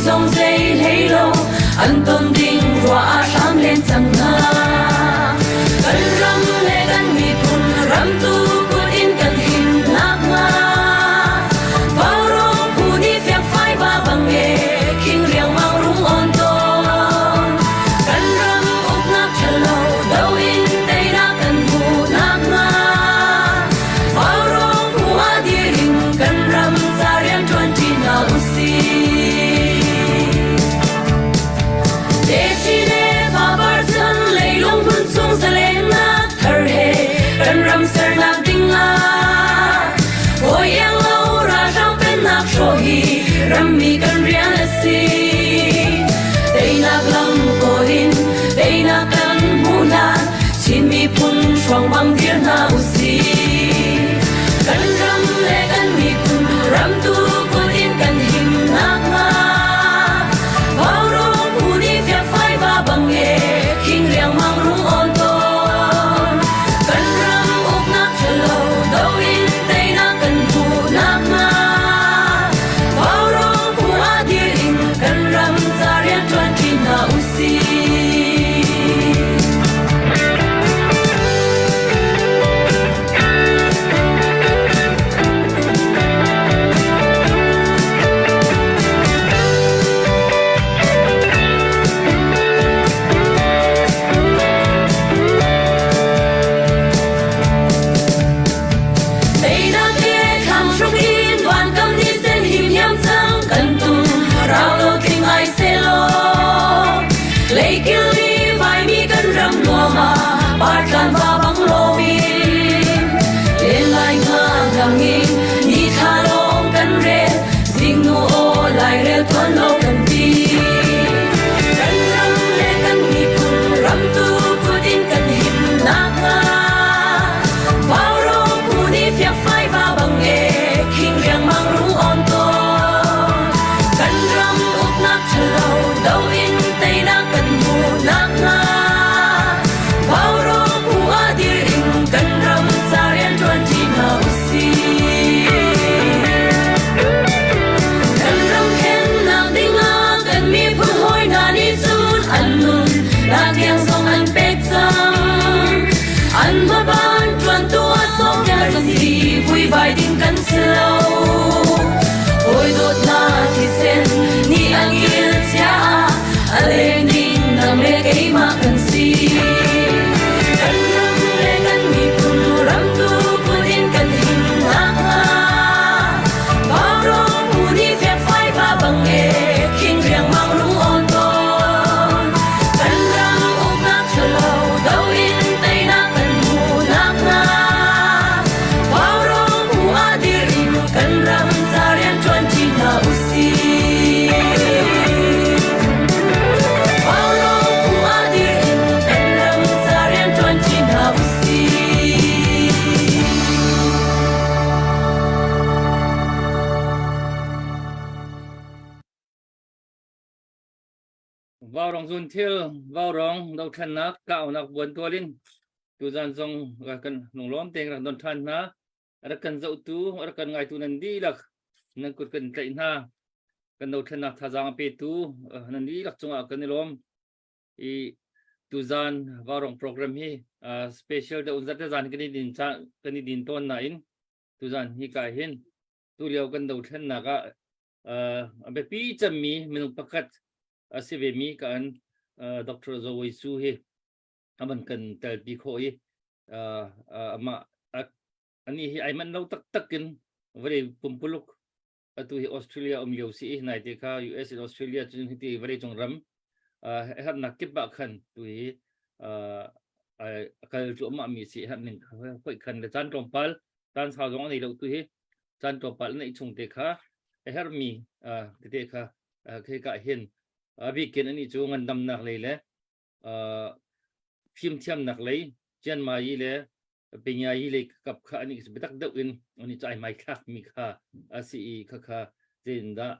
zong zei hlei lo an ton ding ruah ah hram len cang hna. Kan ram le kan miphun ram tu kut in kan him nakhnga Vaurawng phu nih fiangfai va bang e khing riangmang rung on tawn. Kan ram uknak ṭhalo do in teinak kan hmuh nakhnga Vaurawng phu ah dir in kan ram ca rian ṭuanṭi hna usih. Techin le fapar chan leilung hmun chung zalennak thar he kan ram sernak ding ah hawi iang lo ralhrang pennak hrawh hi rammi kan rian a si. Teinak lam kawl in teinak kan hmuh hlan Chin miphun hruang bang dir hna usih. Kan ram le kan miphun ram tu kut in kan him nakhnga Vaurawng phu nih fiakfai va bang e khing riangmang rung on tawn. Kan ram uknak ṭhalo do in teinak kan hmuh nakhnga Vaurawng phu ah dir in kan ram ca rian ṭuanṭi hna usih. Teinak he thlang hruk in van kam ni sen him hiam cang kan tum rau lo tling ai selaw Leikil i vaimi kan ram nuam ah partlan va bang loin len lai nga ngang in ni thla lawng kan rel zingnu aw lairel tuan lo kan ti kan ram le kan miphun ram tu kut in kan him nakhnga Vaurawng phu nih fiakfai va bang e khing riangmang rung on tawn kan ram uknak ṭhalo do in teinak kan hmuh nakhnga Vaurawng phu ah dir in kan ram ca rian ṭuanṭi hna usih. Kan ram khennak dingah kan miphun hawi hna nih cun an nun nak tiang zong an pek cang. An hmaban ṭuantu ah sawmpiak si vuivai ding kan si lo. Hawi dawtnak thisen nih a kil chia a leng ding nang le keimah kan si. Kan ram le kan miphun ram tu kut in kan him nakhnga Vaurawng phu nih fiakfai va bang e khing riangmang rung on tawn. Kan ram uknak ṭhalo do in teinak kan hmuh nakhnga Vaurawng phu ah dir in kan ram ca rian ṭuanṭi hna usih. Vaurawng phu ah dir in kan ram ca rian ṭuanṭi hna usih. Vaurawng zunthil, vaurawng dothlennak kahnak buantual in tuzan zong kan lunglawm tein rak don ṭhan hna. Rak kan zohtu, rak kan ngaitu nan dihlak nan kut kan tlaih hna. Kan dothlennak thazaang a petu nan dihlak cungah kan i lawm. I tuzan vaurawng program hi special deuh zat zan kan i din kan i din tawn nain tuzan hi ka hin tulio kan dothlennak ah a biapi cemmi minung pakhat a si vemi ka an Dr. Zoe Su hi aman kan telpi khawh i amah ani hi ai man lo taktak in vawlei pumpuluk atu hi Australia um lio si i nai te kha US in Australia cun hiti vawlei cung ram hernak kip ah khan tu hi kal cuahmah mi si herh ning khoi khan le caan tlawmpal caan sau zong nei lo tu hi caan tlawmpal neih chung te kha a herhmi tete kha khi ka hin a bikin ani cu ngandamnak lei le fimthiamnak lei Chianmai le Pinyayi lei kap kha ani biatak deuh in ani chai mai thlak mi kha a si i kha kha zeitindah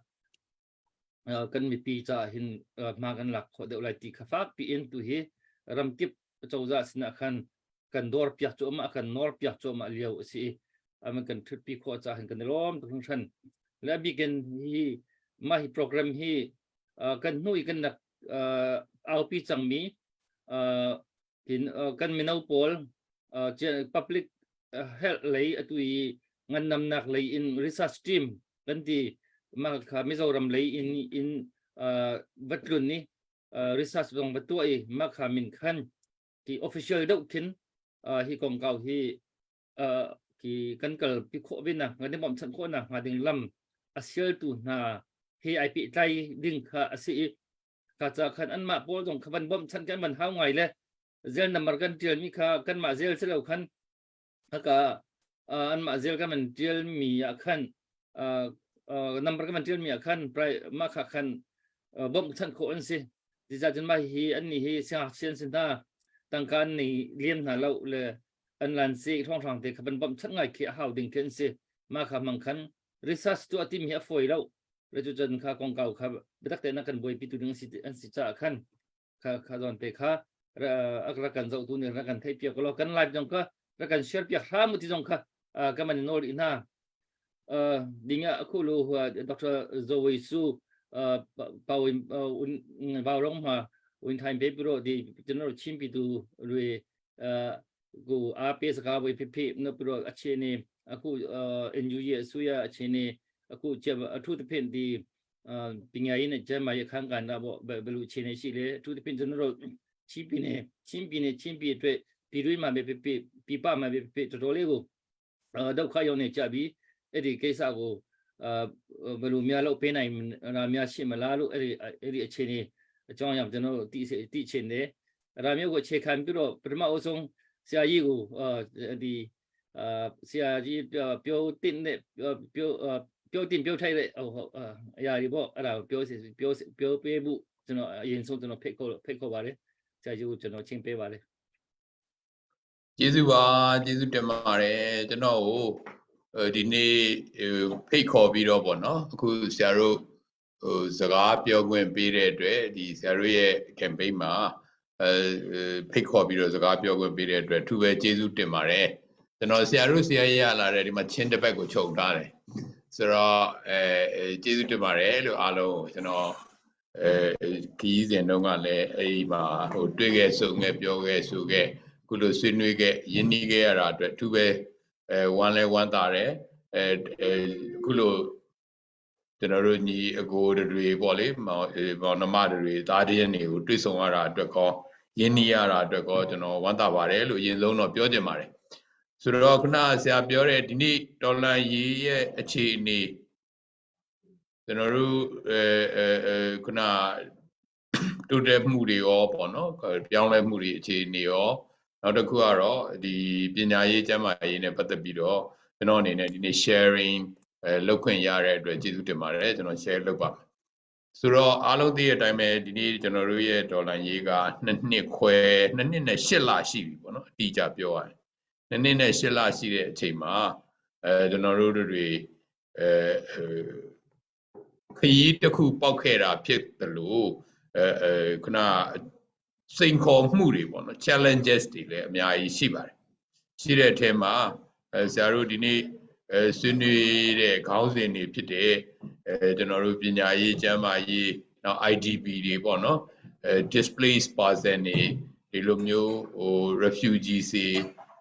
kan mipi caah hin hma kan lak khawh deuh lai ti kha fak piin tu hi ramkip cozah sinah khan kan dawr piak cuahmah kan nawr piak cuahmah lio a si i aman kan ṭhutpi khawh caah hin kan i lawm tuk hringhran le a bikin hi mah hi program hi. Kan hnu i kan rak aupi cangmi tin kan mino pawl public health lei atu i ngandamnak lei in research team kan ti mah kha Mizoram lei in in va tlun i research zong va tuah i mah kha min khan ti official deuh khin hi kongkau hi ki kan kal pi khawh ve nak kan i bawmhchanh khawh nak hnga ding lam a sialtu hna he ai pehtlai ding kha a si i ka ca khan anmah pawl zong kha van bawmhchanh kan van hau ngai le zel number kan tial mi kha kanmah zel si lo khan haka anmah zel kan van tial mi ah khan number kan van tial mi ah khan mah kha khan bawmhchanh khawh an si. Cucaah mah hi an nih hi siangngakchia an si hna tangka an nei liam hna lo le an lan si hrawnghrang te kha van bawmhchanh ngai khi a hau ding khi an si. Mah kha hmang khan research tuah timi hi a fawi lo. Le cucun kha kongkau kha biatak tein a kan buaipi tu ding an si caah khan kha kha zawn te kha rak kan zohtu nih rak kan theih piak law kan live zong kha rak kan share piak hram ti zong kha ka man nawl rih hna. Ding ah khu lu Dr. Zoe Su pau un vào rong ma un time pe pro di general chin pi tu lui gu a pe saka voi phi phi no pro a che ni aku NU ye su ya a che ni aku che a thu te phen di ပညာရေးနဲ့ကျန်းမာရေးအခန်းကဏ္ဍပေါ့ဘယ်လိုအခြေအနေရှိလဲအထူးသဖြင့်ကျွန်တော်တို့ချင်းပြည်နယ်ချင်းပြည်နယ်ချင်းပြည်အတွက်ပြည်တွင်းမှာပဲဖြစ်ဖြစ်ပြည်ပမှာပဲဖြစ်ဖြစ်တော်တော်လေးကိုဒုက္ခရောက်နေကြပြီအဲ့ဒီကိစ္စကိုအာဘယ်လိုများလုပ်ပေးနိုင်တာများရှိမလားလို့အဲ့ဒီအဲ့ဒီအခြေအနေအကြောင်းအရာကျွန်တော်တို့သိသိချင်တယ်အဲ့ဒါမျိုးကိုအခြေခံပြီးတော့ပထမအဆုံးဆရာကြီးကိုအာဒီ အာဆရာကြီးပြောတင်တဲ့ပြောပြောတင်ပြောထိုက်တဲ့ဟိုဟုတ်အရာတွေပေါ့အဲ့ဒါကိုပြောစီပြောပြောပေးဖို့ကျွန်တော်အရင်ဆုံးကျွန်တော်ဖိတ်ခေါ်ဖိတ်ခေါ်ပါတယ်ဆရာကြီးကိုကျွန်တော်ချင်းပေးပါတယ်ကျေးဇူးပါကျေးဇူးတင်ပါတယ်ကျွန်တော်ကိုဒီနေ့ဖိတ်ခေါ်ပြီးတော့ပေါ့နော်အခုဆရာတို့ ဟိုစကားပြောခွင့်ပေးတဲ့အတွက်ဒီဆရာတို့ရဲ့ campaign မှာအဲဖိတ်ခေါ်ပြီးတော့စကားပြောခွင့်ပေးတဲ့အတွက်သူပဲကျေးဇူးတင်ပါတယ်ကျွန်တော်ဆရာတို့ဆရာရလာတဲ့ဒီမှာချင်းတစ်ပတ်ကိုခြုံထားတယ်ဆိုတော့အဲကျေးဇူးတင်ပါတယ်လို့အားလုံးကျွန်တော်အဲခီးစဉ်တုန်းကလည်းအဲ့ဒီမှာဟိုတွေ့ခဲ့ဆုံခဲ့ပြောခဲ့ဆိုခဲ့ခုလိုဆွေးနွေးခဲ့ရင်းနှီးခဲ့ရတာအတွက်သူပဲအဲဝမ်းလဲဝမ်းသာတယ်အဲခုလို ကျွန်တော်တို့ညီအကိုတွေပေါ့လေမောင်နှမတွေသားတည်းတွေကိုတွေ့ဆုံရတာအတွက်ကောရင်းနှီးရတာအတွက်ကောကျွန်တော်ဝမ်းသာပါတယ်လို့အရင်ဆုံးတော့ပြောချင်ပါတယ်ဆိုတော့ခုနဆရာပြောတဲ့ဒီနေ့ဒေါ်လာရေးရဲ့အခြေအနေကျွန်တော်တို့အဲအဲခုနတိုးတက်မှုတွေရောပေါ့နော်ပြောင်းလဲမှုတွေအခြေအနေရောနောက်တစ်ခုကတော့ဒီပညာရေးကျန်းမာရေးနဲ့ပတ်သက်ပြီးတော့ကျွန်တော်အနေနဲ့ဒီနေ့ sharing အဲလုပ်ခွင့်ရတဲ့အတွက်ကျေးဇူးတင်ပါတယ်ကျွန်တော် share လုပ်ပါမယ်ဆိုတော့အားလုံးသိတဲ့အတိုင်းပဲဒီနေ့ကျွန်တော်တို့ရဲ့ဒေါ်လာရေးက2နှစ်ခွဲ2နှစ်နဲ့8လရှိပြီပေါ့နော်အတိအကျပြောရတယ်2နှစ်နဲ့8လရှိတဲ့အချိန်မှာအဲကျွန်တော်တို့တွေအဲခရီးတစ်ခုပောက်ခဲ့တာဖြစ်တယ်လို့အဲအဲခုနစိန်ခေါ်မှုတွေပေါ့နော် challenges တွေလည်းအများကြီးရှိပါတယ်ရှိတဲ့အထဲမှာအဲဆရာတို့ဒီနေ့ အဲဆွေးနွေးတဲ့ခေါင်းစဉ်တွေဖြစ်တဲ့အဲကျွန်တော်တို့ပညာရေးကျန်းမာရေးနောက် IDP တွေပေါ့နော်အဲ displaced person တွေဒီလိုမျိုးဟို refugees တွေ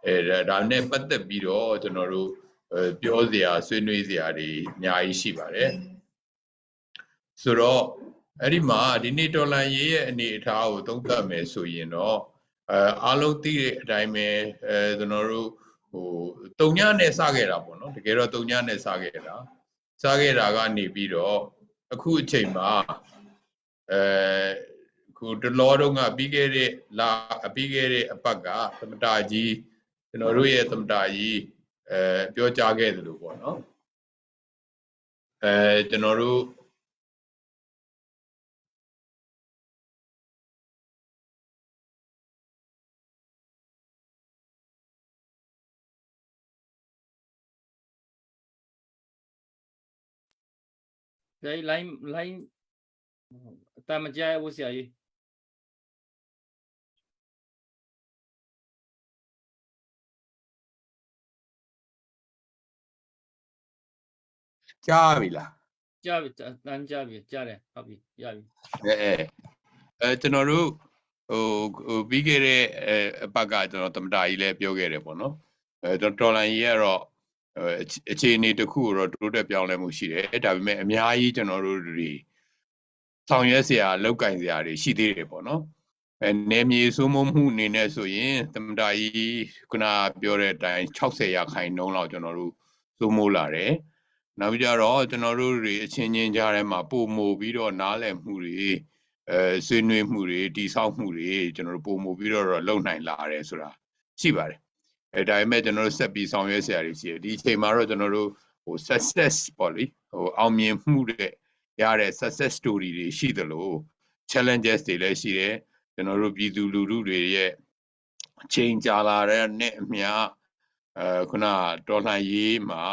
အဲဒါနဲ့ပတ်သက်ပြီးတော့ကျွန်တော်တို့အဲပြောစရာဆွေးနွေးစရာတွေအများကြီးရှိပါတယ်ဆိုတော့အဲ့ဒီမှာဒီနေ့ဒေါ်လာရေးရဲ့အနေအထားကိုသုံးသပ်မယ်ဆိုရင်တော့အဲအားလုံးသိတဲ့အတိုင်းပဲအဲကျွန်တော်တို့ ဟိုတုံညနဲ့စခဲ့တာပေါ့နော်တကယ်တော့တုံညနဲ့စခဲ့တာစခဲ့တာကနေပြီးတော့အခုအချိန်မှာအဲခုတလောတုန်းကပြီးခဲ့တဲ့လာပြီးခဲ့တဲ့အပတ်ကသမတာကြီးကျွန်တော်တို့ရဲ့သမတာကြီးအဲပြောကြားခဲ့တယ်လို့ပေါ့နော်အဲကျွန်တော်တို့ ဆရာကြီး line line အတမကြားဘူးဆရာကြီး ကြားပြီလား။ ကြားပြီတန်းကြားပြီကြားတယ်ဟုတ်ပြီရပြီ အဲအဲအဲကျွန်တော်တို့ဟိုဟိုပြီးခဲ့တဲ့အပတ်ကကျွန်တော်သမတာကြီးလည်းပြောခဲ့တယ်ပေါ့နော်အဲတော်လန်ကြီးကတော့အခြေအနေတစ်ခုတော့တိုးတက်ပြောင်းလဲမှုရှိတယ်ဒါပေမဲ့အများကြီးကျွန်တော်တို့တွေဆောင်ရွက်စရာလောက်ကင်စရာတွေရှိသေးတယ်ပေါ့နော်အဲနေမြေစိုးမိုးမှုအနေနဲ့ဆိုရင်သမတာကြီးခုနပြောတဲ့အတိုင်း60ရာခိုင်နှုန်းလောက်ကျွန်တော်တို့စိုးမိုးလာတယ်နောက်ပြီးကြတော့ကျွန်တော်တို့တွေအချင်းချင်းကြားထဲမှာပုံမိုပြီးတော့နားလည်မှုတွေအဲဆွေးနွေးမှုတွေတိဆောက်မှုတွေကျွန်တော်တို့ပုံမိုပြီးတော့လုံနိုင်လာတယ်ဆိုတာရှိပါတယ်အဲဒါပေမဲ့ကျွန်တော်တို့ဆက်ပြီးဆောင်ရွက်စရာတွေရှိတယ်ဒီအချိန်မှာတော့ကျွန်တော်တို့ဟို success ပေါ့လေဟိုအောင်မြင်မှုတဲ့ရတဲ့ success story တွေရှိသလို challenges တွေလည်းရှိတယ်ကျွန်တော်တို့ပြည်သူလူထုတွေရဲ့အချိန်ကြာလာတဲ့နဲ့အမျှအဲခုနတော်လှန်ရေးမှာ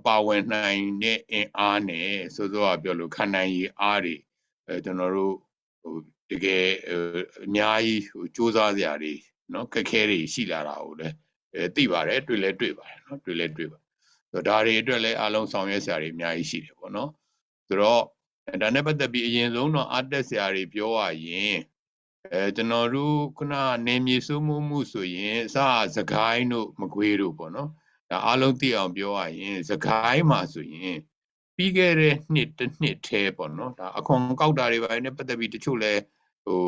ပါဝင်နိုင်တဲ့အင်အားနဲ့စောစောကပြောလို့ခံနိုင်ရည်အားတွေအဲကျွန်တော်တို့ဟိုတကယ်အများကြီးဟိုစူးစမ်းစရာတွေနော်ခက်ခဲတွေရှိလာတာကိုလည်းအဲသိပါတယ်တွေ့လဲတွေ့ပါတယ်နော်တွေ့လဲတွေ့ပါဆိုတော့ဒါတွေအတွက်လည်းအားလုံးဆောင်ရွက်စရာတွေအများကြီးရှိတယ်ပေါ့နော်ဆိုတော့ဒါနဲ့ပတ်သက်ပြီးအရင်ဆုံးတော့အတက်စရာတွေပြောရရင်အဲကျွန်တော်တို့ခုနနေမြေစိုးမိုးမှုဆိုရင်အစစကိုင်းတို့မကွေးတို့ပေါ့နော်ဒါအားလုံးသိအောင်ပြောရရင်စကိုင်းမှာဆိုရင်ပြီးခဲ့တဲ့နှစ်တစ်နှစ်တည်းပေါ့နော်ဒါအခွန်ကောက်တာတွေပါနေပတ်သက်ပြီးတချို့လဲဟို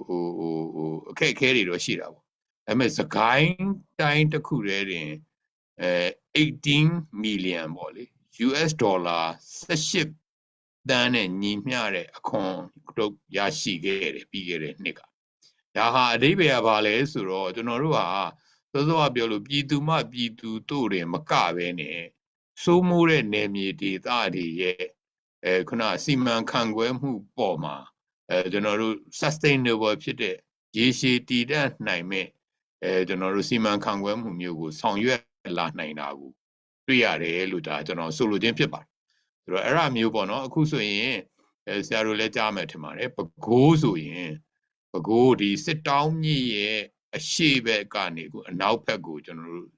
ဟိုဟိုဟိုအခက်အခဲတွေတော့ရှိတာပေါ့ဒါပေမဲ့စကိုင်းတိုင်းတစ်ခုတည်းတင်အဲ18 million ပေါ့လေ US ဒေါ်လာ18တန်းနဲ့ညီမျှတဲ့အခွန်တို့ရရှိခဲ့တယ်ပြီးခဲ့တဲ့နှစ်ကဒါဟာအဓိပ္ပာယ်ကဘာလဲဆိုတော့ကျွန်တော်တို့ဟာစောစောကပြောလို့ပြည်သူမှပြည်သူတို့တွေမကပဲနဲ့စိုးမိုးတဲ့နယ်မြေဒေသတွေရဲ့အဲခုနစီမံခန့်ခွဲမှုပေါ်မှာအဲကျွန်တော်တို့ sustainable ဖြစ်တဲ့ရေရှည်တည်တံ့နိုင်မဲ့အဲကျွန်တော်တို့စီမံခန့်ခွဲမှုမျိုးကိုဆောင်ရွက်လာနိုင်တာကိုတွေ့ရတယ်လို့ဒါကျွန်တော်ဆိုလိုခြင်းဖြစ်ပါတယ်ဆိုတော့အဲ့ဒါမျိုးပေါ့နော်အခုဆိုရင်အဲဆရာတို့လည်းကြားမယ်ထင်ပါတယ်ပဲခူးဆိုရင်ပဲခူးဒီစစ်တောင်းမြစ်ရဲ့အရှိဘက်ကနေအခုအနောက်ဘက်ကိုကျွန်တော်တို့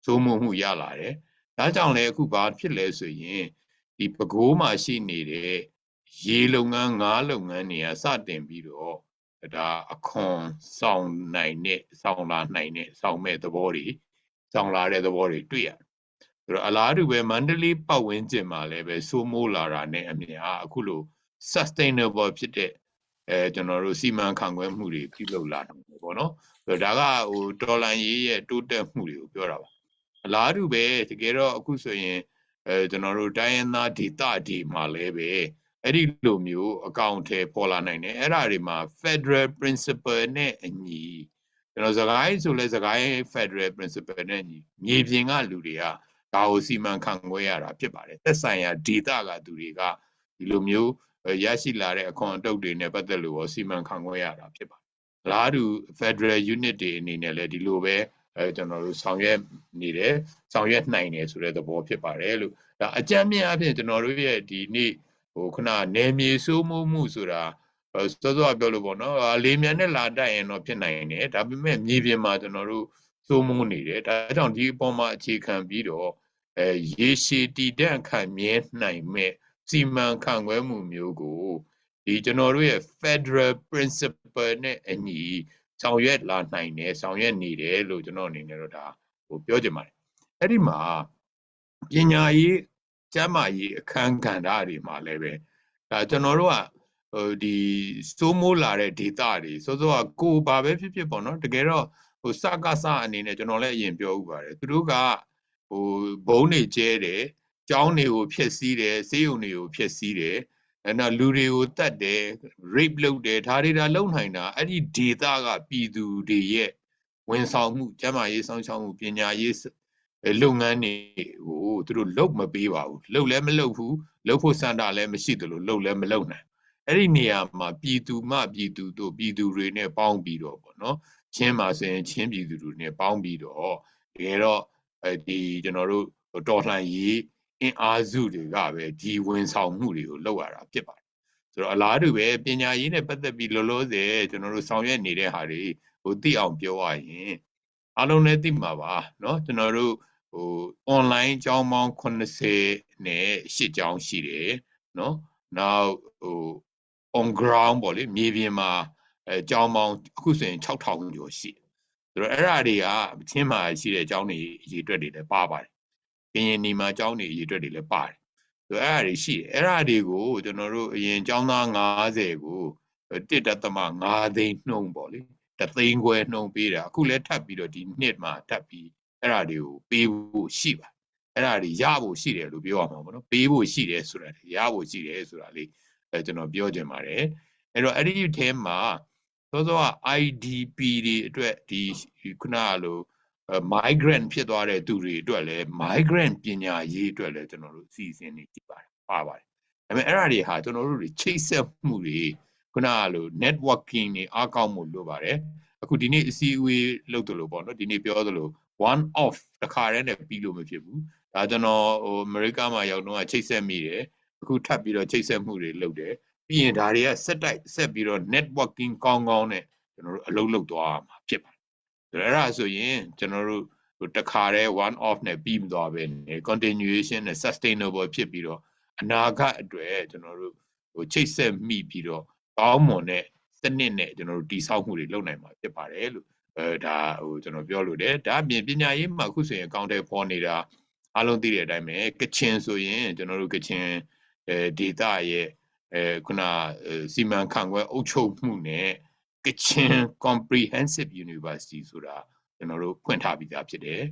စိုးမိုးမှုရလာတယ်ဒါကြောင့်လည်းအခုဘာဖြစ်လဲဆိုရင်ဒီပဲခူးမှာရှိနေတဲ့ရေလုပ်ငန်းငါးလုပ်ငန်းတွေကစတင်ပြီးတော့ဒါအခွန်ဆောင်နိုင်တဲ့ဆောင်လာနိုင်တဲ့ဆောင်မဲ့သဘောတွေဆောင်လာတဲ့သဘောတွေတွေ့ရတယ်ဆိုတော့အလားတူပဲမန္တလေးပတ်ဝန်းကျင်မှာလည်းပဲစိုးမိုးလာတာနဲ့အမျှအခုလို sustainable ဖြစ်တဲ့အဲကျွန်တော်တို့စီမံခန့်ခွဲမှုတွေပြုလုပ်လာနိုင်တယ်ပေါ့နော်ဆိုတော့ဒါကဟိုတော်လန်ရေးရဲ့တိုးတက်မှုတွေကိုပြောတာပါအလားတူပဲတကယ်တော့အခုဆိုရင်အဲကျွန်တော်တို့တိုင်းရင်းသားဒေသတွေမှာလည်းပဲအဲ့ဒီလိုမျိုးအကောင့်ထဲပေါ်လာနိုင်တယ်အဲ့ဒါတွေမှာ Federal Principle နဲ့အညီကျွန်တော်စကိုင်းဆိုလဲစကိုင်း Federal Principle နဲ့ညီမြေပြင်ကလူတွေကဒါကိုစီမံခန့်ခွဲရတာဖြစ်ပါတယ်သက်ဆိုင်ရာဒေသကသူတွေကဒီလိုမျိုးရရှိလာတဲ့အခွန်အတုပ်တွေနဲ့ပတ်သက်လို့ရောစီမံခန့်ခွဲရတာဖြစ်ပါတယ်။လားတူ Federal Unit တွေအနေနဲ့လည်းဒီလိုပဲအဲကျွန်တော်တို့ဆောင်ရွက်နေတယ်ဆောင်ရွက်နိုင်တယ်ဆိုတဲ့သဘောဖြစ်ပါတယ်လို့ဒါအကြမ်းမြင်အပြင်ကျွန်တော်တို့ရဲ့ဒီနေ့ဟိုခုနနယ်မြေစိုးမိုးမှုဆိုတာစောစောပြောလို့ပေါ့နော်လေမြန်နဲ့လာတိုက်ရင်တော့ဖြစ်နိုင်တယ်ဒါပေမဲ့မြေပြင်မှာကျွန်တော်တို့စိုးမိုးနေတယ်ဒါကြောင့်ဒီအပေါ်မှာအခြေခံပြီးတော့အဲရေရှည်တည်တံ့ခံမြဲနိုင်မဲ့စီမံခန့်ခွဲမှုမျိုးကိုဒီကျွန်တော်တို့ရဲ့ Federal Principle နဲ့အညီဆောင်ရွက်လာနိုင်တယ်ဆောင်ရွက်နေတယ်လို့ကျွန်တော်အနေနဲ့တော့ဒါဟိုပြောချင်ပါတယ်အဲ့ဒီမှာပညာရေးကျန်းမာရေးအခန်းကဏ္ဍတွေမှာလည်းပဲဒါကျွန်တော်တို့ကဟိုဒီစိုးမိုးလာတဲ့ data တွေစောစောကကိုဘာပဲဖြစ်ဖြစ်ပေါ့နော်တကယ်တော့ဟိုစကားစအနေနဲ့ကျွန်တော်လည်းအရင်ပြောဥပါတယ်သူတို့ကဟိုဘုံတွေကျဲတယ်ကျောင်းတွေကိုဖျက်ဆီးတယ်ဆေးရုံတွေကိုဖျက်ဆီးတယ်အဲ့တော့လူတွေကိုတတ်တယ် rape လုပ်တယ်ဒါတွေဒါလုပ်နိုင်တာအဲ့ဒီ data ကပြည်သူတွေရဲ့ဝန်ဆောင်မှုကျန်းမာရေးစောင့်ရှောက်မှုပညာရေးလုပ်ငန်းတွေကိုသူတို့လုပ်မပေးပါဘူးလုပ်လည်းမလုပ်ဘူးလုပ်ဖို့စန္ဒလည်းမရှိသလိုလုပ်လည်းမလုပ်နိုင်အဲ့ဒီနေရာမှာပြည်သူမှပြည်သူတို့ပြည်သူတွေနဲ့ပေါင်းပြီးတော့ပေါ့နော်ချင်းပါဆိုရင်ချင်းပြည်သူတွေနဲ့ပေါင်းပြီးတော့တကယ်တော့အဲဒီကျွန်တော်တို့တော်လှန်ရေးအင်အားစုတွေကပဲဒီဝန်ဆောင်မှုတွေကိုလုပ်ရတာဖြစ်ပါတယ်ဆိုတော့အလားတူပဲပညာရေးနဲ့ပတ်သက်ပြီးလောလောဆယ်ကျွန်တော်တို့ဆောင်ရွက်နေတဲ့ဟာတွေဟိုသိအောင်ပြောရရင်အားလုံးလည်းသိမှာပါနော်ကျွန်တော်တို့ဟို online ကျောင်းပေါင်း80နဲ့8ကျောင်းရှိတယ်နော်။ နော်နောက်ဟို on ground ပေါ့လေမြေပြင်မှာအဲကျောင်းပေါင်းအခုဆိုရင်6000ကျော်ရှိတယ်ဆိုတော့အဲ့ဒါတွေကချင်းမှာရှိတဲ့ကျောင်းတွေအရေအတွက်တွေလည်းပါပါတယ်ကရင်နီမှာကျောင်းတွေအရေအတွက်တွေလည်းပါတယ်ဆိုတော့အဲ့ဒါတွေရှိတယ်အဲ့ဒါတွေကိုကျွန်တော်တို့အရင်ကျောင်းသား90ကို1.5သိန်းနှုံးပေါ့လေတသိန်းခွဲနှုံးပေးတာအခုလည်းထပ်ပြီးတော့ဒီနှစ်မှာထပ်ပြီးအဲ့ဒါတွေကိုပေးဖို့ရှိပါတယ်အဲ့ဒါတွေရဖို့ရှိတယ်လို့ပြောရမှာပေါ့နော်ပေးဖို့ရှိတယ်ဆိုတာရဖို့ရှိတယ်ဆိုတာလေးအဲကျွန်တော်ပြောချင်ပါတယ်အဲ့တော့အဲ့ဒီထဲမှာစောစောက IDP တွေအတွက်ဒီခုနကလို migrant ဖြစ်သွားတဲ့သူတွေအတွက်လည်း migrant ပညာရေးအတွက်လည်းကျွန်တော်တို့အစီအစဉ်တွေရှိပါတယ်ပါပါတယ်ဒါပေမဲ့အဲ့ဒါတွေဟာကျွန်တော်တို့တွေချိတ်ဆက်မှုတွေခုနကလို networking တွေအားကောင်းမှုလိုပါတယ်အခုဒီနေ့အစည်းအဝေးလုပ်တယ်လို့ပေါ့နော်ဒီနေ့ပြောသလို one off တခါတည်းနဲ့ပြီးလို့မဖြစ်ဘူးဒါကျွန်တော်ဟိုအမေရိကမှာရောက်တော့ချိတ်ဆက်မိတယ်အခုထပ်ပြီးတော့ချိတ်ဆက်မှုတွေလုပ်တယ်ပြီးရင်ဒါတွေကဆက်တိုက်ဆက်ပြီးတော့ networking ကောင်းကောင်းနဲ့ကျွန်တော်တို့အလုပ်လုပ်သွားမှာဖြစ်ပါတယ်အဲ့ဒါဆိုရင်ကျွန်တော်တို့ဟိုတခါတည်း one off နဲ့ပြီးမသွားပဲ continuation နဲ့ sustainable ဖြစ်ပြီးတော့အနာဂတ်အတွက်ကျွန်တော်တို့ဟိုချိတ်ဆက်မိပြီးတော့ကောင်းမွန်တဲ့စနစ်နဲ့ကျွန်တော်တို့တည်ဆောက်မှုတွေလုပ်နိုင်မှာဖြစ်ပါတယ်လို့အဲဒါဟိုကျွန်တော်ပြောလို့တယ်ဒါအပြင်ပညာရေးမှာအခုဆိုရင်အကောင့်တွေပေါ်နေတာအားလုံးသိတဲ့အတိုင်းပဲကချင်ဆိုရင်ကျွန်တော်တို့ကချင်အဲဒေတာရဲ့အဲခုနစီမံခန့်ခွဲအုပ်ချုပ်မှုနဲ့ကချင် comprehensive university ဆိုတာကျွန်တော်တို့ဖွင့်ထားပြီးသားဖြစ်တယ်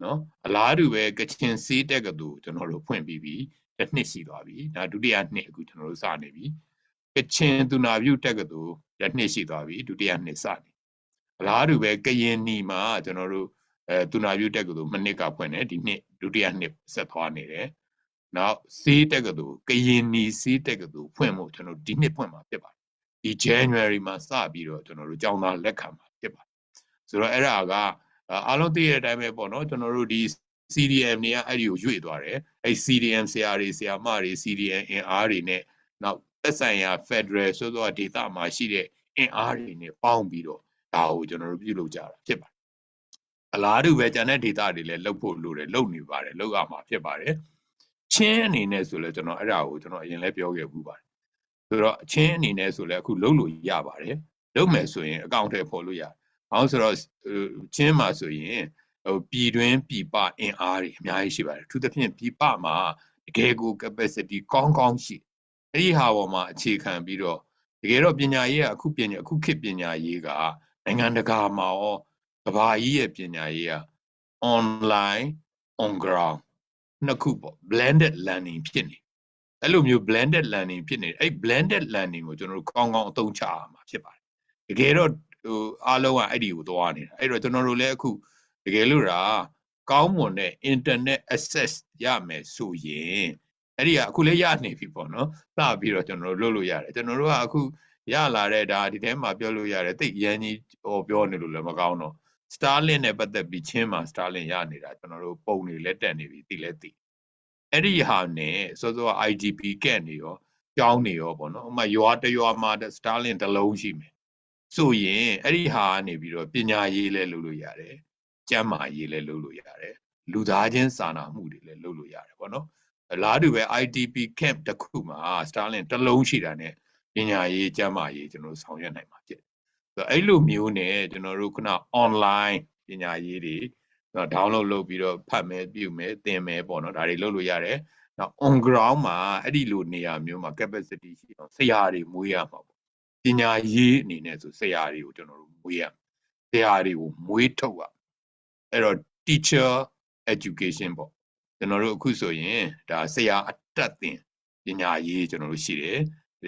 နော်အလားတူပဲကချင်စေးတက္ကသိုလ်ကျွန်တော်တို့ဖွင့်ပြီးပြီတစ်နှစ်ရှိသွားပြီဒါဒုတိယနှစ်အခုကျွန်တော်တို့စနေပြီကချင်သူနာပြုတက္ကသိုလ်တစ်နှစ်ရှိသွားပြီဒုတိယနှစ်စနေအလားတူပဲကရင်နီမှာကျွန်တော်တို့အဲသူနာပြုတက္ကသိုလ်မနှစ်ကဖွင့်တယ်ဒီနှစ်ဒုတိယနှစ်ဆက်သွားနေတယ်နောက်စေးတက္ကသိုလ်ကရင်နီစေးတက္ကသိုလ်ဖွင့်ဖို့ကျွန်တော်ဒီနှစ်ဖွင့်မှာဖြစ်ပါတယ်ဒီ January မှာစပြီးတော့ကျွန်တော်တို့ကျောင်းသားလက်ခံမှာဖြစ်ပါတယ်ဆိုတော့အဲ့ဒါကအားလုံးသိတဲ့အတိုင်းပဲပေါ့နော်ကျွန်တော်တို့ဒီ CDM တွေကအဲ့ဒီကိုရွေ့သွားတယ်အဲ့ CDM ဆရာတွေဆရာမတွေ CDM အင်အားတွေနဲ့နောက်သက်ဆိုင်ရာ Federal ဆိုတော့ဒေသမှာရှိတဲ့အင်အားတွေနဲ့ပေါင်းပြီးတော့ဒါကိုကျွန်တော်တို့ပြုလုပ်ကြတာဖြစ်ပါတယ်အလားတူပဲကျန်တဲ့ဒေသတွေလည်းလှုပ်ဖို့လိုတယ်လှုပ်နေပါတယ်လှုပ်ရမှာဖြစ်ပါတယ်ချင်းအနေနဲ့ဆိုလဲကျွန်တော်အဲ့ဒါကိုကျွန်တော်အရင်လဲပြောခဲ့ဘူးပါတယ်ဆိုတော့ချင်းအနေနဲ့ဆိုလဲအခုလှုပ်လို့ရပါတယ်လှုပ်မယ်ဆိုရင်အကောင့်ထဲပေါ်လို့ရတယ်။အောင်ဆိုတော့ချင်းမှာဆိုရင်ဟိုပြည်တွင်းပြည်ပအင်အားတွေအများကြီးရှိပါတယ်။အထူးသဖြင့်ပြည်ပမှာတကယ်ကို capacity ကောင်းကောင်းရှိအဲ့ဒီဟာပေါ်မှာအခြေခံပြီးတော့တကယ်တော့ပညာရေးကအခုပညာအခုခေတ်ပညာရေးကနိုင်ငံတကာမှာရောကဘာကြီးရဲ့ပညာရေးက online on ground နှစ်ခုပေါ့ blended learning ဖြစ်နေအဲ့လိုမျိုး blended learning ဖြစ်နေအဲ့ blended learning ကိုကျွန်တော်တို့ကောင်းကောင်းအသုံးချရမှာဖြစ်ပါတယ်တကယ်တော့ဟိုအားလုံးကအဲ့ဒီကိုသွားနေတာအဲ့တော့ကျွန်တော်တို့လည်းအခုတကယ်လို့ဒါကောင်းမွန်တဲ့ internet access ရမယ်ဆိုရင်အဲ့ဒီကအခုလည်းရနေပြီပေါ့နော်စပြီးတော့ကျွန်တော်တို့လုပ်လို့ရတယ်ကျွန်တော်တို့ကအခုရလာတဲ့ဒါဒီထဲမှာပြောလို့ရတယ်တိတ်ရန်ကြီးဟောပြောနေလို့လည်းမကောင်းတော့ Starlink နဲ့ပတ်သက်ပြီးချင်းမှာ Starlink ရနေတာကျွန်တော်တို့ပုံတွေလက်တက်နေပြီသိလဲသိအဲ့ဒီဟာနဲ့စောစော IGP ကက်နေရောကြောင်းနေရောပေါ့နော်ဥမာရွာတရွာမှာ Starlink တစ်လုံးရှိမယ်ဆိုရင်အဲ့ဒီဟာကနေပြီးတော့ပညာရေးလဲလုပ်လို့ရတယ်ကျန်းမာရေးလဲလုပ်လို့ရတယ်လူသားချင်းစာနာမှုတွေလည်းလုပ်လို့ရတယ်ပေါ့နော်အလားတူပဲ IDP camp တစ်ခုမှာ Starlink တစ်လုံးရှိတာနဲ့ပညာရေးကျန်းမာရေးကျွန်တော်ဆောင်ရွက်နိုင်မှာဖြစ်တယ်ဆိုတော့အဲ့လိုမျိုးနဲ့ကျွန်တော်တို့ခုန online ပညာရေးတွေ download လုပ်ပြီးတော့ဖတ်မယ်ပြုမယ်သင်မယ်ပေါ့နော်ဒါတွေလုပ်လို့ရတယ်နောက် on ground မှာအဲ့ဒီလိုနေရာမျိုးမှာ capacity ရှိအောင်ဆရာတွေမွေးရမှာပေါ့ပညာရေးအနေနဲ့ဆိုဆရာတွေကိုကျွန်တော်တို့မွေးရဆရာတွေကိုမွေးထုတ်ရအဲ့တော့ teacher education ပေါ့ကျွန်တော်တို့အခုဆိုရင်ဒါဆရာအတက်သင်ပညာရေးကျွန်တော်တို့ရှိတယ်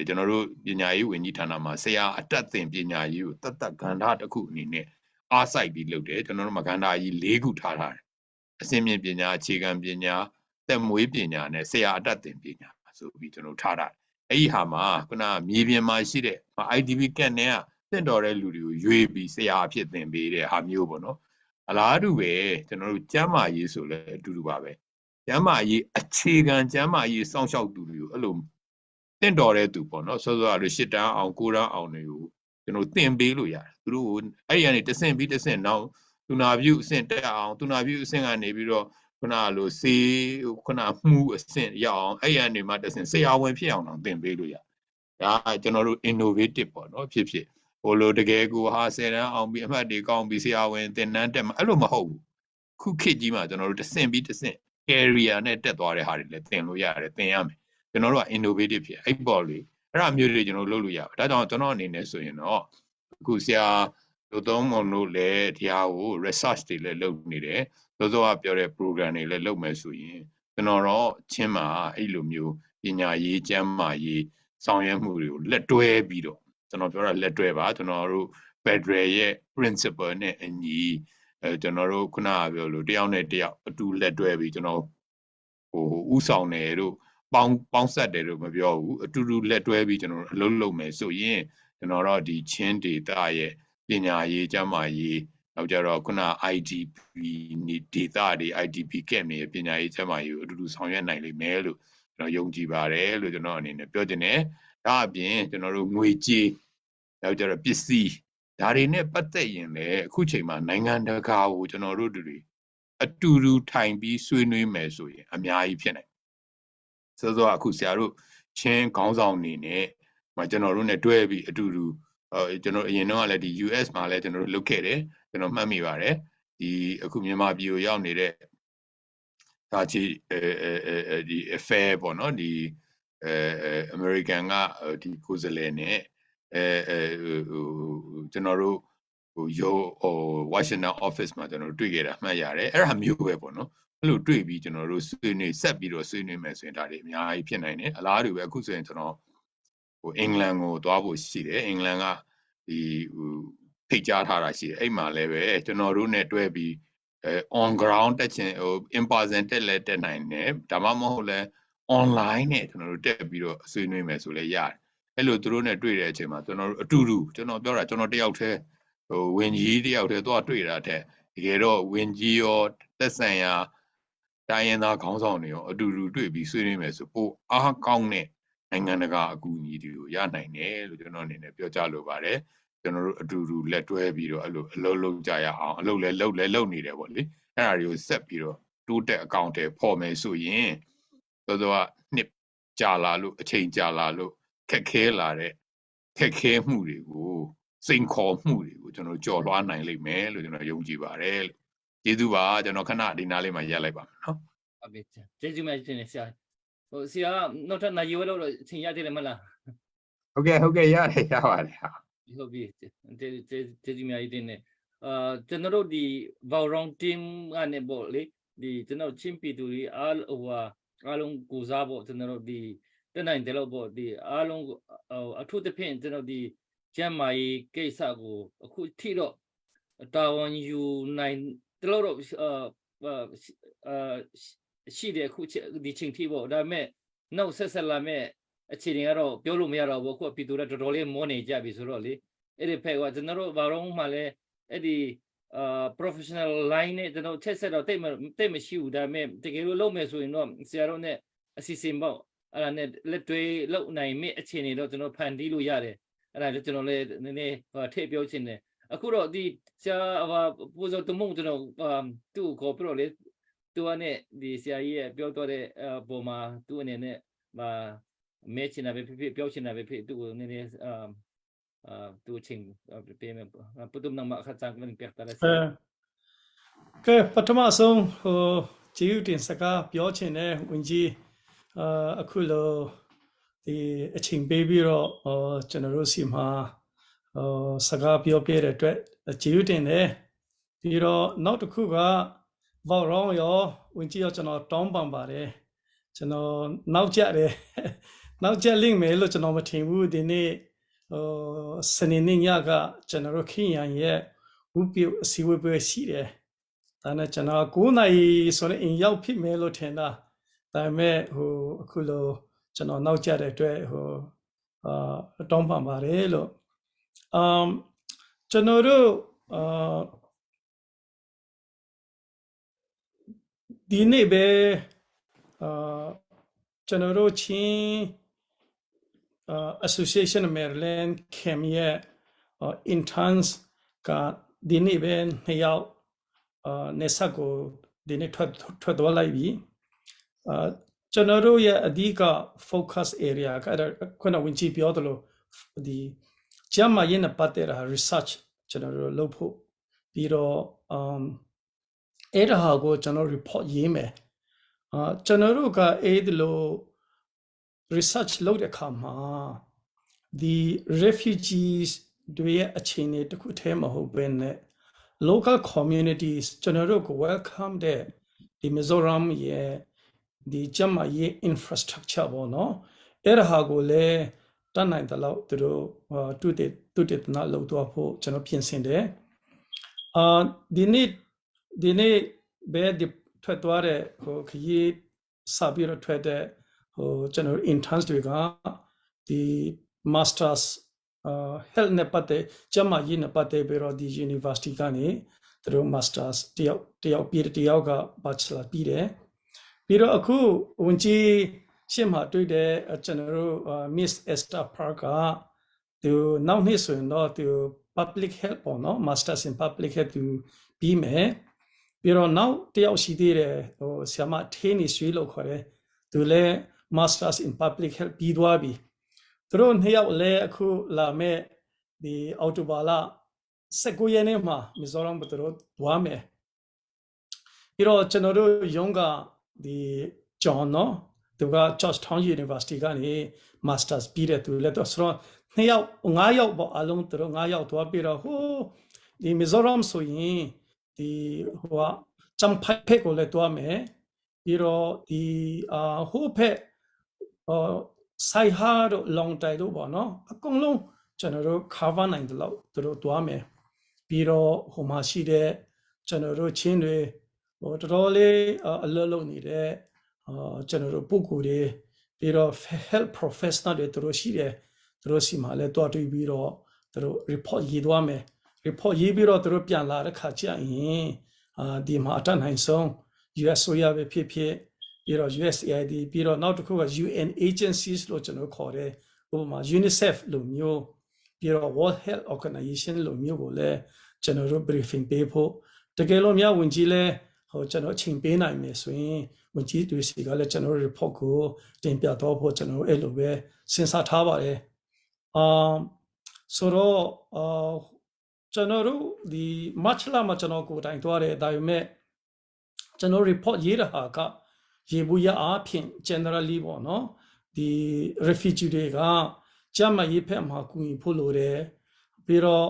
ကျွန်တော်တို့ပညာရေးဝန်ကြီးဌာနမှာဆရာအတက်သင်ပညာရေးကိုတတ်တတ်ကဏ္ဍတစ်ခုအနေနဲ့အားစိုက်ပြီးလုပ်တယ်ကျွန်တော်တို့မှာကဏ္ဍကြီး၄ခုထားထားတယ်အစင်းမြင့်ပညာအခြေခံပညာသက်မွေးပညာနဲ့ဆရာအတက်သင်ပညာဆိုပြီးကျွန်တော်ထားထားတယ်အဲ့ဒီဟာမှာခုနမြေပြင်မှာရှိတဲ့ IDP ကန့်နဲ့ကတင့်တော်တဲ့လူတွေကိုရွေးပြီးဆရာအဖြစ်သင်ပေးတဲ့ဟာမျိုးပေါ့နော်အလားတူပဲကျွန်တော်တို့ကျမ်းမာရေးဆိုလဲအတူတူပါပဲကျမ်းမာရေးအခြေခံကျမ်းမာရေးစောင့်ရှောက်သူတွေကိုအဲ့လိုတင့်တော်တဲ့သူပေါ့နော်စောစောကလို့ရှစ်တန်းအောင်ကိုးတန်းအောင်တွေကိုကျွန်တော်သင်ပေးလို့ရတယ်သူတို့ကိုအဲ့ဒီကနေတဆင့်ပြီးတဆင့်နောက်သူနာပြုအဆင့်တက်အောင်သူနာပြုအဆင့်ကနေပြီးတော့ ခုနလိုစေးခုနမှုအဆင့်ရောက်အောင်အဲ့ရနေမှတဆင့်ဆရာဝန်ဖြစ်အောင်တော့သင်ပေးလို့ရဒါကကျွန်တော်တို့ innovative ပေါ့နော်ဖြစ်ဖြစ်ဟိုလိုတကယ်ကိုဟာဆယ်တန်းအောင်ပြီးအမှတ်တွေကောင်းပြီးဆရာဝန်သင်တန်းတက်မှာအဲ့လိုမဟုတ်ဘူးခုခေတ်ကြီးမှာကျွန်တော်တို့တဆင့်ပြီးတဆင့် career နဲ့တက်သွားတဲ့ဟာတွေလည်းသင်လို့ရတယ်သင်ရမယ်ကျွန်တော်တို့က innovative ဖြစ်အဲ့ပေါ်လေအဲ့ဒါမျိုးတွေကျွန်တော်လုပ်လို့ရပါဒါကြောင့်ကျွန်တော်အနေနဲ့ဆိုရင်တော့အခုဆရာတို့သုံးမောင်တို့လည်းဒီဟာကို research တွေလည်းလုပ်နေတယ်စောစောကပြောတဲ့ program တွေလည်းလုပ်မယ်ဆိုရင်ကျွန်တော်တော့ချင်းမှာအဲ့လိုမျိုးပညာရေးကျန်းမာရေးဆောင်ရွက်မှုတွေကိုလက်တွဲပြီးတော့ကျွန်တော်ပြောတာလက်တွဲပါကျွန်တော်တို့ Federal ရဲ့ principle နဲ့အညီအဲကျွန်တော်တို့ခုနကပြောလို့တယောက်နဲ့တယောက်အတူလက်တွဲပြီးကျွန်တော်ဟိုဥဆောင်တယ်တို့ပေါင်းပေါင်းဆက်တယ်လို့မပြောဘူးအတူတူလက်တွဲပြီးကျွန်တော်တို့အလုပ်လုပ်မယ်ဆိုရင်ကျွန်တော်တို့ဒီချင်းဒေတာရဲ့ပညာရေးကျန်းမာရေးနောက်ကြတော့ခုန IDP နေဒေတာတွေ IDP camp တွေပညာရေးကျန်းမာရေးကိုအတူတူဆောင်ရွက်နိုင်လိမ့်မယ်လို့ကျွန်တော်ယုံကြည်ပါတယ်လို့ကျွန်တော်အနေနဲ့ပြောချင်တယ်ဒါအပြင်ကျွန်တော်တို့ငွေကြေးနောက်ကြတော့ပစ္စည်းဒါတွေနဲ့ပတ်သက်ရင်လည်းအခုချိန်မှာနိုင်ငံတကာကိုကျွန်တော်တို့တွေအတူတူထိုင်ပြီးဆွေးနွေးမယ်ဆိုရင်အများကြီးဖြစ်နိုင်စောစောအခုဆရာတို့ချင်းခေါင်းဆောင်အနေနဲ့မကျွန်တော်တို့ ਨੇ တွဲပြီးအတူတူအဲကျွန်တော်အရင်တော့ကလည်းဒီ US မှာလည်းကျွန်တော်တို့လုပ်ခဲ့တယ်ကျွန်တော်မှတ်မိပါတယ်ဒီအခုမြန်မာပြည်ကိုရောက်နေတဲ့ဒါချီအဲအဲဒီ affair ပေါ့နော်ဒီအဲ American ကဒီကိုယ်စားလှယ်နဲ့အဲအဲဟိုကျွန်တော်တို့ဟိုရုံးဟို Washington office မှာကျွန်တော်တို့တွေ့ခဲ့တာမှတ်ရတယ်အဲ့ဒါမျိုးပဲပေါ့နော်အဲ့လိုတွေ့ပြီးကျွန်တော်တို့ဆွေးနွေးဆက်ပြီးတော့ဆွေးနွေးမယ်ဆိုရင်ဒါတွေအများကြီးဖြစ်နိုင်တယ်အလားတူပဲအခုဆိုရင်ကျွန်တော်ဟိုအင်္ဂလန်ကိုသွားဖို့ရှိတယ်အင်္ဂလန်ကဒီဟိုဖိတ်ကြားထားတာရှိတယ်အဲ့မှာလည်းပဲကျွန်တော်တို့ ਨੇ တွဲပြီးအဲ on ground တက်ချင်ဟို in person တက်လဲတက်နိုင်တယ်ဒါမှမဟုတ်လဲ online နဲ့ကျွန်တော်တို့တက်ပြီးတော့ဆွေးနွေးမယ်ဆိုလဲရတယ်အဲ့လိုသူတို့ ਨੇ တွေ့တဲ့အချိန်မှာကျွန်တော်တို့အတူတူကျွန်တော်ပြောတာကျွန်တော်တယောက်တည်းဟိုဝင်ကြီးတယောက်တည်းသွားတွေ့တာတဲ့တကယ်တော့ဝင်ကြီးရောသက်ဆိုင်ရာတိုင်းရင်းသားခေါင်းဆောင်တွေရောအတူတူတွေ့ပြီးဆွေးနွေးမယ်ဆိုပိုအားကောင်းတဲ့နိုင်ငံတကာအကူအညီတွေကိုရနိုင်တယ်လို့ကျွန်တော်အနေနဲ့ပြောကြားလိုပါတယ်ကျွန်တော်တို့အတူတူလက်တွဲပြီးတော့အဲ့လိုအလုပ်လုပ်ကြရအောင်အလုပ်လဲလုပ်လဲလုပ်နေတယ်ပေါ့လေအဲ့ဒါတွေကိုဆက်ပြီးတော့တိုးတက်အကောင့်တွေဖော်မယ်ဆိုရင်တော်တော်ကနှစ်ကြာလာလို့အချိန်ကြာလာလို့ခက်ခဲလာတဲ့ခက်ခဲမှုတွေကိုစိန်ခေါ်မှုတွေကိုကျွန်တော်ကြော်လွှားနိုင်လိမ့်မယ်လို့ကျွန်တော်ယုံကြည်ပါတယ်လို့ကျေးဇူးပါကျွန်တော်ခဏဒီနားလေးမှာရပ်လိုက်ပါမယ်နော် ဟုတ်ပြီကျေးဇူးများတင်တယ်ဆရာဟိုဆရာနောက်ထပ်နိုင်ရွယ်လို့အချိန်ရသေးတယ်မလား ဟုတ်ကဲ့ဟုတ်ကဲ့ရတယ်ရပါတယ်ဟာ ဟုတ်ပြီကျေးကျေးကျေးဇူးများတင်တယ်အာကျွန်တော်တို့ဒီ Vauron team ကနေပေါ့လေဒီကျွန်တော်ချင်းပြည်သူတွေအားဟိုဟာအားလုံးကိုစားပေါ့ကျွန်တော်တို့ဒီတက်နိုင်တယ်လို့ပေါ့ဒီအားလုံးဟိုအထူးသဖြင့်ကျွန်တော်ဒီကျန်းမာရေးကိစ္စကိုအခုထိတော့တာဝန်ယူနိုင်တလို့တော့အာအာရှိတယ်အခုဒီချိန်ထိပေါ့ဒါပေမဲ့နောက်ဆက်ဆက်လာမဲ့အခြေအနေကတော့ပြောလို့မရတော့ဘူးအခုပြည်သူတွေတော်တော်လေးမောနေကြပြီဆိုတော့လေအဲ့ဒီဖက်ကကျွန်တော်တို့ဘာလို့မှလည်းအဲ့ဒီအာ professional line နဲ့ကျွန်တော်ချက်ဆက်တော့တိတ်မတိတ်မရှိဘူးဒါပေမဲ့တကယ်လို့လုပ်မယ်ဆိုရင်တော့ဆရာတို့ ਨੇ အစီအစဉ်ပေါ့အဲ့ဒါနဲ့လက်တွေးလုပ်နိုင်မယ့်အခြေအနေတော့ကျွန်တော်ဖန်တီးလို့ရတယ်အဲ့ဒါလည်းကျွန်တော်လည်းနည်းနည်းထည့်ပြောချင်တယ်အခုတော့ဒီဆရာဟာပူဇော်တမုံကျွန်တော်သူ့ကိုခေါ်ပြတော့လေသူကနဲ့ဒီဆရာကြီးရဲ့ပြောတော့တဲ့ပုံမှာသူ့အနေနဲ့ဟာမဲချင်တာပဲဖြစ်ဖြစ်ပြောချင်တာပဲဖြစ်သူ့ကိုနည်းနည်းအာအာသူ့ချင်းပေးမယ်ပုတုမနမခါချန်ကလန်ပြတ်တာလဲ အဲကဲပထမဆုံးဟိုဂျေယူတင်စကားပြောချင်တဲ့ဝင်ကြီးအာအခုလိုဒီအချိန်ပေးပြီးတော့ဟိုကျွန်တော်တို့စီမှာဟိုစကားပြောပြတဲ့အတွက်ဂျေယူတင်တယ်ပြီးတော့နောက်တစ်ခုကဘောက်ရောင်းရောဝင်ကြီးရောကျွန်တော်တောင်းပန်ပါတယ်ကျွန်တော်နောက်ကျတယ်နောက်ကျလိမ့်မယ်လို့ကျွန်တော်မထင်ဘူးဒီနေ့ဟိုစနေနေ့ညကကျွန်တော်တို့ခင်ရန်ရဲ့ဝုပြုအစည်းအဝေးပွဲရှိတယ်။ဒါနဲ့ကျွန်တော်9နာရီဆိုရင်အိမ်ရောက်ဖြစ်မယ်လို့ထင်တာ။ဒါပေမဲ့ဟိုအခုလိုကျွန်တော်နောက်ကျတဲ့အတွက်ဟိုအာတောင်းပန်ပါတယ်လို့အမ်ကျွန်တော်တို့အာဒီနေ့ပဲအာကျွန်တော်တို့ချင်းအာ Association of Maryland ခင်ရဲ့ interns ကဒီနေ့ပဲနှစ်ယောက်အာနေဆက်ကို ဒီနေ့ထွက်ထွက်သွားလိုက်ပြီအာကျွန်တော်တို့ရဲ့အဓိက focus area ကအဲ့ဒါခုနဝင်ကြည့်ပြောသလိုဒီကျန်းမာရေးနဲ့ပတ်သက်တာ research ကျွန်တော်တို့လုပ်ဖို့ပြီးတော့ um အဲ့ဒါဟာကိုကျွန်တော် report ရေးမယ်အာကျွန်တော်တို့ကအဲ့ဒီလို research လုပ်တဲ့အခါမှာဒီ refugees တွေရဲ့အခြေအနေတစ်ခုတည်းမဟုတ်ဘဲနဲ့ local communities ကျွန်တော်တို့ကို welcome တဲ့ဒီ Mizoram ရဲ့ဒီကျန်းမာရေး infrastructure ပေါ့နော်အဲ့ဒါဟာကိုလည်းတတ်နိုင်တဲ့လောက်သူတို့တုတေတုတေသနလုပ်တော့ဖို့ကျွန်တော်ပြင်ဆင်တယ်အာဒီနေ့ဒီနေ့ဘယ်ဒီထွက်သွားတဲ့ဟိုခရီးစပြီးတော့ထွက်တဲ့ဟိုကျွန်တော် interns တွေကဒီ masters အာ health နဲ့ပတ်သက်ကျန်းမာရေးနဲ့ပတ်သက်ပြီးတော့ဒီ university ကနေသူတို့ masters တယောက်တယောက်ပြီးတယောက်က bachelor ပြီးတယ်ပြီးတော့အခုဝန်ကြီးရှင်းမှာတွေ့တဲ့ကျွန်တော်တို့ Miss Esther Park ကသူနောက်နှစ်ဆိုရင်တော့သူ public health ပေါ့နော် masters in public health သူပြီးမယ်ပြီးတော့နောက်တယောက်ရှိသေးတယ်ဟိုဆရာမထင်းနေရွှေလို့ခေါ်တယ်သူလည်း masters in public health ပြီးသွားပြီသူတို့နှစ်ယောက်လည်းအခုလာမဲ့ဒီအော်တိုဘာလ19ရက်နေ့မှာမီဇိုရမ်ဘသူတို့သွားမယ်ပြီးတော့ကျွန်တော်တို့ရုံးကဒီဂျွန်နော်သူက Georgetown University ကနေ Masters ပြီးတဲ့သူလည်းတော့ဆိုတော့နှစ်ယောက်၅ယောက်ပေါ့အလုံးသူတို့၅ယောက်သွားပြီးတော့ဟိုဒီမီဇိုရမ်ဆိုရင်ဒီဟိုကချမ်ဖိုက်ဖက်ကိုလည်းသွားမယ်ပြီးတော့ဒီအာဟိုဖက်အော်ဆိုင်ဟာတို့လောင်တိုင်တို့ပေါ့နော်အကုန်လုံးကျွန်တော်တို့ cover နိုင်တယ်လို့သူတို့သွားမယ်ပြီးတော့ဟိုမှာရှိတဲ့ကျွန်တော်တို့ချင်းတွေဟိုတော်တော်လေးအလွတ်လုပ်နေတဲ့အာကျွန်တော်တို့ပုဂ္ဂိုလ်တွေပြီးတော့ health professional တွေသူတို့ရှိတယ်သူတို့စီမှာလည်းတွားတွေ့ပြီးတော့သူတို့ report ရေးသွားမယ် report ရေးပြီးတော့သူတို့ပြန်လာတဲ့ခါကျရင်အာဒီမှာအတတ်နိုင်ဆုံး US ဆိုရပဲဖြစ်ဖြစ်ပြီးတော့ USAID ပြီးတော့နောက်တစ်ခုက UN agencies လို့ကျွန်တော်ခေါ်တယ်ဥပမာ UNICEF လိုမျိုးပြီးတော့ World Health Organization လိုမျိုးကိုလည်းကျွန်တော်တို့ briefing ပေးဖို့တကယ်လို့များဝင်ကြီးလဲဟိုကျွန်တော်အချိန်ပေးနိုင်မယ်ဆိုရင်ဝင်ကြီးတွေစီကလည်းကျွန်တော်တို့ report ကိုတင်ပြတော့ဖို့ကျွန်တော်တို့အဲ့လိုပဲစဉ်းစားထားပါတယ်အာဆိုတော့အာကျွန်တော်တို့ဒီ March လမှာကျွန်တော်ကိုယ်တိုင်သွားတယ်ဒါပေမဲ့ကျွန်တော် report ရေးတဲ့ဟာကရေဘူးရအားဖြင့် generally ပေါ့နော်ဒီ refugee တွေကကျန်းမာရေးဖက်မှာကူညီဖို့လိုတယ်ပြီးတော့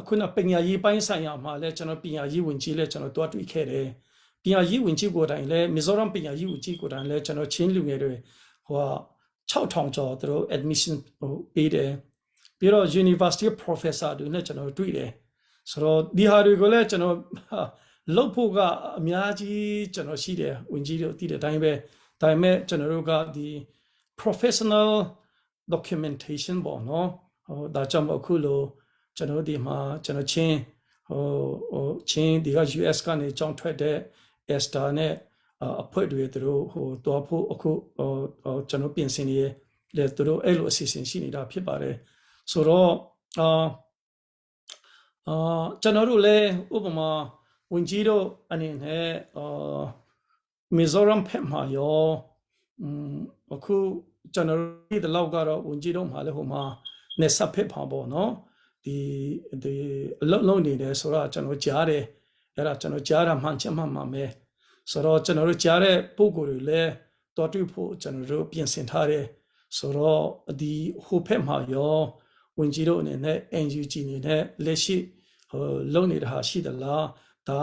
အခုနပညာရေးပိုင်းဆိုင်ရာမှာလည်းကျွန်တော်ပညာရေးဝင်ကြီးလည်းကျွန်တော်တွားတွေ့ခဲ့တယ်ပညာရေးဝင်ကြီးကိုယ်တိုင်လည်းမီဇိုရမ်ပညာရေးဝင်ကြီးကိုယ်တိုင်လည်းကျွန်တော်ချင်းလူငယ်တွေဟို6000ကျော်သူတို့ admission ဟိုပေးတယ်ပြီးတော့ university professor တွေနဲ့ကျွန်တော်တွေ့တယ်ဆိုတော့ဒီဟာတွေကိုလည်းကျွန်တော်လုပ်ဖို့ကအများကြီးကျွန်တော်ရှိတယ်ဝင်ကြီးတို့သိတဲ့အတိုင်းပဲဒါပေမဲ့ကျွန်တော်တို့ကဒီ professional documentation ပေါ့နော်ဟိုဒါကြောင့်မို့အခုလိုကျွန်တော်ဒီမှာကျွန်တော်ချင်းဟိုဟိုချင်းဒီက US ကနေကြောင်းထွက်တဲ့ Esther နဲ့အဖွဲ့တွေသူတို့ဟိုတွားဖို့အခုဟိုကျွန်တော်ပြင်ဆင်နေလေသူတို့အဲ့လိုအစီအစဉ်ရှိနေတာဖြစ်ပါတယ်ဆိုတော့အာအာကျွန်တော်တို့လည်းဥပမာဝင်ကြီးတို့အနေနဲ့အာမီဇိုရမ်ဖက်မှာရောอืมအခုကျွန်တော်တို့ဒီလောက်ကတော့ဝင်ကြီးတို့မှာလည်းဟိုမှာနေဆက်ဖက်ပါပေါ့နော်ဒီဒီအလုံးလုံးနေတယ်ဆိုတော့ကျွန်တော်ကြားတယ်အဲ့ဒါကျွန်တော်ကြားတာမှန်ချက်မှန်မှန်ပဲဆိုတော့ကျွန်တော်တို့ကြားတဲ့ပုံကိုယ်တွေလည်းတော်တွေ့ဖို့ကျွန်တော်တို့ပြင်ဆင်ထားတယ်ဆိုတော့ဒီဟိုဖက်မှာရောဝင်ကြီးတို့အနေနဲ့ NUG အနေနဲ့လက်ရှိဟိုလုံနေတာဟာရှိသလားဒါ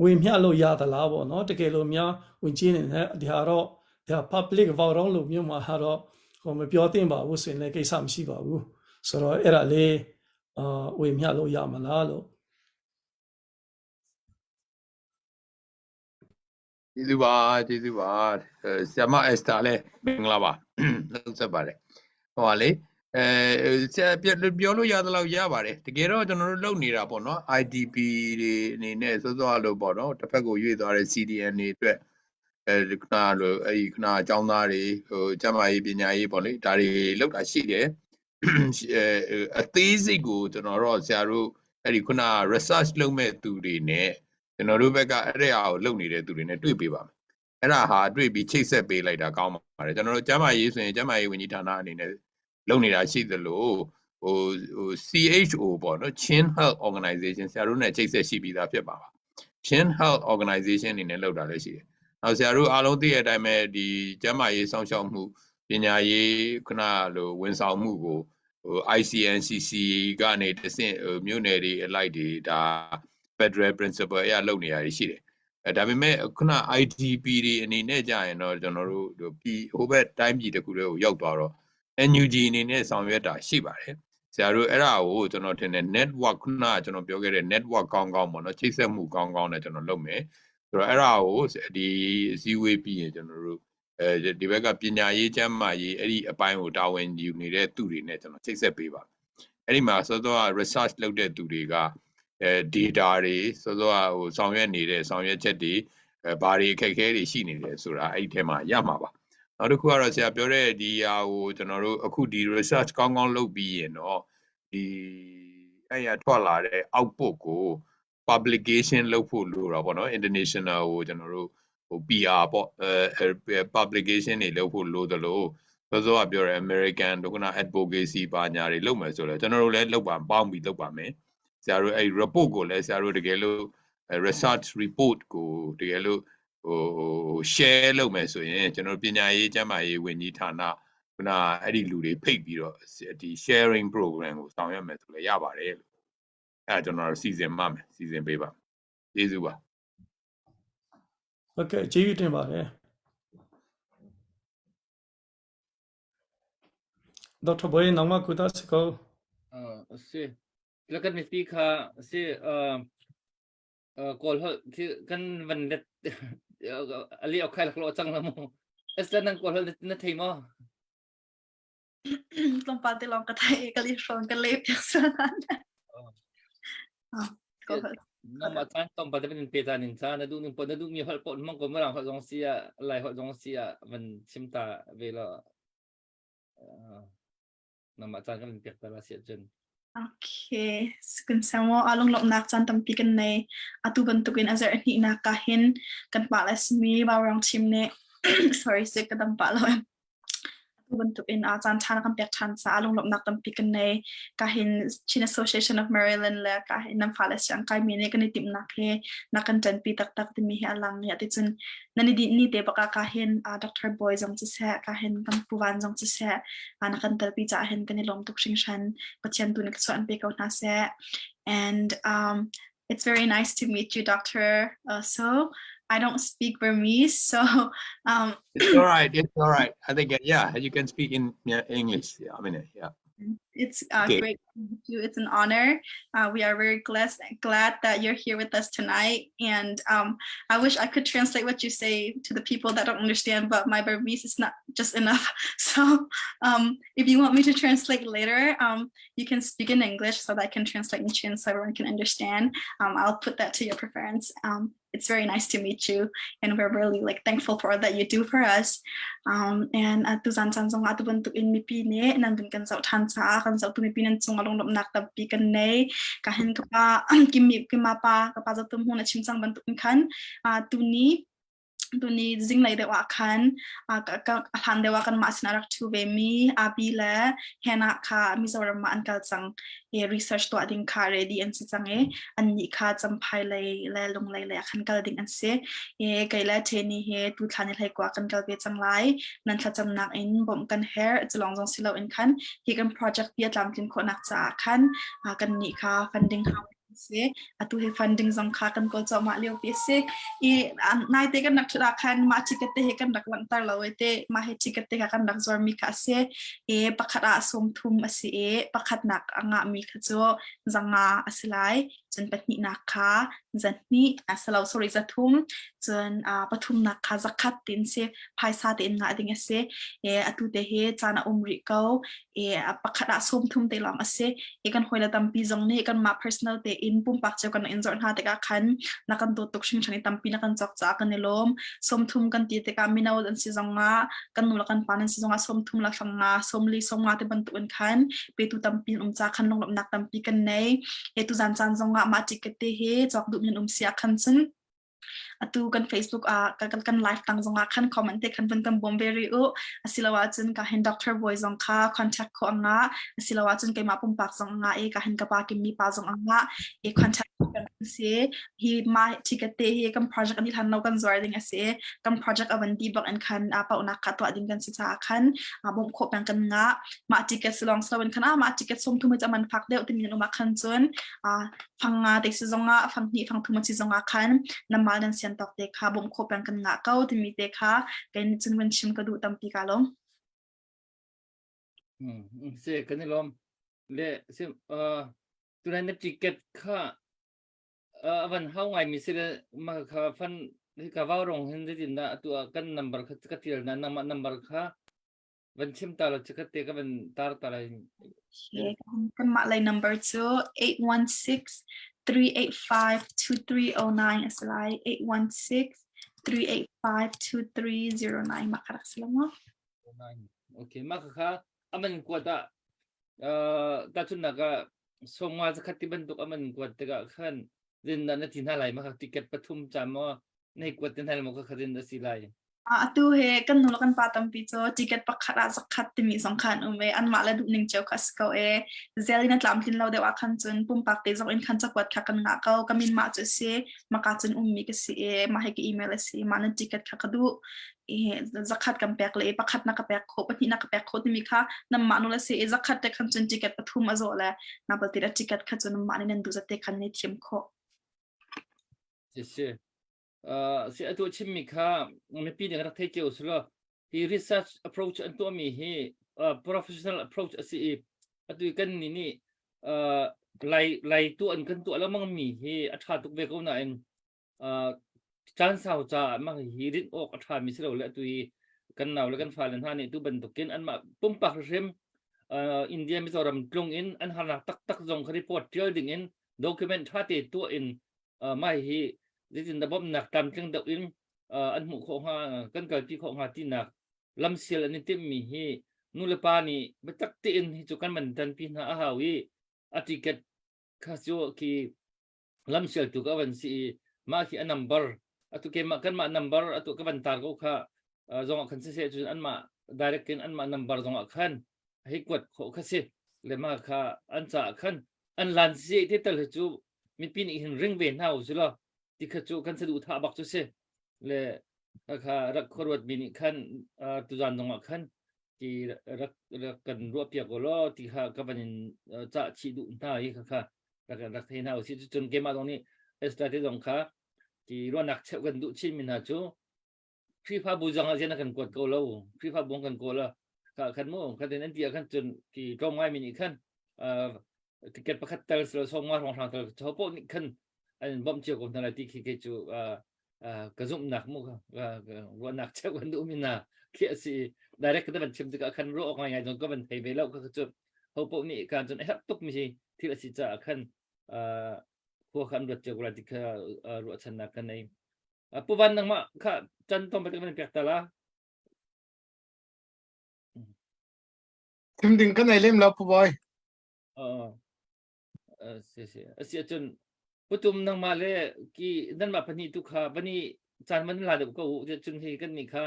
ဝင်မျှလို့ရသလားပေါ့နော်တကယ်လို့များဝင်ကြီးအနေနဲ့ဒီဟာတော့ဒီဟာ public ဘောင်လို့မျိုးမှာဟာတော့ဟိုမပြောသင့်ပါဘူးဆိုရင်လည်းကိစ္စမရှိပါဘူးဆိုတော့အဲ့ဒါလေးအာဝင်မျှလို့ရမလားလို့ ကျေးဇူးပါကျေးဇူးပါဆရာမအက်စတာလည်းမင်္ဂလာပါနှုတ်ဆက်ပါတယ်ဟိုပါလေအဲဆရာပြောလို့ရသလောက်ရပါတယ်တကယ်တော့ကျွန်တော်တို့လုပ်နေတာပေါ့နော် IDP တွေအနေနဲ့စောစောလို့ပေါ့နော်တစ်ဖက်ကိုရွေ့သွားတဲ့ CDN တွေအတွက်အဲခုနလိုအဲဒီခုနအကြောင်းသားတွေဟိုကျန်းမာရေးပညာရေးပေါ့လေဒါတွေလုပ်တာရှိတယ်အဲအသေးစိတ်ကိုကျွန်တော်တို့ဆရာတို့အဲ့ဒီခုန research လုပ်မဲ့သူတွေနဲ့ ကျွန်တော်တို့ဘက်ကအဲ့ဒီဟာကိုလုပ်နေတဲ့သူတွေနဲ့တွေ့ပေးပါမယ်အဲ့ဒါဟာတွေ့ပြီးချိတ်ဆက်ပေးလိုက်တာကောင်းပါတယ်ကျွန်တော်တို့ကျန်းမာရေးဆိုရင်ကျန်းမာရေးဝန်ကြီးဌာနအနေနဲ့လုပ်နေတာရှိသလိုဟိုဟို CHO ပေါ့နော် Chin Health Organization ဆရာတို့နဲ့ချိတ်ဆက်ရှိပြီးသားဖြစ်ပါပါ Chin Health Organization အနေနဲ့လုပ်တာလည်းရှိတယ်။နောက်ဆရာတို့အားလုံးသိတဲ့အတိုင်းပဲဒီကျန်းမာရေးစောင့်ရှောက်မှုပညာရေးခုနလိုဝန်ဆောင်မှုကိုဟို ICNCC ကနေတဆင့်မြို့နယ်တွေအလိုက်တွေဒါ Federal Principle အရလုပ်နေရရှိတယ်။အဲဒါပေမဲ့ခုန IDP တွေအနေနဲ့ကြာရင်တော့ကျွန်တော်တို့ပြည်ဟိုဘက်တိုင်းပြည်တခုတည်းကိုရောက်သွားတော့ NUG အနေနဲ့ဆောင်ရွက်တာရှိပါတယ်။ဆရာတို့အဲ့ဒါကိုကျွန်တော်ထင်တယ် network ခုနကကျွန်တော်ပြောခဲ့တဲ့ network ကောင်းကောင်းပေါ့နော်ချိတ်ဆက်မှုကောင်းကောင်းနဲ့ကျွန်တော်လုပ်မယ်။ဆိုတော့အဲ့ဒါကိုဒီအစည်းအဝေးပြီးရင်ကျွန်တော်တို့အဲဒီဘက်ကပညာရေးကျန်းမာရေးအဲ့ဒီအပိုင်းကိုတာဝန်ယူနေတဲ့သူတွေနဲ့ကျွန်တော်ချိတ်ဆက်ပေးပါအဲ့ဒီမှာစောစောက research လုပ်တဲ့သူတွေကအဲ data တွေစောစောကဟိုဆောင်ရွက်နေတဲ့ဆောင်ရွက်ချက်တွေအဲဘာတွေအခက်အခဲတွေရှိနေတယ်ဆိုတာအဲ့ဒီထဲမှာရမှာပါနောက်တစ်ခုကတော့ဆရာပြောတဲ့ဒီဟာကိုကျွန်တော်တို့အခုဒီ research ကောင်းကောင်းလုပ်ပြီးရင်တော့ဒီအဲ့ရထွက်လာတဲ့ output ကို publication လုပ်ဖို့လိုတာပေါ့နော် international ကိုကျွန်တော်တို့ဟို PR ပေါ့အဲ publication တွေလုပ်ဖို့လိုသလိုစောစောကပြောတဲ့ American တို့က advocacy ပါညာတွေလုပ်မယ်ဆိုတော့ကျွန်တော်တို့လည်းလုပ်ပါပေါင်းပြီးလုပ်ပါမယ်ဆရာတို့အဲ့ report ကိုလည်းဆရာတို့တကယ်လို့ research report ကိုတကယ်လို့ဟို share လုပ်မယ်ဆိုရင်ကျွန်တော်ပညာရေးကျန်းမာရေးဝန်ကြီးဌာနခုနအဲ့ဒီလူတွေဖိတ်ပြီးတော့ဒီ sharing program ကိုဆောင်ရွက်မယ်ဆိုလည်းရပါတယ်လို့အဲ့ဒါကျွန်တော်စီစဉ်မှမယ်စီစဉ်ပေးပါကျေးဇူးပါ ဟုတ်ကဲ့ကျေးဇူးတင်ပါတယ်ဒေါက်တာဘွေနောင်မကုသစကော အာsi lakan mi pi kha si kawl holh khi kan van let ali ok khai lak lo cang la mu es lan nang kawl holh na thei maw Tlawmpal te lawng ka thei i ka li hrawn ka le piak sual Nama caan tlawmpal te van pe ta ning ca na duh ning po na duh mi holh po mang ko mirang holh zong si ah lai holh zong si ah van chim ta ve lo nama caan kan pek ta la si ahcun Okay, kun samo alung lomnak caan tampi kan nei. Atu bantukin a zarh hnihnak ka hin kan pa le simi Vaurawng chim nih sorry sik ka dam pah lo. Atu bantukin a caan ṭha na kan pek ṭhan caah lunglawmhnak tampi kan nei. Ka hin Chin Association of Maryland le ka hin nan fale siang kaimi nih kan i timhnak hi na kan ṭanpi taktak timi hi a lang i ticun nan i dinh ni te bak ah ka hin Dr. Boy zong siseh, ka hin kan Pu Van zong siseh, na kan telpi caah hin kan i lawm tuk hringhran. Pathian tu nih thluachuah an pe ko hna seh. And um, It's very nice to meet you, Doctor. So I don't speak Burmese, so um, It's all right. It's all right. I think yeah, you can speak in English. Yeah, I mean, yeah. It's uh, Okay. great to meet you. It's an honor. We are very glad glad that you're here with us tonight. And um, I wish I could translate what you say to the people that don't understand, but my Burmese is not just enough. So um, if you want me to translate later, um, you can speak in English so that I can translate in Chin so everyone can understand. I'll put that to your preference. It's very nice to meet you and we're really like thankful for all that you do for us. And atu zan caan zong atu bantuk in mipi nih nan vun kan zoh ṭhan caah kan zohtu mipi nan cung ah lunglawmhnak tampi kan nei. Ka hin ka pa kimi kima pa ka pa zohtu hmun a chim cang bantuk in khan tuni Tuni zinglei deuh ah khan a hlan deuh ah kanmah sinah rak ṭhu vemi Abi le Hannah kha Mizoram ah an kal cang i research tuah ding kha ready an si cang i annih kha Champhai lei le Lunglei lei ah khan kal ding an si. I kei le Ṭheni hi tuthla ni hleikua kan kal ve cang lai. Nan thlacamnak in bawmh kan herh. Cu lawng zong si loin khan hi kan project pi a tlamtlin khawhnak caah khan kannih kha funding hau si. Atu hi funding zong kha kan kawl cuahmah lio pi a si. I naite kan rak ṭhut ah khan mah ticket te hi kan rak langhter lo i te mah hi ticket te kha kan rak zuarmi kha a si. I pakhat ah 30 a si i pakhatnak a ngahmi kha cu zanga a si lai. Cun pahnihnak kha zahnih a si lo sorry zathum cun pathumnak kha zakhat tiin si phaisa tein ngah ding a si. I atu te hi caan a um rih ko. I pakhat ah 30 te lawng a si. I kan hawile tampi zong nih kanmah personal tein pumpak cio kan in zorh hna tikah khan na kan dawt tuk hringhran i tampi na kan cawk caah kan i lawm. 30 kan ti tikah mino an si zongah kan nu le kan pa nan si zongah 30 la fang nga 40 sawmnga te bantuk in khan petu tampi an um caah khan lunglawmhnak tampi kan nei. E tuzan caan zongah zongah mah ticket te hi cawk duh mi an um si ah khan cun atu kan Facebook ah kan, kan, kan live tang zongah khan comment te khan vun kan bawm ve rih u. Asiloah cun ka hin Dr. Boy zong kha contact kho anga asiloah cun keimah pumpak zong anga i ka hin ka pa kim mi pa zong anga i contact kan si hi ma ticket te hi kan project ani hlan lo kan zuar ding asi kan project avan di bak in khan a paunak kha tuah ding kan si caah khan a bawmh khawh peng kan nga mah ticket silong silawin khan a mah ticket sum thum hi man fak deuh timi an um ah khan cun a fang nga te si zong ah fang hnih fang thum si zong ah khan namal nan sian tawk te kha bawmh khawh peng kan ngah ko timi te kha kei nih cun van chim ka duh tampi ka lawm. Se kan i lawm. Le se tunan na ticket kha a van hau ngai mi si le ma kha fan ka vau rong hin zeitin dah atu ah kan number kha ka tial na nangmah number kha van chim ta lo chikat te ka van tar ta lai. Kanmah lei number cu 816 385 2309 a si lai. 816 385 2309 mah kha rak si lo maw? Okay, mah kha aman kuat ah tahchunhnak ah sawmnga zakhat ti bantuk aman kuat tikah khan zin na ti hna lai mah kha ticket pathum ca maw nei kuat te hna maw kha kha zin a si lai. Atu he kan nu le kan pa tampi cu ticket pakhat ah zakhat timi zong kha an um i anmah le duhning cio kha a si ko i zel in a tlamtlin lo deuh ah khan cun pumpak te zong in khan cakuat kha kan ngah ko. Ka min mah cu a si, maka cun ummi ka si i mah hi ka email a si, mah nan ticket kha ka duh. I zakhat kan pek le pakhat na ka pek khawh, pahnih na ka pek khawh timi kha nanmah nu le si i zakhat te khan cun ticket pathum a zawh le na bal ti ticket kha cun nanmah nih nan duh zat te khan ni thiam khawh. Si si. Si atu chimmi kha mipi nih rak thei cio sulaw hi research approach an tuahmi hi professional approach a si i atu kan nih nih lai lai tu an kan tuah lengmang mi hi a tha tuk ve ko nain caan sau caah mah hi rinh awk a tha mi si lo le atu hi kan nau le kan fale hna nih tu bantukin anmah pumpak hrim India Mizoram tlung in an harnak taktak zong kha report tial ding in document tha te tuah in mah hi zeitin dah bawmhnak tlamtling deuh in an hmuh khawh hnga kan kalpi khawh hnga tinak lamsial an i timhmi hi nu le pa nih biatak tein hi cu kan man tanpi hna a hau i a ticket kha cu khi lamsialtu ka van si i mah khi a number atu ke mah kanmah number atu ka van tar ko kha zong ah khan siseh cun anmah direct in anmah number zong ah khan hei kuat khawh kha si le mah kha an caah khan an lan si te tal hi cu mipi nih hin ring ve hna u si law ti kha cu kan saduh thah bak cu si le kha rak khuaruat mi nih khan tuzan zong ah khan ti rak rak kan ruah piak u law ti kha ka van in cah chih duh hna hi kha kha rak rak thei hna u si cun keimah zong nih Esther te zong kha ti ruahnak cheuh kan duh chin mi hna cu Khrihfabu zong ah zian a kan kuat ko lo. Khrihfabu kan kawl ah ka khan mu khan an ti ah khan cun ti tlawm ngai mi nih khan ticket pakhat tel silo sawm nga hrawng hrang tel cho poh nih khan an bawmh cio ko hna lai ti khi kei cu ka zumhnak mu ruahnak cheu kan duh mi na khi a si direct ka van chim tikah khan ruah awk ngai ngai zong ka van thei ve lo ka cu ho poh nih kan cun a herh tuk mi thil a si caah khan khua khan ruat cio ko lai ti kha ruahchannak ka nei. Pu Van nangmah kha can tom patik man pek ta la. Thim ding kan ei lem lo Pu Boy. Si si. Asi ahcun putum nangmah le ki nanmah pahnih tu kha vani caan van la deuh ko u cun hi kan nih kha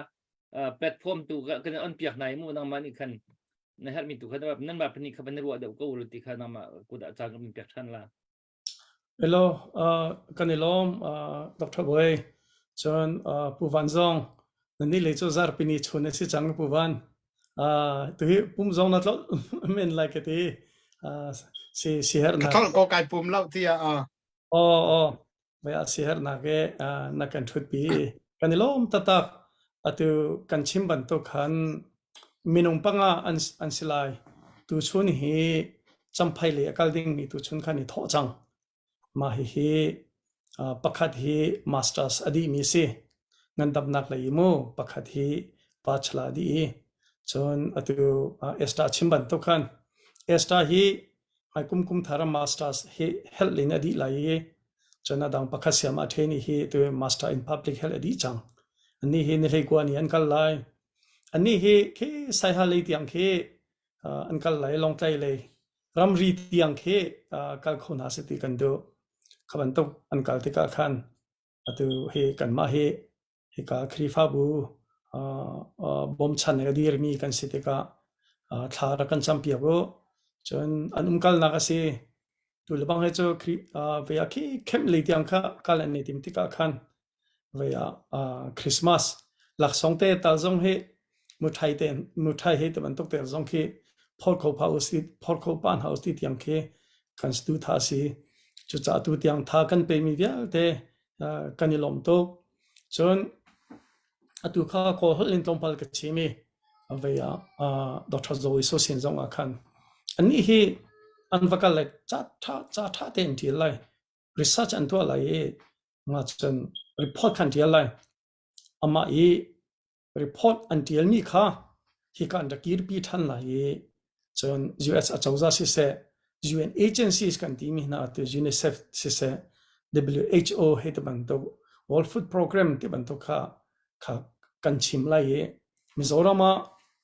platform tu kan on piak nai mu nangmah nih khan na herhmi tu kha nanmah pahnih kha van ruah deuh ko u ti kha nangmah kut ah caan kan pek than la. Hello, kan i lawm Dr. Bawi. Cun Pu Van zong na ni lei cu zarpi ni chun a si cang Pu Van. Tuhi pum zong na tlolh men lai ka ti. Si si hernak. Ka tlolh ko kai pum lo tiah. Aw aw vai a si hernak e na kan thut pi. Kan i lawm taktak. Atu kan chim bantuk khan Minung panga an si lai. Tuchun hi Champhai lei a kal dingmi tuchun khan i thawh cang. Mah hihi pakhat hi masters a dihmi a si. Ngandamnak lei i mu pakhat hi bachelor a dih i cun atu Esther chim bantuk khan Esther hi hmai kum kum thar ah masters hi health in a dih lai i cun a dang pakhat siam a ṭhen i hi tu master in public health a dih cang. Annih hi ni hleikua ni an kal lai. Annih hi khi Saiha lei tiang khi an kal lai, Lawngtlai lei ramri tiang khi kal kho hna seh ti kan duh. Kha bantuk an kal tikah khan atu hi kanmah hi hika Khrihfabu bawmchan a dirmi kan si tikah thla rak kan campiak u. Cun an umkalnak a si. Tu le bang he cu vei ah khi kemh lei tiang kha kal an i tim tikah khan vei ah Christmas laksawng te tal zong hi muthai te muthai he te bantuk te zong khi phor kho pha usi phor kho pa hna usi tiang khi kan stu tha si. Cucaah tu tiang tha kan pe mi vialte kan i lawm tuk. Cun atu kha Kawl holh in tlawmpal ka chim i vei ah Dr. Zoe So sin zong ah khan annih hi an va kal lai ca ṭha ca ṭha tein ṭial lai research an tuah lai i nga cun report khan ṭial lai amah i report an ṭialmi kha hika an rak kirpi ṭhan lai i cun US acozah siseh UN agencies kan timi hna tu UNICEF siseh WHO hei ti bantuk World Food Program ti bantuk kha kha kan chim lai i Mizoram ah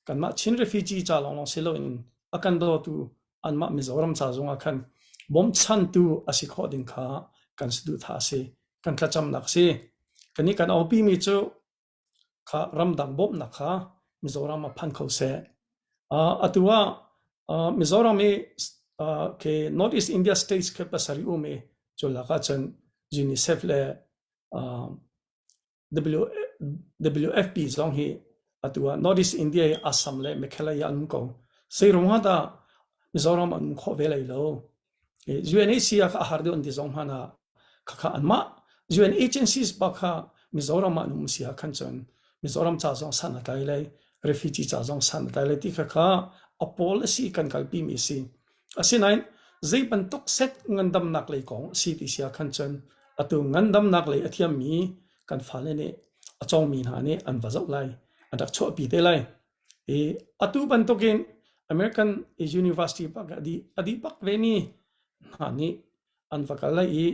kanmah Chin refugee ca lawnglawng si loin a kan dawtu anmah Mizoram ca zongah khan bawmchantu a si khawh ding kha kan saduhthah a si kan thlacamnak a si. Kannih kan aupi mi cu kha ramdang bawmhnak kha Mizoram ah phan kho seh. Atu ah Mizoram i ke North East India states khi pasarih um i cu lak ahcun UNICEF le WFP zong hi atu ah North East India i Assam le Meghalaya an um ko. Zeiruang ah dah Mizoram an um khawh ve lai lo? UNHCR kha a har deuh an ti zong hmanh ah khakha anmah UN agencies bak kha Mizoram ah an um si ah khan cun Mizoram ca zong san a tlai lai refugee ca zong san a tlai lai ti kha kha a policy kan kalpi mi si. Asinain zei bantuk set ngandamnak lei kong si ti si ah khan cun atu ngandamnak lei a thiammi kan fale nih a cawngmi hna nih an va zoh lai an rak chuahpi te lai. I atu bantukin American University bak a dih a dih bak vemi hna nih an va kal lai i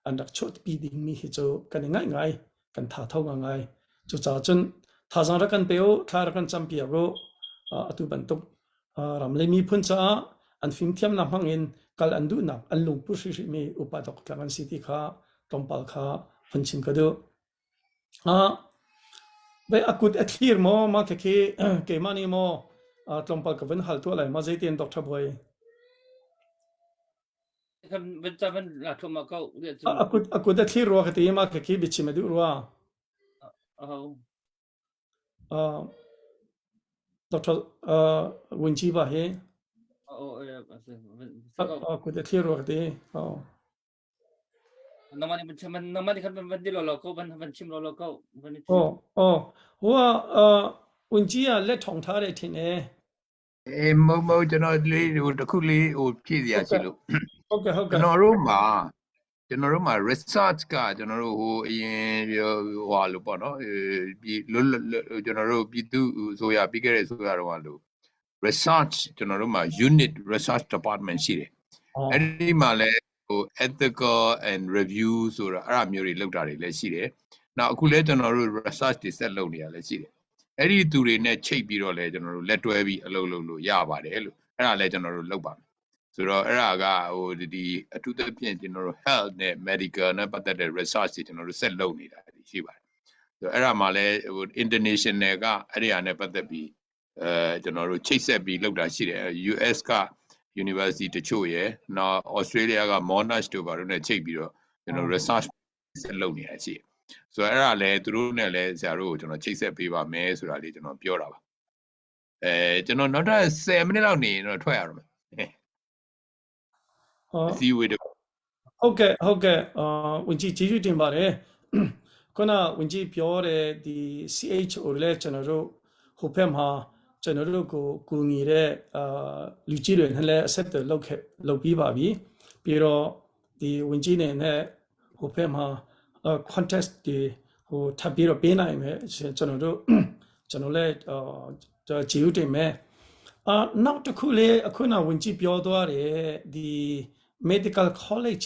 an rak chuahpi dingmi hi cu kan i ngaih ngai kan tha tho ngai. Cucaah cun thazaang rak kan pe u, thla rak kan campiak u. Atu bantuk ram le miphun caah an fimthiamnak hmang in kal an duhnak an lungput hrihhrih mi upa dawk tlak an si ti kha tlawmpal kha hun chim ka duh. A kut a thlir maw mah khikhi keimah nih maw tlawmpal ka vun hal tuah lai ma zeitin Dr. Bawi? A kut a thlir rua ka ti mah khikhi biachim a duh rua. Dr. Wunci ba hi a kut a thlir rua ka ti. Nangmah nih van chim nangmah nih khan van ti lawlaw ko van van chim lawlaw ko van Oh oh hua uh ဝင်ကြီးကလက်ထောင်ထားတယ်ထင်တယ် အေးမဟုတ်မဟုတ်ကျွန်တော်လေးဟိုတခုလေးဟိုဖြည့်စရာရှိလို့ ဟုတ်ကဲ့ဟုတ် ကျွန် ကဲ့ တော်တို့မှာကျွန်တော်တို့မှာ research ကကျွန်တော်တို့ဟိုအရင်ပြောဟွာလို့ပေါ့နော်ပြည်လွတ်ကျွန်တော်တို့ပြည်သူအစိုးရပြီးခဲ့တဲ့အစိုးရတော့လို့ research ကျွန်တော်တို့မှာ unit research department ရှိတယ်အဲ့ဒီမှာလည်းဟို ethical and review ဆိုတာအဲ့ဒါမျိုးတွေလုပ်တာတွေလည်းရှိတယ်။နောက်အခုလည်းကျွန်တော်တို့ research တွေဆက်လုပ်နေတာလည်းရှိတယ်။အဲ့ဒီသူတွေနဲ့ချိတ်ပြီးတော့လည်းကျွန်တော်တို့လက်တွဲပြီးအလုပ်လုပ်လို့ရပါတယ်လို့အဲ့ဒါလည်းကျွန်တော်တို့လုပ်ပါမယ်။ဆိုတော့အဲ့ဒါကဟိုဒီအထူးသဖြင့်ကျွန်တော်တို့ health နဲ့ medical နဲ့ပတ်သက်တဲ့ research တွေကျွန်တော်တို့ဆက်လုပ်နေတာရှိပါတယ်။ဆိုတော့အဲ့ဒါမှလည်းဟို international ကအဲ့ဒီဟာနဲ့ပတ်သက်ပြီးအဲကျွန်တော်တို့ချိတ်ဆက်ပြီးလုပ်တာရှိတယ် US က university တချို့ရယ်နောက် Australia က Monash တို့ဘာတို့ ਨੇ ချိတ်ပြီးတော့ကျွန်တော် research ဆက်လုပ်နေတာရှိတယ်ဆိုတော့အဲ့ဒါလည်းသူတို့နဲ့လည်းဆရာတို့ကိုကျွန်တော်ချိတ်ဆက်ပေးပါမယ်ဆိုတာလေးကျွန်တော်ပြောတာပါအဲကျွန်တော်နောက်ထပ်10မိနစ်လောက်နေရင်တော့ထွက်ရတော့မယ် ဟုတ် အစည်းအဝေးတ ဟုတ်ကဲ့ဟုတ်ကဲ့အာဝင်ကြီးကျေးဇူးတင်ပါတယ်ခုနဝင်ကြီးပြောတဲ့ဒီ CHO လည်းကျွန်တော်တို့ဟိုဖက်မှာကျွန်တော်တို့ကိုကူညီတဲ့အာလူကြီးတွေနဲ့လည်းအဆက်အသွယ်လုပ်ခဲ့လုပ်ပြီးပါပြီပြီးတော့ဒီဝင်ကြီးနေနဲ့ဟိုဖက်မှာ contact တွေဟိုထပ်ပြီးတော့ပေးနိုင်မယ်ကျွန်တော်တို့ကျွန်တော်လည်းအာကျေးဇူးတင်မယ်အာနောက်တစ်ခုလေးအခုနဝင်ကြီးပြောသွားတယ်ဒီ medical college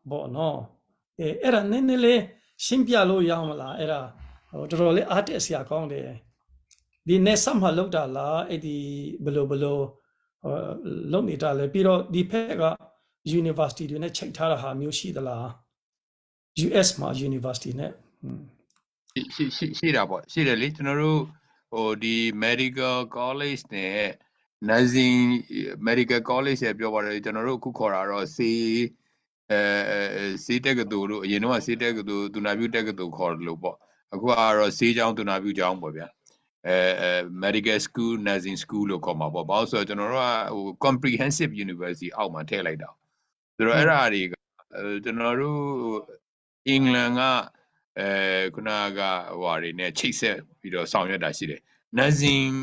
ပေါ့နော်အဲအဲ့ဒါနည်းနည်းလေးရှင်းပြလို့ရမလားအဲ့ဒါဟိုတော်တော်လေးအားတက်စရာကောင်းတယ်ဒီနယ်စပ်မှာလောက်တာလားအဲ့ဒီဘယ်လိုဘယ်လိုလုပ်နေတာလဲပြီးတော့ဒီဖက်က university တွေနဲ့ချိတ်ထားတာဟာမျိုးရှိသလား US မှာ university နဲ့ ရှိရှိရှိတာပေါ့ရှိတယ်လေကျွန်တော်တို့ဟိုဒီ medical college နဲ့ nursing medical college ရဲ့ပြောပါတယ်ကျွန်တော်တို့အခုခေါ်တာတော့ဆေးအဲဆေးတက္ကသိုလ်တို့အရင်တော့ဆေးတက္ကသိုလ်သူနာပြုတက္ကသိုလ်ခေါ်တယ်လို့ပေါ့အခုကတော့ဆေးကျောင်းသူနာပြုကျောင်းပေါ့ဗျာအဲအဲ medical school nursing school လို့ခေါ်မှာပေါ့ဘာလို့ဆိုတော့ကျွန်တော်တို့ကဟို comprehensive university အောက်မှာထည့်လိုက်တာဆိုတော့အဲ့ဒါတွေကကျွန်တော်တို့အင်္ဂလန်ကအဲခုနကဟိုဟာတွေနဲ့ချိတ်ဆက်ပြီးတော့ဆောင်ရွက်တာရှိတယ် nursing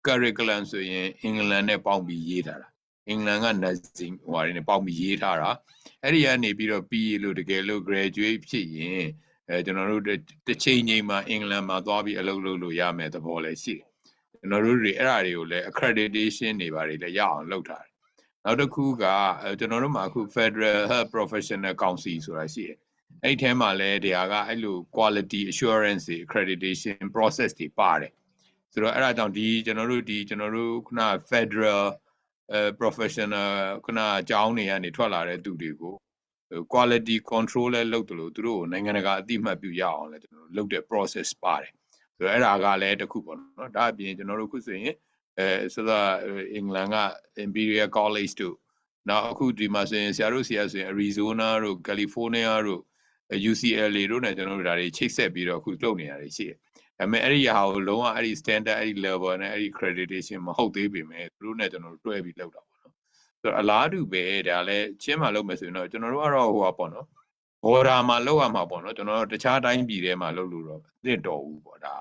curriculum ဆိုရင်အင်္ဂလန်နဲ့ပေါင်းပြီးရေးထားတာအင်္ဂလန်က nursing ဟိုဟာတွေနဲ့ပေါင်းပြီးရေးထားတာအဲ့ဒီကနေပြီးတော့ပြီးလို့တကယ်လို့ graduate ဖြစ်ရင်အဲကျွန်တော်တို့တစ်ချိန်ချိန်မှာအင်္ဂလန်မှာသွားပြီးအလုပ်လုပ်လို့ရမယ်သဘောလည်းရှိတယ်ကျွန်တော်တို့တွေအဲ့ဒါတွေကိုလည်း accreditation တွေပါတယ်လည်းရအောင်လုပ်ထားတယ်နောက်တစ်ခုကကျွန်တော်တို့မှာအခု Federal Health Professional Council ဆိုတာရှိတယ်အဲ့ထဲမှာလည်းတရားကအဲ့လို quality assurance တွေ accreditation process တွေပါတယ်ဆိုတော့အဲ့ဒါကြောင့်ဒီကျွန်တော်တို့ဒီကျွန်တော်တို့ခုန Federal အဲ professional ခုနအကြောင်းတွေကနေထွက်လာတဲ့သူတွေကို quality control လည်းလုပ်တယ်လို့သူတို့ကိုနိုင်ငံတကာအသိအမှတ်ပြုရအောင်လည်းကျွန်တော်တို့လုပ်တဲ့ process ပါတယ်ဆိုတော့အဲ့ဒါကလည်းတစ်ခုပေါ့နော်ဒါအပြင်ကျွန်တော်တို့ခုဆိုရင်အဲဆိုတော့အင်္ဂလန်က Imperial College တို့နောက်အခုဒီမှာဆိုရင်ဆရာတို့ဆရာဆိုရင် Arizona တို့ California တို့ UCLA တို့နဲ့ကျွန်တော်တို့ဒါတွေချိတ်ဆက်ပြီးတော့အခုလုပ်နေရတယ်ရှိတယ်ဒါပေမဲ့အဲ့ဒီဟာကိုလုံးဝအဲ့ဒီ standard အဲ့ဒီ level နဲ့အဲ့ဒီ accreditation မဟုတ်သေးပေမဲ့သူတို့နဲ့ကျွန်တော်တို့တွဲပြီးလုပ်တာပေါ့နော်ဆိုတော့အလားတူပဲဒါလည်းချင်းမှလုပ်မယ်ဆိုရင်တော့ကျွန်တော်တို့ကတော့ဟိုပါပေါ့နော် border မှာလုပ်ရမှာပေါ့နော်ကျွန်တော်တို့တခြားတိုင်းပြည်ထဲမှာလုပ်လို့တော့အသင့်တော်ဘူးပေါ့ဒါ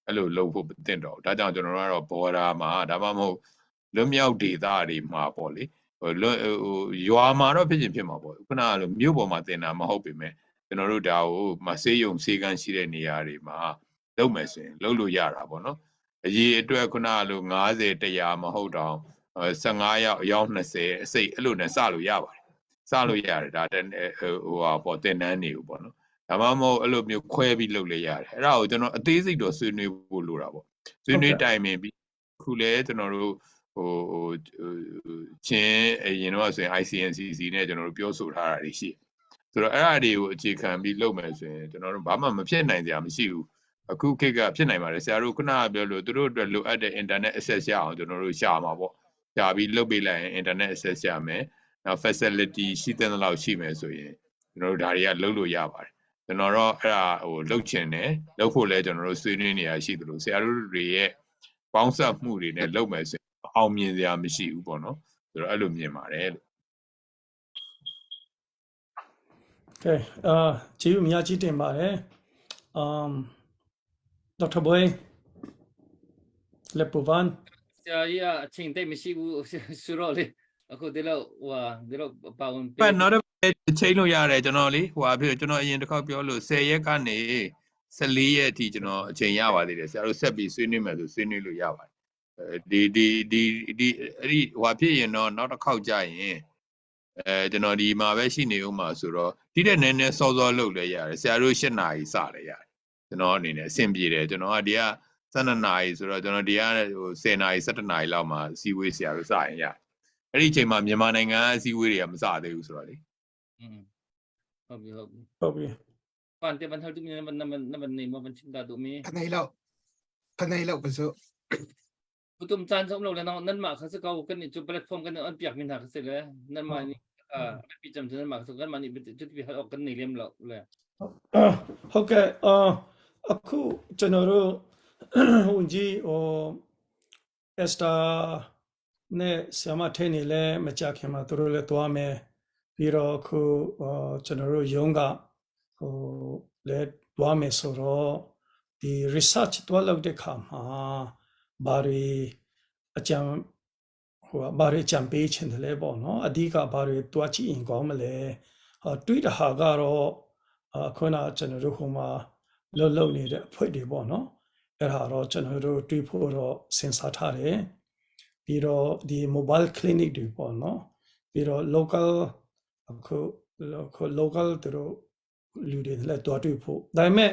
အဲ့လိုလုပ်ဖို့အသင့်တော်ဒါကြောင့်ကျွန်တော်တို့ကတော့ border မှာဒါမှမဟုတ်လွတ်မြောက်ဒေသတွေမှာပေါ့လေဟိုလွတ်ဟိုရွာမှာတော့ဖြစ်ချင်းဖြစ်မှာပေါ့ခုနကလိုမြို့ပေါ်မှာတင်တာမဟုတ်ပေမဲ့ကျွန်တော်တို့ဒါကိုမဆေးရုံဆေးကန်းရှိတဲ့နေရာတွေမှာလုပ်မယ်ဆိုရင်လုပ်လို့ရတာပေါ့နော်အရေးအတွက်ခုနကလို90 100မဟုတ်တော့15ယောက်အယောက်20အစိတ်အဲ့လိုနဲ့စလို့ရပါတယ်စလို့ရတယ်ဒါဟိုဟာပေါ့တင်နန်းနေဘူးပေါ့နော်ဒါမှမဟုတ်အဲ့လိုမျိုးခွဲပြီးလုပ်လေရတယ်အဲ့ဒါကိုကျွန်တော်အသေးစိတ်တော့ဆွေးနွေးဖို့လိုတာပေါ့ဆွေးနွေးတိုင်ပင်ပြီးခုလဲကျွန်တော်တို့ဟိုဟိုချင်းအရင်တော့ဆိုရင် ICNCC နဲ့ကျွန်တော်တို့ပြောဆိုထားတာတွေရှိဆိုတော့အဲ့အတွေကိုအခြေခံပြီးလုပ်မယ်ဆိုရင်ကျွန်တော်တို့ဘာမှမဖြစ်နိုင်ကြမရှိဘူးအခုခေတ်ကဖြစ်နိုင်ပါတယ်ဆရာတို့ခုနကပြောလို့သူတို့အတွက်လိုအပ်တဲ့ internet access ရအောင်ကျွန်တော်တို့ရှာမှာပေါ့ရှာပြီးလုပ်ပေးလိုက်ရင် internet access ရမယ်နောက် facility ရှိတဲ့လောက်ရှိမယ်ဆိုရင်ကျွန်တော်တို့ဒါတွေကလုပ်လို့ရပါတယ်ကျွန်တော်တော့အဲ့ဒါဟိုလုပ်ချင်တယ်လုပ်ဖို့လဲကျွန်တော်တို့ဆွေးနွေးနေရရှိသလိုဆရာတို့တွေရဲ့ပေါင်းစပ်မှုတွေနဲ့လုပ်မယ်ဆိုရင်အောင်မြင်စရာမရှိဘူးပေါ့နော်ဆိုတော့အဲ့လိုမြင်ပါတယ်လို့ ကဲအာကျေးဇူးအများကြီးတင်ပါတယ်အမ်ဒေါက်တာဘွေလက်ပူဗန် ဆရာကြီးကအချိန်တိတ်မရှိဘူးဆိုတော့လေအခုဒီလောက်ဟိုဟာဒီလောက်ပါဝင်ပေး ပတ်နောက်တော့ချိန်လို့ရတယ်ကျွန်တော်လေဟိုဟာဖြစ်ကျွန်တော်အရင်တစ်ခေါက်ပြောလို့10ရက်ကနေ14ရက်အထိကျွန်တော်အချိန်ရပါသေးတယ်ဆရာတို့ဆက်ပြီးဆွေးနွေးမယ်ဆိုဆွေးနွေးလို့ရပါတယ်အဲဒီဒီဒီဒီအဲ့ဒီဟိုဟာဖြစ်ရင်တော့နောက်တစ်ခေါက်ကြာရင်အဲကျွန်တော်ဒီမှာပဲရှိနေဦးမှာဆိုတော့ဒီတဲ့နည်းနည်းစောစောလုပ်လဲရတယ်ဆရာတို့8နာရီစလဲရတယ်ကျွန်တော်အနေနဲ့အဆင်ပြေတယ်ကျွန်တော်ကဒီက12နာရီဆိုတော့ကျွန်တော်ဒီကဟို10နာရီ17နာရီလောက်မှာစီဝေးဆရာတို့စရင်ရတယ်အဲ့ဒီအချိန်မှာမြန်မာနိုင်ငံအစည်းအဝေးတွေကမစသေးဘူးဆိုတော့လေ อืมဟုတ်ပြီဟုတ်ပြီ ဟုတ်ပြီ ပန်တေပန်ဟတူမီနမနမနမနေမပန်ချင်းတာတူမီ ခနေလောက်ခနေလောက်ပစို့ ปุตุมจานสมโลเลยน้องนั่นมาเขาสกาวกันนี่จุ platform กันอันเปียกมินหาเขาเสเลยนั่นมานี่อ่าปีจำนั่นมาเขากันมานี่จุดไปออกกันนี่เลียมเราเลย ဟုတ်ကဲ့အာအခုကျွန်တော်တို့ဝန်ကြီးဟိုအက်စတာနဲ့ဆရာမထဲနေလဲမကြခင်မှာသူတို့လည်းသွားမယ်ပြီးတော့အခုအာကျွန်တော်တို့ရုံးကဟိုလည်းသွားမယ်ဆိုတော့ဒီ research တွားလုပ်တဲ့ခါမှာဘာတွေအကြံဟိုဘာတွေကြံပေးချင်တယ်လဲပေါ့နော်အဓိကဘာတွေတွားကြည့်ရင်ကောင်းမလဲဟာတွေးတဟာကတော့အခုနကျွန်တော်တို့ဟိုမှာလှုပ်လှုပ်နေတဲ့အဖွဲ့တွေပေါ့နော်အဲ့ဒါတော့ကျွန်တော်တို့တွေးဖို့တော့စဉ်းစားထားတယ်ပြီးတော့ဒီ mobile clinic တွေပေါ့နော်ပြီးတော့ local အခုအခု local သူတို့လူတွေလည်းတွားတွေ့ဖို့ဒါပေမဲ့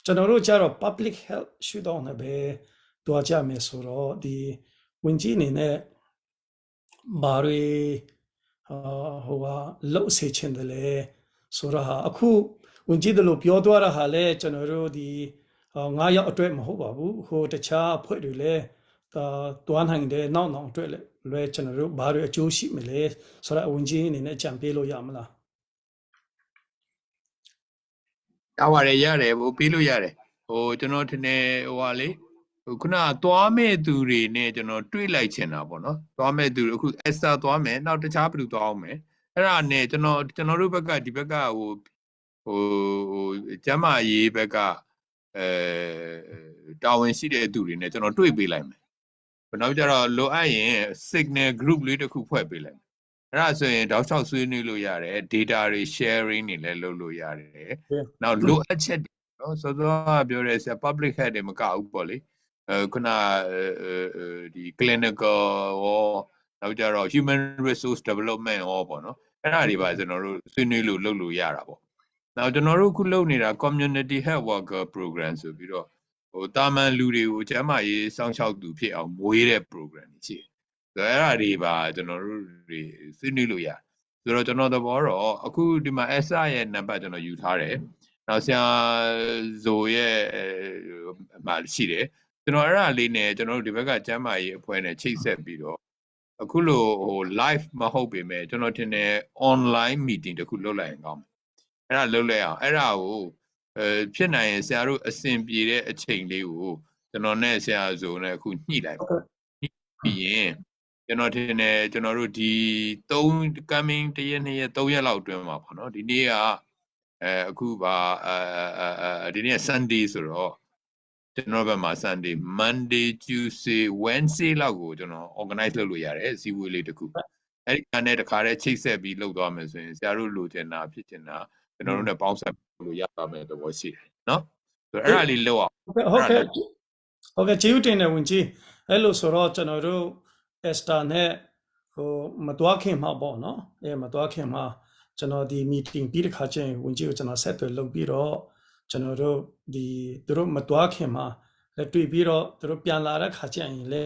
ကျွန်တော်တို့ကြတော့ public health ရှုထောင့်နဲ့ပဲတွားကြမယ်ဆိုတော့ဒီဝင်ကြီးအနေနဲ့ဘာတွေ ဟိုဟာလှုပ်စေချင်တယ်လေဆိုတော့ဟာအခုဝင်ကြည့်တယ်လို့ပြောသွားတာဟာလေကျွန်တော်တို့ဒီငါးယောက်အတွက်မဟုတ်ပါဘူးဟိုတခြားအဖွဲ့တွေလည်းတွားနိုင်တယ်နောက်နောက်အတွက်လည်းလွယ်ကျွန်တော်တို့ဘာတွေအကျိုးရှိမလဲဆိုတော့ဝင်ကြီးအနေနဲ့ကြံပေးလို့ရမလား ရပါတယ်ရတယ်ဟိုပေးလို့ရတယ်ဟိုကျွန်တော်ထင်တယ်ဟိုဟာလေဟိုခုနသွားမဲ့သူတွေနဲ့ကျွန်တော်တွေ့လိုက်ချင်တာပေါ့နော်သွားမဲ့သူတွေအခုအက်စတာသွားမယ်နောက်တခြားဘယ်သူသွားအောင်မယ်အဲ့ဒါနဲ့ကျွန်တော်ကျွန်တော်တို့ဘက်ကဒီဘက်ကဟိုဟိုဟိုကျမ်းမာရေးဘက်ကအဲတာဝန်ရှိတဲ့သူတွေနဲ့ကျွန်တော်တွေ့ပေးလိုက်မယ်နောက်ကြတော့လိုအပ်ရင် signal group လေးတစ်ခုဖွဲ့ပေးလိုက်မယ်အဲ့ဒါဆိုရင်တောက်လျှောက်ဆွေးနွေးလို့ရတယ် data တွေ sharing တွေလည်းလုပ်လို့ရတယ်နောက်လိုအပ်ချက်တွေနော်စောစောကပြောတဲ့ဆရာ public health တွေမကဘူးပေါ့လေအဲခုနဒီ clinical ရောနောက်ကြတော့ human resource development ရောပေါ့နော်အဲ့ဒါတွေပါကျွန်တော်တို့ဆွေးနွေးလို့လုပ်လို့ရတာပေါ့နောက်ကျွန်တော်တို့ခုလုပ်နေတာ community health worker program ဆိုပြီးတော့ဟိုတာမန်လူတွေကိုကျန်းမာရေးစောင့်ရှောက်သူဖြစ်အောင်မွေးတဲ့ program တွေရှိတယ်ဆိုတော့အဲ့ဒါတွေပါကျွန်တော်တို့တွေဆွေးနွေးလို့ရတယ်ဆိုတော့ကျွန်တော်သဘောတော့အခုဒီမှာ SR ရဲ့နံပါတ်ကျွန်တော်ယူထားတယ်နောက်ဆရာဇိုရဲ့မှာရှိတယ်ကျွန်တော်အဲ့ဒါလေးနဲ့ကျွန်တော်တို့ဒီဘက်ကကျန်းမာရေးအဖွဲ့နဲ့ချိတ်ဆက်ပြီးတော့အခုလိုဟို live မဟုတ်ပေမဲ့ကျွန်တော်ထင်တယ် online meeting တခုလုပ်လိုက်ရင်ကောင်းမယ်အဲ့ဒါလုပ်လိုက်အောင်အဲ့ဒါကိုအဲဖြစ်နိုင်ရင်ဆရာတို့အဆင်ပြေတဲ့အချိန်လေးကိုကျွန်တော်နဲ့ဆရာဇိုနဲ့အခုညှိလိုက်ပါပြီးရင်ကျွန်တော်ထင်တယ်ကျွန်တော်တို့ဒီ3 coming တရက်နှစ်ရက်3ရက်လောက်အတွင်းမှာပေါ့နော်ဒီနေ့ကအဲအခုပါအဲဒီနေ့ Sunday ဆိုတော့ကျွန်တော်ဘက်မှာ Sunday Monday Tuesday Wednesday လောက်ကိုကျွန်တော် organize လုပ်လို့ရတယ်အစည်းအဝေးလေးတစ်ခုအဲ့ဒီကနေတခါတည်းချိတ်ဆက်ပြီးလုပ်သွားမယ်ဆိုရင်ဆရာတို့လိုချင်တာဖြစ်ချင်တာကျွန်တော်တို့ ਨੇ ပေါင်းဆက်လို့ရပါမယ်သဘောရှိတယ်နော်ဆိုတော့အဲ့ဒါလေးလုပ်အောင် ဟုတ်ကဲ့ဟုတ်ကဲ့ကျေးဇူးတင်တယ်ဝင်ကြီးအဲ့လိုဆိုတော့ကျွန်တော်တို့အက်စတာနဲ့ဟိုမတွားခင်မှာပေါ့နော်အဲမတွားခင်မှာကျွန်တော်ဒီ meeting ပြီးတဲ့ခါကျရင်ဝင်ကြီးကိုကျွန်တော်ဆက်သွယ်လုပ်ပြီးတော့ကျွန်တော်တို့ဒီသူတို့မတွားခင်မှာလက်တွေ့ပြီးတော့သူတို့ပြန်လာတဲ့ခါကျရင်လေ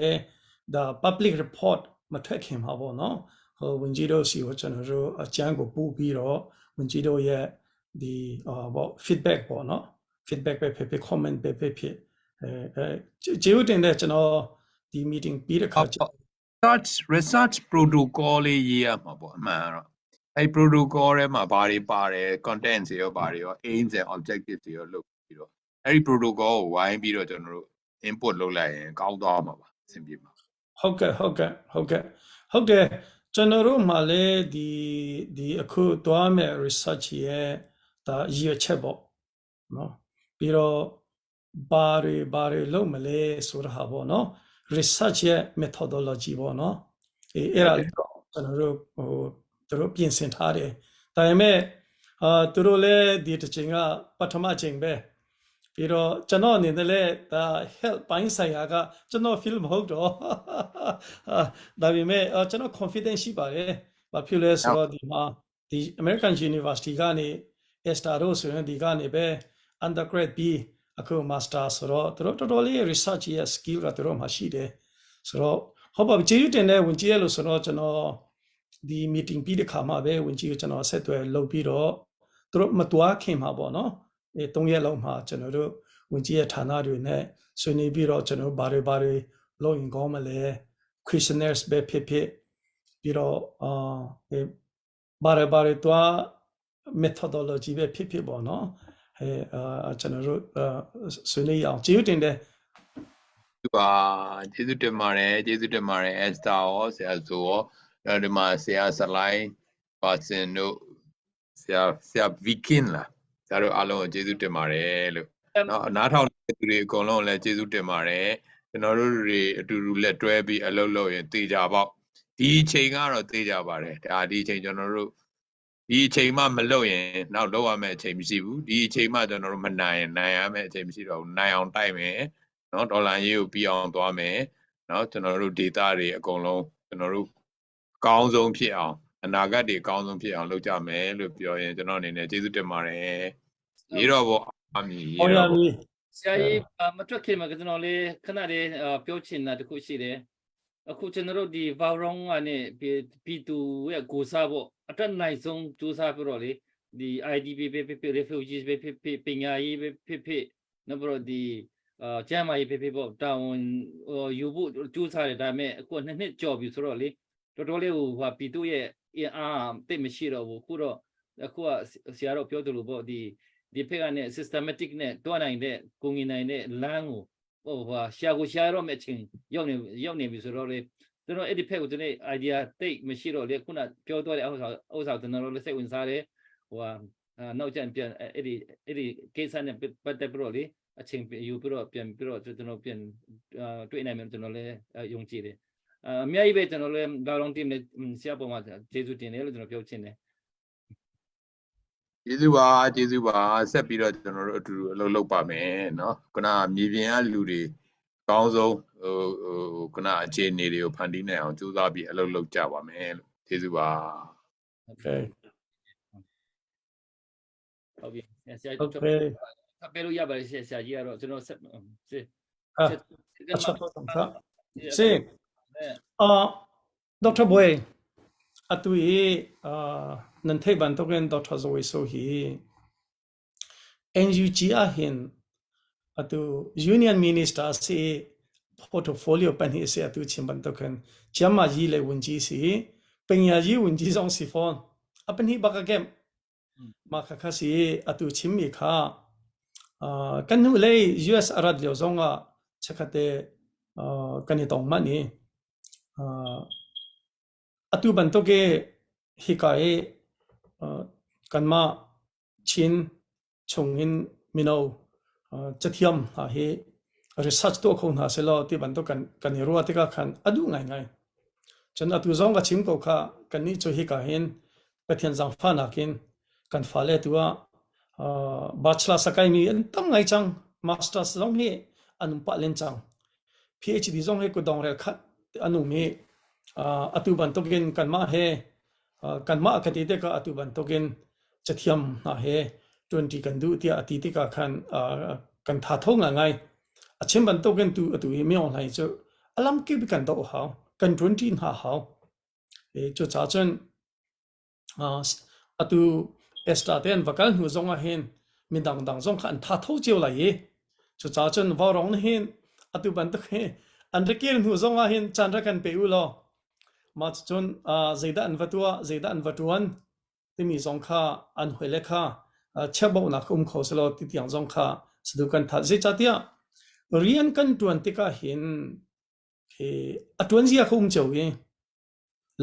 ဒါ public report မထွက်ခင်မှာပေါ့နော်ဟိုဝင်ကြီးတို့စီကိုကျွန်တော်တို့အကျန်းကိုပို့ပြီးတော့ဝင်ကြီးတို့ရဲ့ဒီဟော feedback ပေါ့နော် feedback ပဲဖြစ်ဖြစ် comment ပဲဖြစ်ဖြစ်အဲအဲကျေးဇူးတင်တဲ့ကျွန်တော်ဒီ meeting ပြီးတဲ့ခါကျ research research protocol လေးရေးရမှာပေါ့အမှန်ကတော့အဲ့ protocol ထဲမှာဘာတွေပါတယ် content တွေရောဘာတွေရော aims and objectives တွေရောလုပ်ပြီးတော့အဲ့ဒီ protocol ကိုဝိုင်းပြီးတော့ကျွန်တော်တို့ input လုပ်လိုက်ရင်ကောင်းသွားမှာပါအဆင်ပြေမှာ ဟုတ်ကဲ့ဟုတ်ကဲ့ဟုတ်ကဲ့ဟုတ်တယ်ကျွန်တော်တို့မှလည်းဒီဒီအခုသွားမဲ့ research ရဲ့ဒါရည်ရွယ်ချက်ပေါ့နော်ပြီးတော့ဘာတွေဘာတွေလုပ်မလဲဆိုတာဟာပေါ့နော် research ရဲ့ methodology ပေါ့နော်အေးအဲ့ဒါလေးတော့ကျွန်တော်တို့ဟိုသူတို့ပြင်ဆင်ထားတယ်ဒါပေမဲ့အာသူတို့လည်းဒီတစ်ချိန်ကပထမချိန်ပဲပြီးတော့ကျွန်တော်အနေနဲ့လည်းဒါ health ပိုင်းဆိုင်ရာကကျွန်တော် field မဟုတ်တော့အာဒါပေမဲ့အာကျွန်တော် confidence ရှိပါတယ်ဘာဖြစ်လဲဆိုတော့ဒီမှာဒီ American University ကနေ Esther တို့ဆိုရင်ဒီကနေပဲ undergrad ပြီးအခု master ဆိုတော့သူတို့တော်တော်လေး research ရဲ့ skill ကသူတို့မှာရှိတယ်ဆိုတော့ဟုတ်ပါပြီကျေးဇူးတင်တဲ့ဝင်ကြည့်ရလို့ဆိုတော့ကျွန်တော်ဒီ meeting ပြီးတဲ့ခါမှာပဲဝင်ကြည့်ကိုကျွန်တော်ဆက်သွယ်လုပ်ပြီးတော့သူတို့မတွားခင်မှာပေါ့နော်အဲ၃ရက်လောက်မှာကျွန်တော်တို့ဝင်ကြည့်ရဲ့ဌာနတွေနဲ့ဆွေးနွေးပြီးတော့ကျွန်တော်တို့ဘာတွေဘာတွေလုပ်ရင်ကောင်းမလဲ questionnaires ပဲဖြစ်ဖြစ်ပြီးတော့အာဘာတွေဘာတွေတွား methodology ပဲဖြစ်ဖြစ်ပေါ့နော်အဲအာကျွန်တော်တို့ဆွေးနွေးအောင်ကျေးဇူးတင်တယ် ဒီပါကျေးဇူးတင်ပါတယ်ကျေးဇူးတင်ပါတယ် Esther ရောဆရာဇိုရောအဲ့ဒီမှာဆရာဆလိုင်းပါစင်တို့ဆရာဆရာ Viking လားဆရာတို့အားလုံးကိုကျေးဇူးတင်ပါတယ်လို့နော်အနားထောင်တဲ့သူတွေအကုန်လုံးလည်းကျေးဇူးတင်ပါတယ်ကျွန်တော်တို့တွေအတူတူလက်တွဲပြီးအလုပ်လုပ်ရင်တေချာပေါက်ဒီအချိန်ကတော့တေချာပါတယ်ဒါဒီအချိန်ကျွန်တော်တို့ဒီအချိန်မှမလုပ်ရင်နောက်လုပ်ရမယ့်အချိန်မရှိဘူးဒီအချိန်မှကျွန်တော်တို့မနိုင်ရင်နိုင်ရမယ့်အချိန်မရှိတော့ဘူးနိုင်အောင်တိုက်မယ်နော်ဒေါ်လာရေးကိုပြီးအောင်သွားမယ်နော်ကျွန်တော်တို့ data တွေအကုန်လုံးကျွန်တော်တို့အကောင်းဆုံးဖြစ်အောင်အနာဂတ်တွေအကောင်းဆုံးဖြစ်အောင်လုပ်ကြမယ်လို့ပြောရင်ကျွန်တော်အနေနဲ့ကျေးဇူးတင်ပါတယ်ရေးတော့ဘောအမီရေး ဟောရ တော့ဘော မည် ဆရာကြီးမထွက်ခင်မှာကျွန်တော်လေးခဏလေးပြောချင်တာတခုရှိတယ်။ အခုကျွန်တော်တို့ဒီဗောင်ရောင်းကနေပြည်သူရဲ့ကိုစားဖို့အတက်နိုင်ဆုံးစူးစမ်းပြီးတော့လေဒီ IDP ပဲဖြစ်ဖြစ် refugees ပဲဖြစ်ဖြစ်ပညာရေးပဲဖြစ်ဖြစ်နောက်ပြီးတော့ဒီအာကျန်းမာရေးဖြစ်ဖြစ်ပေါ့တာဝန်ယူဖို့စူးစမ်းတယ်ဒါပေမဲ့အခုနှစ်နှစ်ကျော်ပြီဆိုတော့လေတော်တော်လေးဟိုဟာပြည်သူရဲ့အင်အားတိတ်မရှိတော့ဘူးအခုတော့အခုကဆရာတို့ပြောသလိုပေါ့ဒီဒီဖက်ကနေ systematic နဲ့တွားနိုင်တဲ့ကိုငင်နိုင်တဲ့လမ်းကို ဟိုဟာရှာကိုရှာရတော့မယ့်အချိန်ရောက်နေရောက်နေပြီဆိုတော့လေကျွန်တော်အဲ့ဒီဖက်ကိုကျွန်တော် idea တိတ်မရှိတော့လေခုနပြောတော့တဲ့ဥစ္စာဥစ္စာကျွန်တော်တို့လည်းစိတ်ဝင်စားတယ်ဟိုဟာနောက်ကျပြန်အဲ့ဒီအဲ့ဒီကိစ္စနဲ့ပတ်သက်ပြီးတော့လေအချိန်ယူပြီးတော့ပြန်ပြီးတော့ကျွန်တော်ပြန်တွေ့နိုင်မယ်ကျွန်တော်လည်းယုံကြည်တယ်အများကြီးပဲကျွန်တော်လည်းဒါလုံးတင်နေဆရာပေါ်မှာကျေးဇူးတင်တယ်လို့ကျွန်တော်ပြောချင်တယ် ကျေးဇူးပါကျေးဇူးပါဆက်ပြီးတော့ကျွန်တော်တို့အတူတူအလုပ်လုပ်ပါမယ်နော်ခုနမြေပြင်ကလူတွေအကောင်းဆုံးဟိုဟိုခုနအခြေအနေတွေကိုဖန်တီးနိုင်အောင်ကြိုးစားပြီးအလုပ်လုပ်ကြပါမယ်လို့ကျေးဇူးပါ Okay. ဟုတ်ပြီဆရာ Okay. ဖတ်လို့ရပါတယ်ဆရာဆရာကြီးကတော့ကျွန်တော်ဆက်စစ် အာအချက်တော့တာစေအာဒေါက်တာဘွေအတူီအာနန်ထေဘန်တော့ကန်ဒေါက်တာဇဝေဆိုဟီ NUG အဟင်အတူ Union Minister စီ portfolio ပန်ဟိစေအတူချင်းဘန်တော့ကန်ကျမကြီးလေဝန်ကြီးစီပညာကြီးဝန်ကြီးဆောင်စီဖွန်အပနိဘကကဲမခခစီအတူချင်းမီခါအာကန်နူလေ US အရတ်လျောဆောင်ကချက်ခတဲ့အာကန်နီတောင်မနီအာအတူဘန်တော့ကေဟိကာေကန်မချင်း chungin mino chathiam ha hi research to kho hna selo ti bantuk kan kan i ruah tikah khan adu ngai ngai cun atu zong ka chim ko kha kan nih cu hika hin Pathian zaangfah nakin kan fale tu ah bachelor sakai mi an tam ngai cang masters zong hi an um pah len cang PhD zong hi kudong rel khat an um i atu bantukin kanmah he kanmah ka ti tikah atu bantukin cathiam hna he ṭuanṭi kan duh tiah a ti tikah khan kan tha tho ngaingai. A chim bantukin tu atu hi Myo Hlaing cu a lamkip kan doh hau, kan ṭuanṭi hna hau. Cucaah cun atu Esther te an va kal hnu zong ah hin midang dang zong kha an tha tho cio lai i cucaah cun vaurawng nih hin atu bantuk hi an ra kir hnu zong ah hin caan ra kan pe u law mah cucun zeidah an va tuah zeidah an va ṭuan timi zong kha an hawile kha chiahbauhnak um kho selaw ti tiang zong kha sadu kan that zeicahtiah rian kan ṭuan tikah hin a ṭuan zia kha um cio i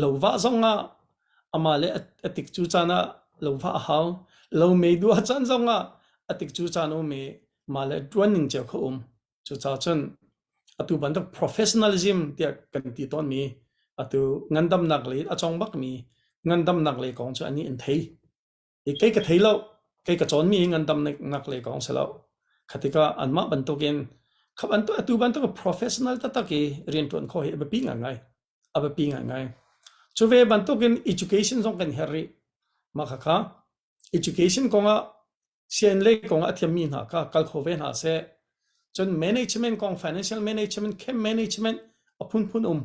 lo vah zong ah amah le a tik cu caan ah lo vah a hau lo mei duah caan zong ah a tik cu caan um i mah le ṭuan ning cio kha um Cucaah cun atu bantuk professionalism tiah kan ti tawnmi atu ngandamnak lei a cawng bakmi ngandamnak lei kong cu anih an thei. I kei ka thei lo, kei ka cawnmi ngandamnak lei kong si lo. Khatikah anmah bantukin kha bantuk atu bantuk professional taktak i rianṭuan khawh hi a biapi ngaingai. A biapi ngaingai. Cu ve bantukin education zong kan herh rih. Mah khakha education kongah sianginn lei kong a thiammi hna kha kal kho ve hna seh. Cun management kong, financial management, camp management a phunphun um.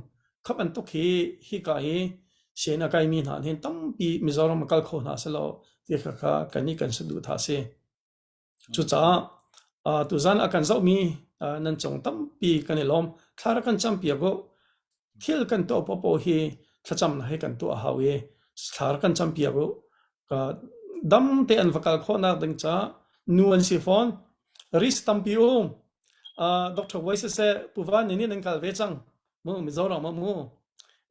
Kha bantuk hi hika hi sianginn a kaimi hna hin tampi Mizoram a kal kho hna selaw ti kha kha kan nih kan saduhthah a si. Cucaah tuzan a kan zohmi nan cung tampi kan i lawm. Thla rak kan campiak u. Thil kan tuah paohpaoh hi thlacamnak he kan tuah a hau i thla rak kan campiak u. Dam te an va kal khawhnak ding caah nu an si fawn. Risk tampi um. Dr. Wai siseh Pu Van nih nan kal ve cang. Mu Mizoram ah mu.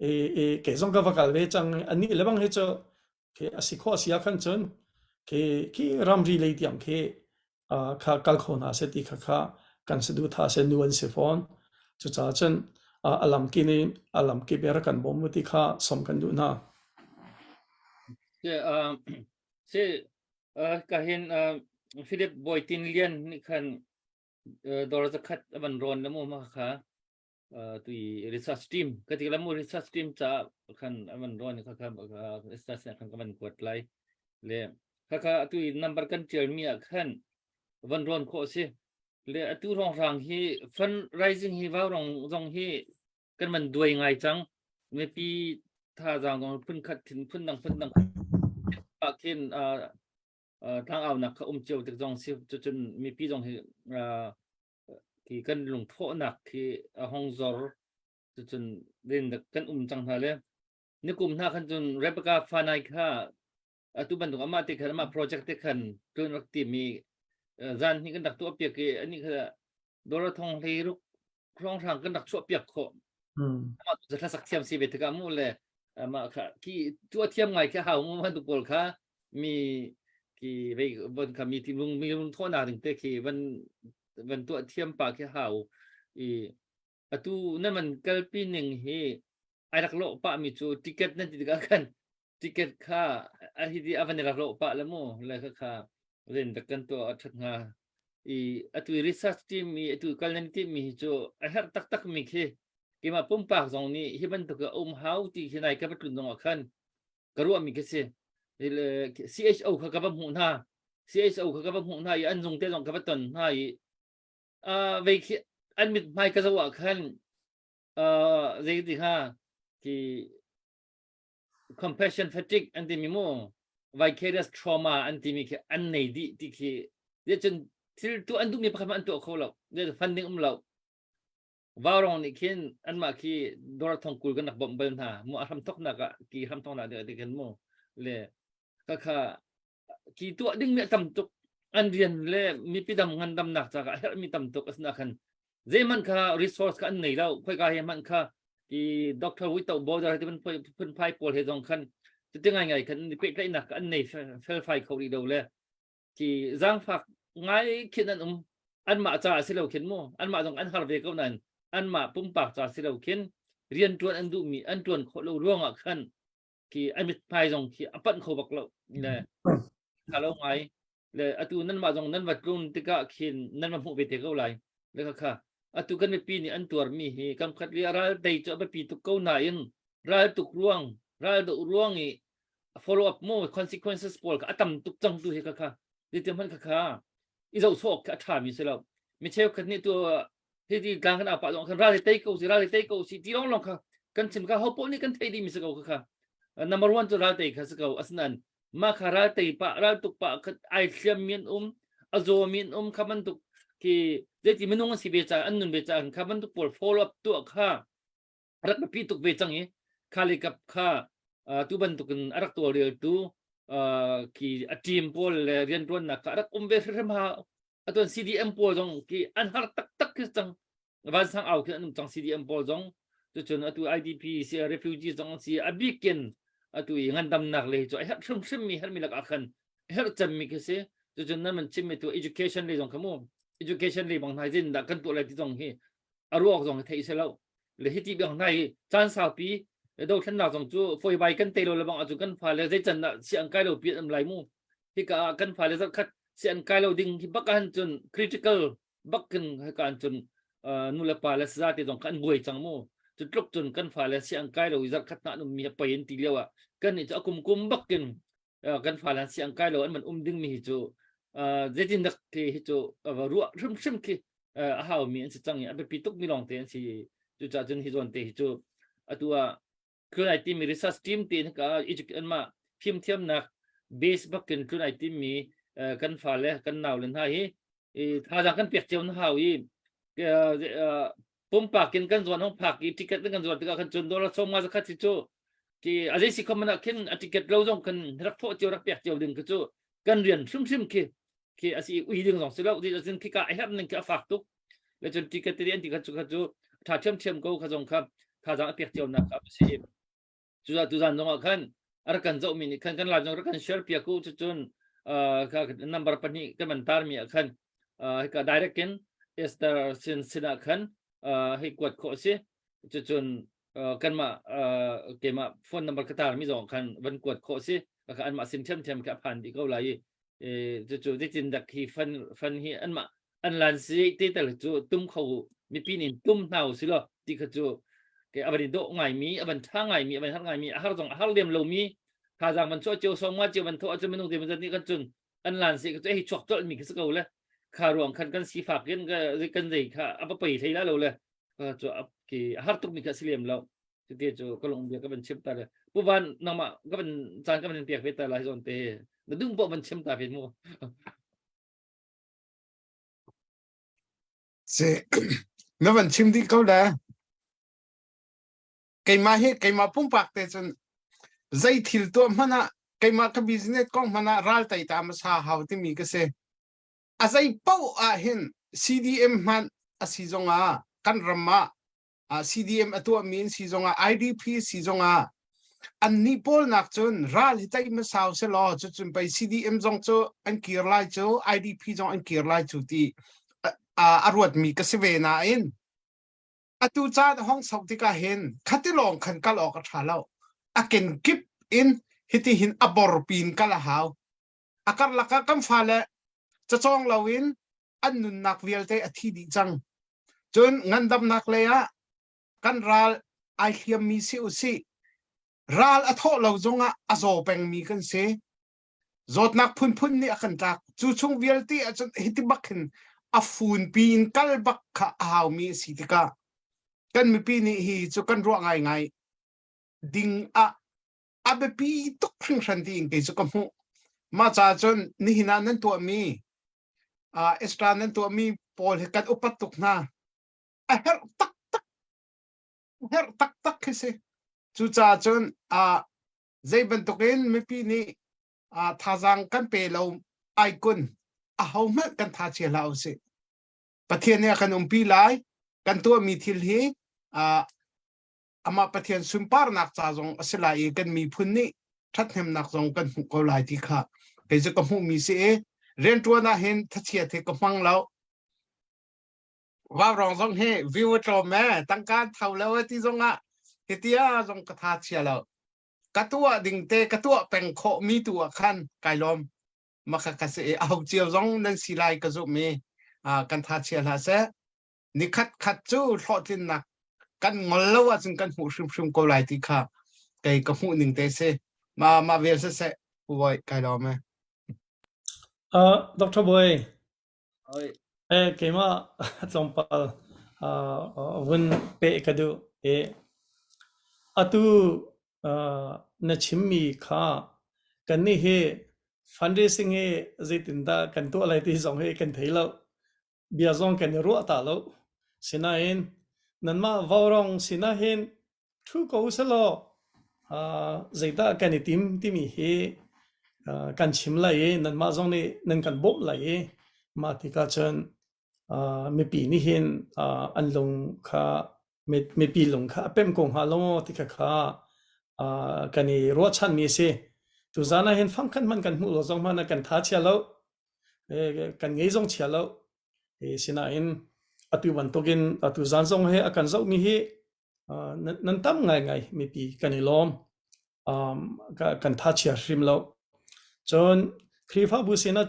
E, e, kei zong ka va kal ve cang. Anih le bang hi cu khi a si khawh si ah khan cun khi khi ramri lei tiang khi kha kal kho hna seh ti kha kha kan saduhthah seh nu an si fawn. Cucaah cun a lamkip in a lamkip in rak kan bawm u ti kha sawm kan duh hna. Si ka hin Philip Bawi Tin Lian nih khan dawr zakhat a van rawn le mu ma kha tui research team ka ti la mu research team ca khan avan ron kha kha research khan ka van kuat lai le kha kha atu number kan tial mi ah khan van ron kho si le atu rong rang hi fundraising hi vau rong zong hi. Kan man duai ngai cang. Mipi thazaang zong phun khat thin phun dang phun dang ah khin tlangaunak kha um cio tik zong si cucun mipi zong hi khi kan lungthawhnak khi a hong zor cucun rin kan um cang hna le nikum hna khan cun Rebecca Fanai kha atu bantuk amah te khan amah project te khan tun rak ti mi zan hi kan rak tuah piak i ani kha dollar thong hlei ruk hrawng hrang kan rak chuah piak khawh amah tu hlasak thiam si ve tikah mu le amah kha ki tuah thiam ngai kha hau mu bantuk pawl kha mi ki vei von kha mi ti lung mi lung thawhnak ding te khi van van tuah thiam pa khi hau i atu nan man kalpi ning hi ai rak lawh pah mi cu ticket nan ti tikah khan ticket kha a hi di a van i rak lawh pah le mu le kha kha rin rak kan tuah a ṭhat hnga i atu i research team i atu kal nan tim mi hi cu a herh taktak mi khi keimah pumpak zong nih hi bantuk a um hau ti khi nai ka va tlun zong ah khan ka ruah mi khi si CHO kha ka va hmuh hna CHO kha ka va hmuh hna i an zung te zong ka va ton hna i vei khi an mit hmai ka zoh ah khan zei ti hnga khi compassion fatigue an timi mu vicarious trauma an timi khi an nei dih ti khi cun thil tu an duhmi pakhat an tuah kho lo funding um lo Vaurong nih khin anmah khi dollar thong 20 kan rak bawmh bal hna mu a hram thoknak ah ki hram thoknak ding ah khin mu le ka kha ki tuah ding mi a tam tuk an rian le mipi dam ngandamnak caah a herhmi tam tuk asina khan zeihmanh kha resource kha an nei lo khoika he hmanh kha ki doctor without border ti phun phai pawl he zong khan cuti ngai ngai khan pehtlaihnak an nei felfai kho rih lo le ki zaangfak ngai khin an um anmah ca a si lo khin mu anmah zong an har ve ko nain anmah pumpak ca si lo khin rian ṭuan an duhmi an ṭuan khawh lo ruangah khan khi an mithmai zong khi a panh kho bak lo le tha lo ngai le atu nanmah zong nan va tlun tikah khin nan va hmuh ve te ko lai le kha kha atu kan mipi nih an tuarmi hi kam khat li ral tei cu a biapi tuk ko nain ral tuk ruang ral doh ruang i follow up mo consequences pawl kha a tam tuk cang tu hi kha kha ti hman kha kha i zoh sawk kha a ṭha mi si lo mi cheukhat nih tu hi ti tlang kan apa zong khan ral tei ko si ral tei ko si ti long long kha kan chim kha ho poh nih kan thei dih mi si ko kha kha number one cu ral tei kha si ko asinain mah kha ral tei pa ral tuk pa kha ai hliam mi an um a zaw mi an um kha bantuk khi zeiti minung an si ve ca an nun ve ca kha bantuk pawl follow up tuah kha rak biapi tuk ve cang i khali kap kha tu bantukin a rak tawlreltu khi a team pawl le rianṭuannak kha a rak um ve hrimhrim ha atuan CDM pawl zong khi an har taktak khi cang vansang au khi an um cang CDM pawl zong cucun atu IDP si refugee zong si a bikin atu i ngandamnak le cu a herh hrimhrim mi hermi lakah khan herh cemmi khi si cucun nan man chimmi tu education le zong kha mu education le bang hna zin dah kan tuah lai ti zong hi a ruak zong hi theih si lo le hi ti bang hna hi caan saupi dothlennak zong cu fawibai kan tei lo le bang ahcun kan fale zei can dah si an kai lo pi an lai mu hika ah kan fale zarh khat si an kai lo ding hi bak han cun critical bak kin hika an cun nu le pa le saza te zong kha an buai cang mu cu tluk cun kan fale si an kai lo i zarh khat na an um mi pei an ti lio ah kan nih cu a kum kum bak kin kan fale an si an kai lo an man um ding mi hi cu zeitin dak khi hi cu ruah hrimhrim khi a hau mi an si cang i a biapi tuk mi lawng te an si cucaah cun hi zawn te hi cu atu ah tlun ai timi research team te ka an mah fimthiamnak base bakin tlun ai timi kan fale kan nau le hna hi thazaang kan pek cio na hau i pumpak in kan zuan hong phak i ticket kan zuan tikah khan cun dollar 50 zakhat hi cu ki a zei si khom na khin a ticket lo zong kan rak thawh cio rak pek cio ding khi cu kan rian hrimhrim khi khi a si ui ding zong si lo ti cun khi ka a herh ning khi a fak tuk le cun ticket te an ti kha cu kha cu tha thiam thiam ko kha zong kha thazaang a pek cio nak kha a si Cucaah tuzan zongah khan a rak kan zohmi nih khan kan live zong rak kan share piak u cucun kha number pahnih kan van tarmi ah khan hika direct in Esther sin sinah khan hei kuat khawh a si. Cucun kanmah keimah phone number ka tarmi zong khan van kuat khawh a si. Kha anmah sin ṭhiamṭhiam khi a phan dih ko lai i cucu zeitin dak hi fan fan hi anmah an lan si te tal cu tum kho mipi nih tum hna u si law ti kha cu ke a van i dawh ngaimi a van ṭha ngaimi a van har ngaimi a har zong a har lem lomi thazaang van chuah cio sawm nga cio van thawh ahcun minung te zat nih kan cun an lan si ka cu hei chuak colh mi khi si ko le kha ruang khan kan sifak in kan zei kha a pa pei hlei la lo le cu. Khi har tuk mi kha si lem lo. Cuti cu ka lung bia ka van chim ta le. Pu Van nangmah ka van caan ka van pek ve ta lai zawn te. Na dum poh van chim ta ve mu. Si na van chim dih ko le. Keimah hi keimah pumpak te cun zei thil tuah hmanh ah keimah ka business kong hmanh ah ral tei ta hmasa hau timi ka si. A zei paoh ah hin CDM hmanh a si zongah kan ram ah CDM a tuahmi in si zongah IDP si zongah annih pawl nak cun ral hi tei hmasa usih law cucun pei CDM zong cu an kir lai cu IDP zong an kir lai cu ti a ruatmi ka si ve nain atu caan a hong sok tikah hin khati lawng khan kal awk a ṭha lo. A kenkip in hiti hin a borpi in kal a hau. A karlak ah kan fale cacawng loin an nunnak vialte a thi dih cang. Cun ngandamnak lei ah kan ral ai hliammi si usih. Ral a thawh lo zongah a zaw pengmi kan si. Zawtnak phunphun nih a kan tlak. Cu chung vialte ahcun hiti bak hin a funpi in kal bak kha a haumi a si tikah kan mipi nih hi cu kan ruah ngaingai ding ah a biapi tuk hringhran tiin kei cu ka hmuh. Mah caah cun nihin ah nan tuahmi uh, extra nan tuahmi pawl hi kan upat tuk hna. A herh taktak herh taktak khi si. Cucaah cun uh, zei bantukin mipi nih uh, thazaang kan pe lo ai kun ahohmanh kan tha chia hlah usih. Pathian nih a kan umpi lai. Kan tuahmi thil hi uh, amah Pathian sunparnak ca zong a si lai i kan miphun nih ṭhathnemnak zong kan hmuh ko lai ti kha kei cu ka hmuhmi si i rianṭuan ah hin thachiat hi ka hmang lo. Vaurawng zong hi view a tlawm ee, tangka an tho lo ti zong ah hitia zong ka tha chia lo. Ka tuah ding te ka tuah peng khawh mi tu ah khan kai lawm. Maka ka si i aho cio zong nan si lai ka zumh i kan tha chia hlah seh. Nikhat khat cu hlawhtlinnak kan ngol lo ahcun kan hmuh hrimhrim ko lai ti kha kei ka hmuh ning te si. Ma ma vel siseh Pu kai lawm e. Dr. Boy, Oi. Eh, keimah tlawmpal vun peh ka duh. Eh, atu na chimmi kha kannih hi fundraising hi zeitindah kan tuah lai ti zong hi kan thei lo. Bia zong kan i ruah ta lo. Sinain nanmah vaurawng sinah hin Ṭhu ko usalaw zeidah kan i tim timi hi kan chim lai i nanmah zong nih nan kan bawmh lai i mah tikah cun mipi nih hin an lung kha mipi lung kha a pemh ko hnga lo maw ti kha kha kan i ruahchanmi a si. Tuzaan ah hin fangkhat hmanh kan hmuh lo zong hmanh ah kan tha chia lo. Kan ngei zong chia lo. Sinain atu bantukin atu zaan zong he a kan zohmi hi nan tam ngaingai mipi kan i lawm. Kan tha chia hrim lo. Cun Khrihfabu sinah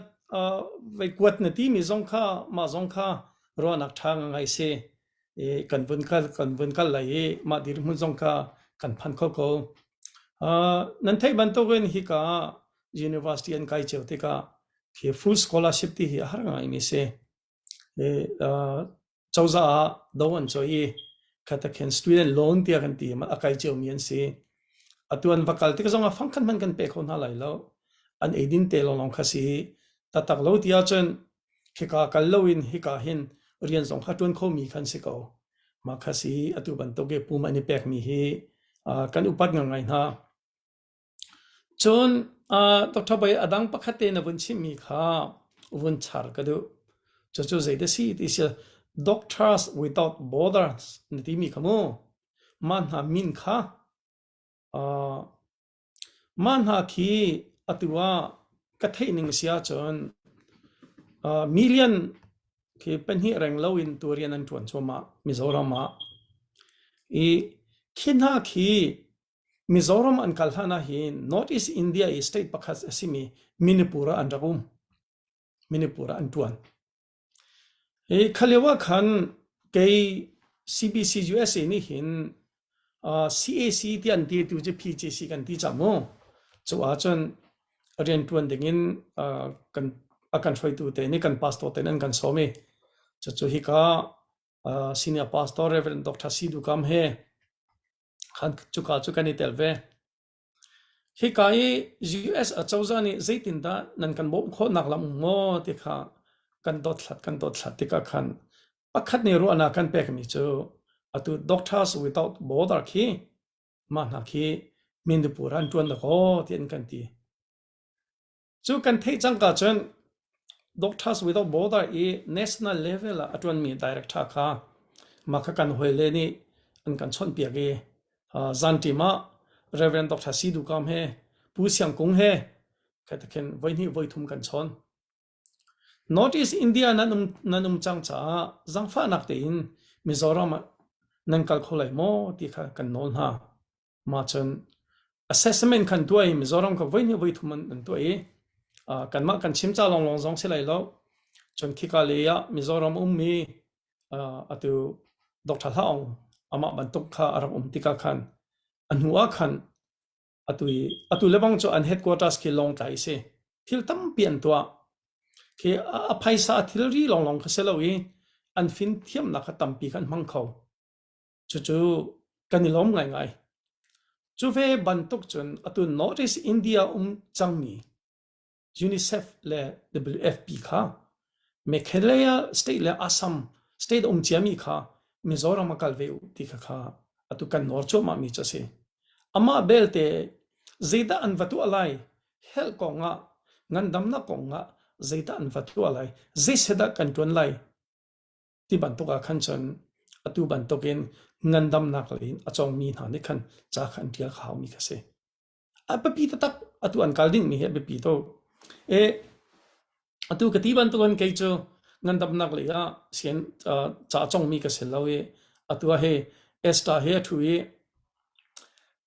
vei kuat na timi zong kha mah zong kha ruahnak ṭha ngai si. Kan vun kal kan vun kal lai i mah dirhmun zong kha kan phan kho ko. Nan theih bantukin hika university an kai cio tikah khi full scholarship ti hi a har ngaimi si. Cozah ah do an cawi i khatakhen student loan tiah kan ti a kai ciomi an si. Atu an va kal tik zong ah fangkhat hmanh kan pe kho hna lai lo. An eidin te lawnglawng kha si. Tatak lo ti ahcun khika kal loin hika hin rian zong kha ṭuan khomi khan si ko. Mah kha si atu bantuk i pum an i pekmi hi kan upat ngangai hna. Cun Dr. Bai a dang pakhat te na vun chimmi kha vun char ka duh. Cucu zeidah si ti si Doctors Without Borders na timi kha mu. Mah hna min kha mah hna khi atu ah ka theih ning si ahcun million khi pahnih reng loin tu rian an ṭuan cuahmah Mizoram ah. I khi hna khi Mizoram an kal hlan ahhin North East India i state pakhat a simi Manipur ah an rak um. Manipur ah an ṭuan. Hi kha lio ah khan kei CBC USA nih hin uh, CAC ti an ti tu cu PCC kan ti cang mu. Cu ahcun rian ṭuan dingin uh, kan a kan hruaitu te nih kan pastor te nih an kan sawm i cucu hika Senior Pastor Reverend Dr. Sidu Kam he khan cuka cu kan i tel ve. Hika i US acozah nih zeitindah nan kan bawmh khawhnak lam um maw ti kha kan dothlat kan dothlat tikah khan pakhat nih ruahnak kan pekmi cu atu Doctors Without Border khi mah hna khi Mindipur an ṭuan dakaw ti an kan ti. Cu kan theih cangka cun Doctors Without Border i national level ah a ṭuanmi director kha mah kha kan hawile nih an kan chawnhpiak i zanṭim ah Reverend Dr. Sidu Kam he Pu Siang Kung he khin voihnih voithum kan chawn. North East India nan um, nan um cang caah zangfahnak tein Mizoram ah nan kal kho lai maw ti kha kan nawl hna. Mah cun assessment khan tuah i Mizoram kha voihnih voithum an, an tuah i uh, kanmah kan chim ca lawnglawng zong si lai lo. Cun khika lei ah Mizoram ummi uh, atu Dr. Hla Aung amah bantuk kha a rak um tikah khan a hnu ah khan atu i atu lebang cu an headquarters khi Lawngtlai si. Thil tampi an tuah. Khi a phaisa a thilri lawnglawng kha si lo i an fin thiamnak kha tampi kha an hmang kho. Cucu kan i lawm ngaingai. Cu ve bantuk cun atu North East India um cangmi UNICEF le WFP kha Meghalaya state le Assam state um ciami kha Mizoram a kal ve u ti kha kha atu kan nawr cuahmah mi cu a si. Amah belte zeidah an va tuah lai health kong ah ngandamnak kong ah zeidah an va tuah lai zeisedah kan tuan lai ti bantuk ah khan cun atu bantukin ngandamnak lei in a cawngmi hna nih khan ca kha an ṭial kha haumi kha si. A biapi taktak atu an kal dingmi hi a biapi tuk. E, atu ka ti bantukin kei cu ngandamnak lei ah sian ca cawngmi ka si lo i atu ah hi Esther hi a ṭhu i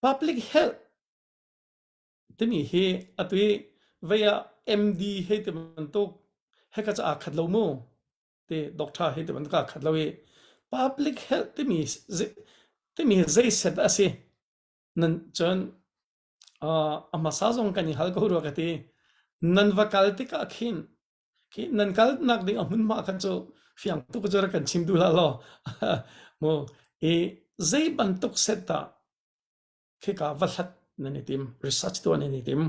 public health timi hi atu i vei ah MD hei ti bantuk heka ca aa khat lo mu. Ti doctor hi ti bantuk aa khat lo i public health timi timi zei set a si nan cun uh, a hmasa zong kan i hal ko rua ka ti nan va kal tikah khin khi nan kal nak ding a hmunhma khan cu fiang tuk cu rak kan chim duh la law mu i zei bantuk set dah khika va hlat nan i tim research tuah nan i tim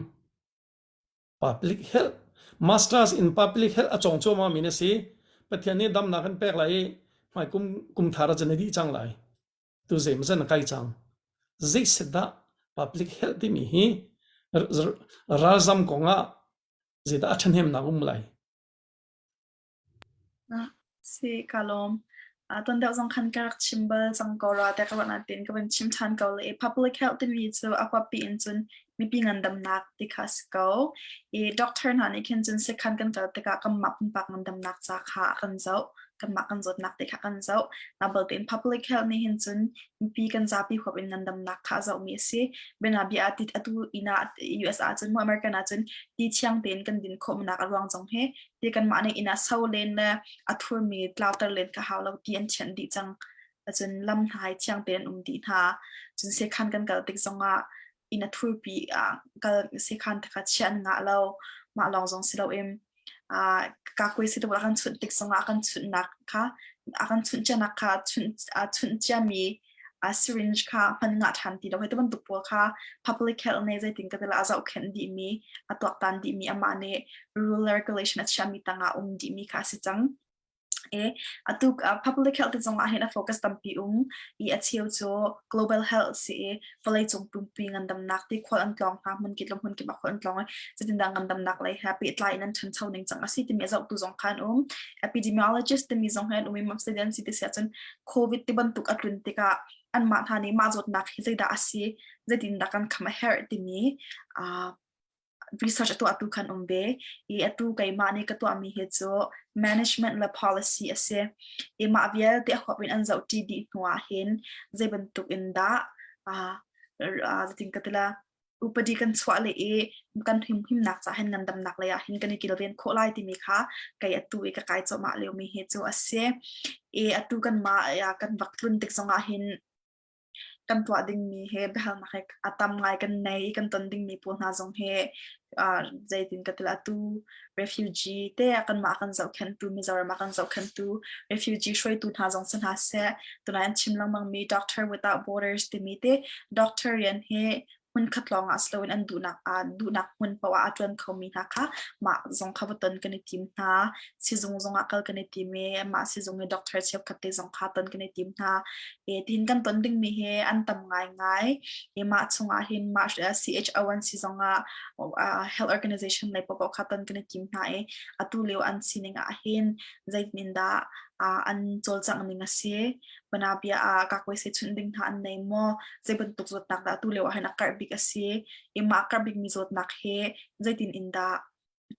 Public health masters in public health a cawng cuahmah mi na si. Pathian nih damnak an pek lai i hmai kum kum thar ah cun na dih cang lai. Tu zeimawzat na kai cang. Zeiset dah public health timi hi ralzam kong ah zeidah a ṭhahnemnak um lai? Si, ka lawm. Ton deuh zong khan ka rak chim bal cang ko rua tiah ka ruah nain ka van chim ṭhan ko le public health timi cu a huappi in cun mipi ngandamnak ti kha a si ko. I doctor hna nih khin cun sekhan kan kal tikah kanmah pumpak ngandamnak ca kha a kan zoh. Kanmah kan zawtnak te kha kan zoh. Na baltein public health nih hin cun mipi kan zapi huap in ngandamnak kha a zohmi a si. Bianabia ah ti atu inn ah US ah cun mu American ah cun ti thiang tein kan din khawhnak a ruang zong hi ti kanmah nih inn ah so len le a thurmi tlauter len kha hau lo ti an thianh dih cang. Cun lam hna hi thiang tein an um dih hna. Cun sekhan kan kal tik zongah inn a thurpi ah kal sekhan te kha chiah an ngah lo. Mah lawng zong si loin kakui si a kan chunh tik zongah a kan chunhnak kha a kan chunh cianak kha chunh chunh ciami syringe kha hman ngah ṭhan ti lo. Hi ti bantuk pawl kha public health nih zeitin ka ti la a zohkhenh dihmi, a tuaktan dihmi, amah nih rule le regulation a chiahmi tangah um dihmi kha a si cang. E, atu public health zong ah hin a focus tampi um i a cheu cu global health si i vawleicung pumpi ngandamnak ti khual an tlawng hna hmun kip le hmun kip ah khual an tlawng i cutin dah ngandamnak lei he pehtlai in an ṭhancho ning cang a si timi a zohtu zong kha an um epidemiologist timi zong hi an um i mamsadian si ti si ahcun COVID ti bantuk a tlun tikah anmah hna nih mah zawtnak hi zeidah a si, zeitindah kan kham a herh timi uh, research a tuahtu khan um ve. I atu keimah nih ka tuahmi hi cu management le policy a si. I mah vialte a huap in an zohṭi dih hnu ah hin zei bantuk in dah uh, uh, zeitin ka ti la upadi kan chuah le i kan himhimnak ca hin ngandamnak lei ah hin kan i kilven khawh lai timi kha kei atu i ka kai cuahmah liomi hi cu a si. I atu kanmah kan vak tlun tik zongah hin kan tuah dingmi he biahalnak he a tam ngai kan nei i kan ton dingmi pawl hna zong he zeitin ka ti atu refugee te kanmah kan zohkhenhtu Mizoram ah kan zohkhenhtu refugee hruaitu hna zong si hna seh tunai an chim lengmang mi Doctor Without Borders timi te doctor rian hi hmunkhat lawng ah si loin an duhnak ah duhnak hmun paoh ah a ṭuan khomi hna kha mah zong kha va ton kan i tim hna. Sizung zong ah kal kan i tim i mah sizung i doctor cheukhat te zong kha ton kan i tim hna. E, tihin kan ton dingmi hi an tam ngaingai. E, mah chungah hin mah CHO an si zong ah health organization lei paoh kha ton kan i tim hna i atu lio an sining ah hin zeitin dah an cawlcangh ning a si. Banabia ah kakuaise chunh ding hna an nei maw? Zei bantuk zawtnak dah atu lio ah hin a karh bik a si? I mah a karh bikmi zawtnak hi zeitin in dah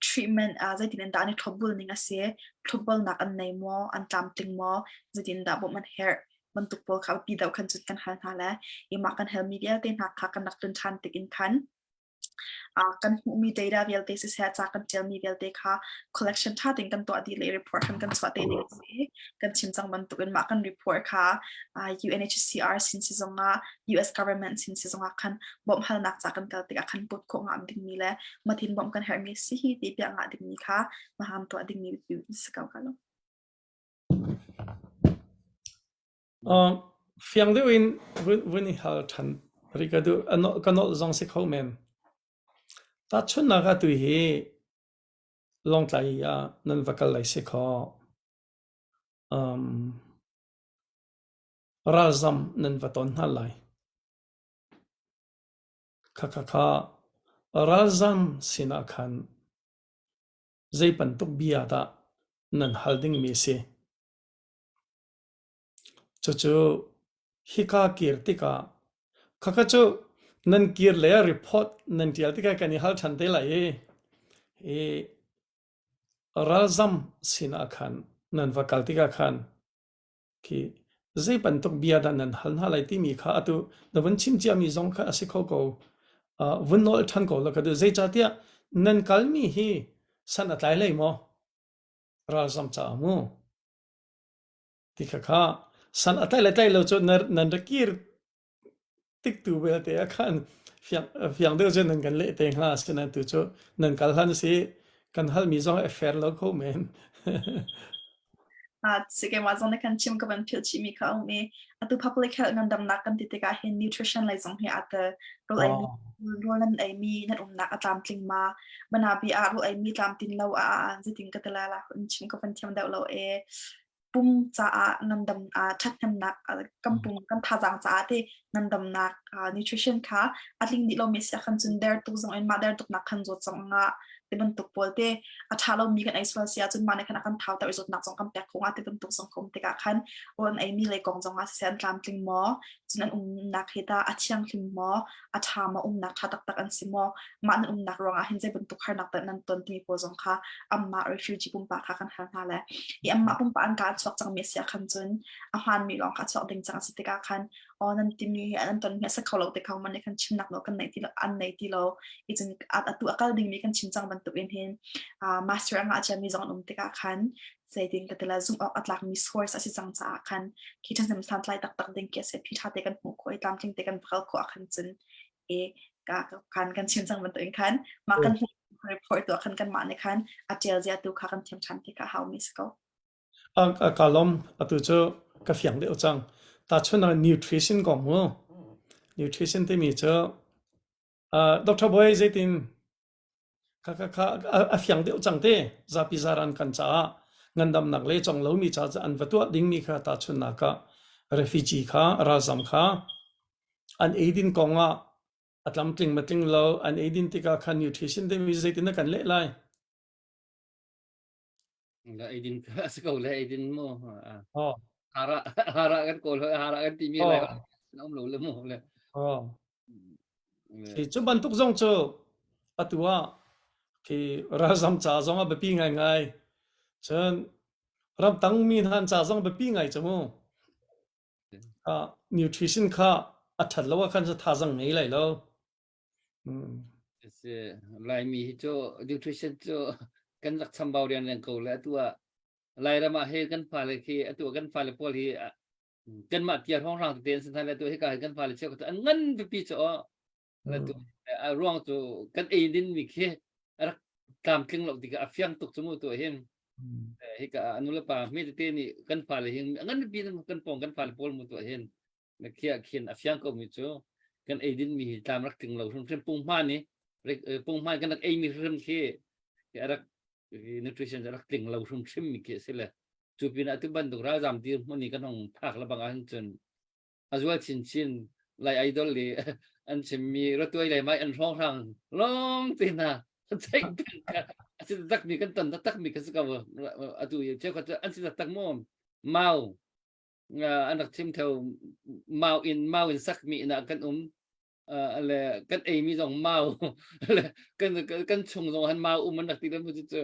treatment uh, zeitin in dah an i thlopbul ning a si? Thlopbalnak an nei maw? An tlamtling maw? Zeitin dah bawmh an herh? Bantuk pawl kha pi deuh khan cun kan hal hna le i mah kan halmi vialte hna kha kan rak tlun ṭhan tik in khan kan hmuhmi data vialte siseh ca kan ṭialmi vialte kha collection ṭha tein kan tuah dih le report khan kan chuah te ding a si. Kan chim cang bantukin mah kan report kha UNHCR sin si zongah US government sin si zongah khan bawmhhalnak ca kan kal tikah khan put khawh ngam dingmi le mathin bawmh kan herhmi si hi ti piah ngah dingmi kha maham tuah dingmi si ko ka lo. Fiang deuh in vun i hal ṭhan rih ka duh. Ka nolh zong si kho men. Tahchunhnak ah tuhi Lawngtlai ah nan va kal lai si khawh. Um, ralzam nan va ton hna lai. Khakha ralzam sinah khan zei bantuk bia dah nan hal dingmi a si? Cucu hika kir tikah khakha cu nan kir le report nan ṭial tikah kan i hal ṭhan te lai i hi ralzam sinah khan nan va kal tikah khan khi zei bantuk bia dah nan hal hna lai timi kha atu na vun chim ciami zong kha a si kho ko. Uh, vun nawl ṭhan ko la ka duh. Zeicahtiah nan kalmi hi san a tlai lei maw? Ralzam caah mu. Ti kha kha san a tlai le tlai lo cu nan ra kir tik tu belte ah khan fiang fiang deuh cun nan kan leh te hnga asinain tu cu nan kal hlan si kan halmi zong a fair lo kho men. Keimah zong nih khan chim ka van philh chihmi kha a um i atu public health ngandamnak kan ti tikah hin nutrition lei zong hi aa tel. Rawl ei mi rawl nan ei mi nan umnak a tlamtling ma banabi ah rawl ei mi tlamtlin lo ah zeitin ka ti lai la chim ka van thiam deuh lo e pum caah ngandam ṭhathnemnak kan pum kan thazaang caah te ngandamnak nutrition kha a tling dih lomi si ahkhan cun der tuk zong in mah der tuknak khan zawt zong nga ti bantuk pawl te a ṭha lomi kan ei sual si ahcun mah nih khan a kan thau ter i zawtnak zong kan pek kho nga ti bantuk zong ka um tikah khan rawl an eimi lei kong zong ah siseh an tlamtling maw cun an umnak hi tah a thianghlim maw a ṭha maw umnak ṭha taktak an si maw mah nan umnak ruangah hin zei bantuk harnak dah nan ton timi pawl zong kha anmah refugee pumpak kha kan hal hna le i anmah pumpak an ka chuak cangmi a si ah khan cun a hmaanmi lawng kha chuak ding cang a si tikah khan aw nan timi hi an ton mi a si kho lo te kho man nih khan chimnak nawl kan nei ti lo an nei ti lo i cun atu a kal dingmi kan chim cang bantuk in hin master a ngah ciami zong an um tikah khan zeitin ka tila zumh awk a tlakmi source a si cang caah khan khi ṭhahnem santlai taktak ding khi a si phi ṭha te kan hmuh khawh i tlamtling te kan kal khawh ah khan cun e ka kan kan chim cang bantuk in khan mah kan hmuh report tu khan kan mah nih khan a ṭial zia tu kha kan thiam ṭhan ti kha hau mi si ko. A ka lom atu cu ka fiang deuh cang. Ta chun ah nutrition kong mu. Nutrition timi cu Dr. Boy zeitin Khakha a fiang deuh cang te. Zapi zaran kan caah ngandamnak le cong lomi ca an va tuah dingmi kha tahchunhnak ah refugee kha ralzam kha an eidin kong ah a tlamtling matling lo an eidin tikah khan nutrition timi zeitin na kan leh lai? La eidin a si ko le eidin mu. Oh. Hara hara kan kawl hara kan timi lai um lo le mu le. Oh. Khi cu bantuk zong cu atu ah khi ralzam ca zong a biapi ngaingai. Cun ramtang mi hna ca zong biapi ngai cu mu. Uh, nutrition kha a ṭhat lo ah khan cu thazang ngei lai lo. Mm. Si, Laimi hi cu nutrition cu kan rak chambau rian leng ko le atu ah Lairam ah he kan fale khi atu ah kan fale pawl hi. Kanmah tia hrawnghrang tete an si hna le tu hika kan fale cheukhat an ngan pipi cu aw le tu a ruang cu kan ei din mi khi a rak tlamtling lo tikah a fiang tuk cu mu tu hin hika a nu le pa hme tete nih kan fale hin a ngan pipi kan pawng kan fale pawl mu tu hin na khia khin a fiang ko mi cu kan ei din mi hi tlam rak tling lo hrimhrim punghman i punghman kan rak ei mi hrim khi a rak nutrition rak tling lo hrimhrim mi khi a si le cu pinah tu bantuk ralzam dir hmun i kan hong phak le bang ahhin cun a zual chinchin lai idol le an chimmi ratuai lai mai an hrawnghrang long te hna theih a si tak mi kan ton tak mi ka si ko atu cheukhat an si tak mu mau an rak chim theo mau in mau in sak mi ina kan um le kan ei mi zong mau le kan kan chung zong han mau um an rak ti le mu cu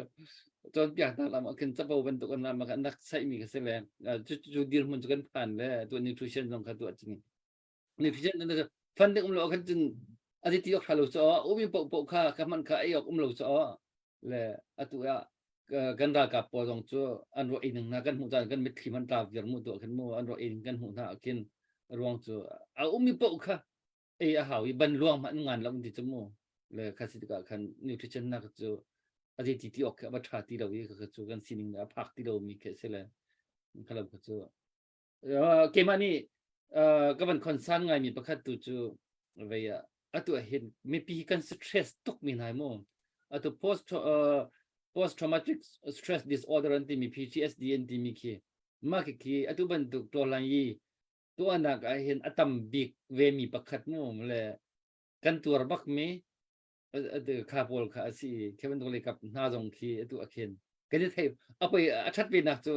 cawnpiak hna lam ah khin capo bantuk an lam ah an rak saih mi kha si le cu cu dirhmun cu kan phan le tu nutrition zong kha tuah cing nutrition funding um lo khan cun a ti ok lo cho umi po po kha ka man kha ei ok um lo cho le atu ah kan ralkap pawl zong cu an ruah ning hna kan hmuh caan kan mitthli man tla viar mu tu khin mu an ruah ning kan hmuh hna khin ruang cu a ummi paoh kha ei a hau i ban luang hmanh ngan lo ti cu mu le kha si tikah khan nutrition nak cu a ti ti ok a va tha ti lo i kha cu kan sining a phak ti lo mi khi si le kha lo kha cu keimah nih ka van concern ngaimi pakhat tu cu vei ah atu ah hin mipi kan stress tuk mi hna mu atu post post traumatic stress disorder an timi PTSD an timi khi mah khi khi atu bantuk tawlan yi tuahnak ah hin a tam bik ve mi pakhat mu le kan tuar bak mi kha pawl kha a si i khi bantuk lei kap hna zong khi atu a khin kan i thei a poi a ṭhat ve nak cu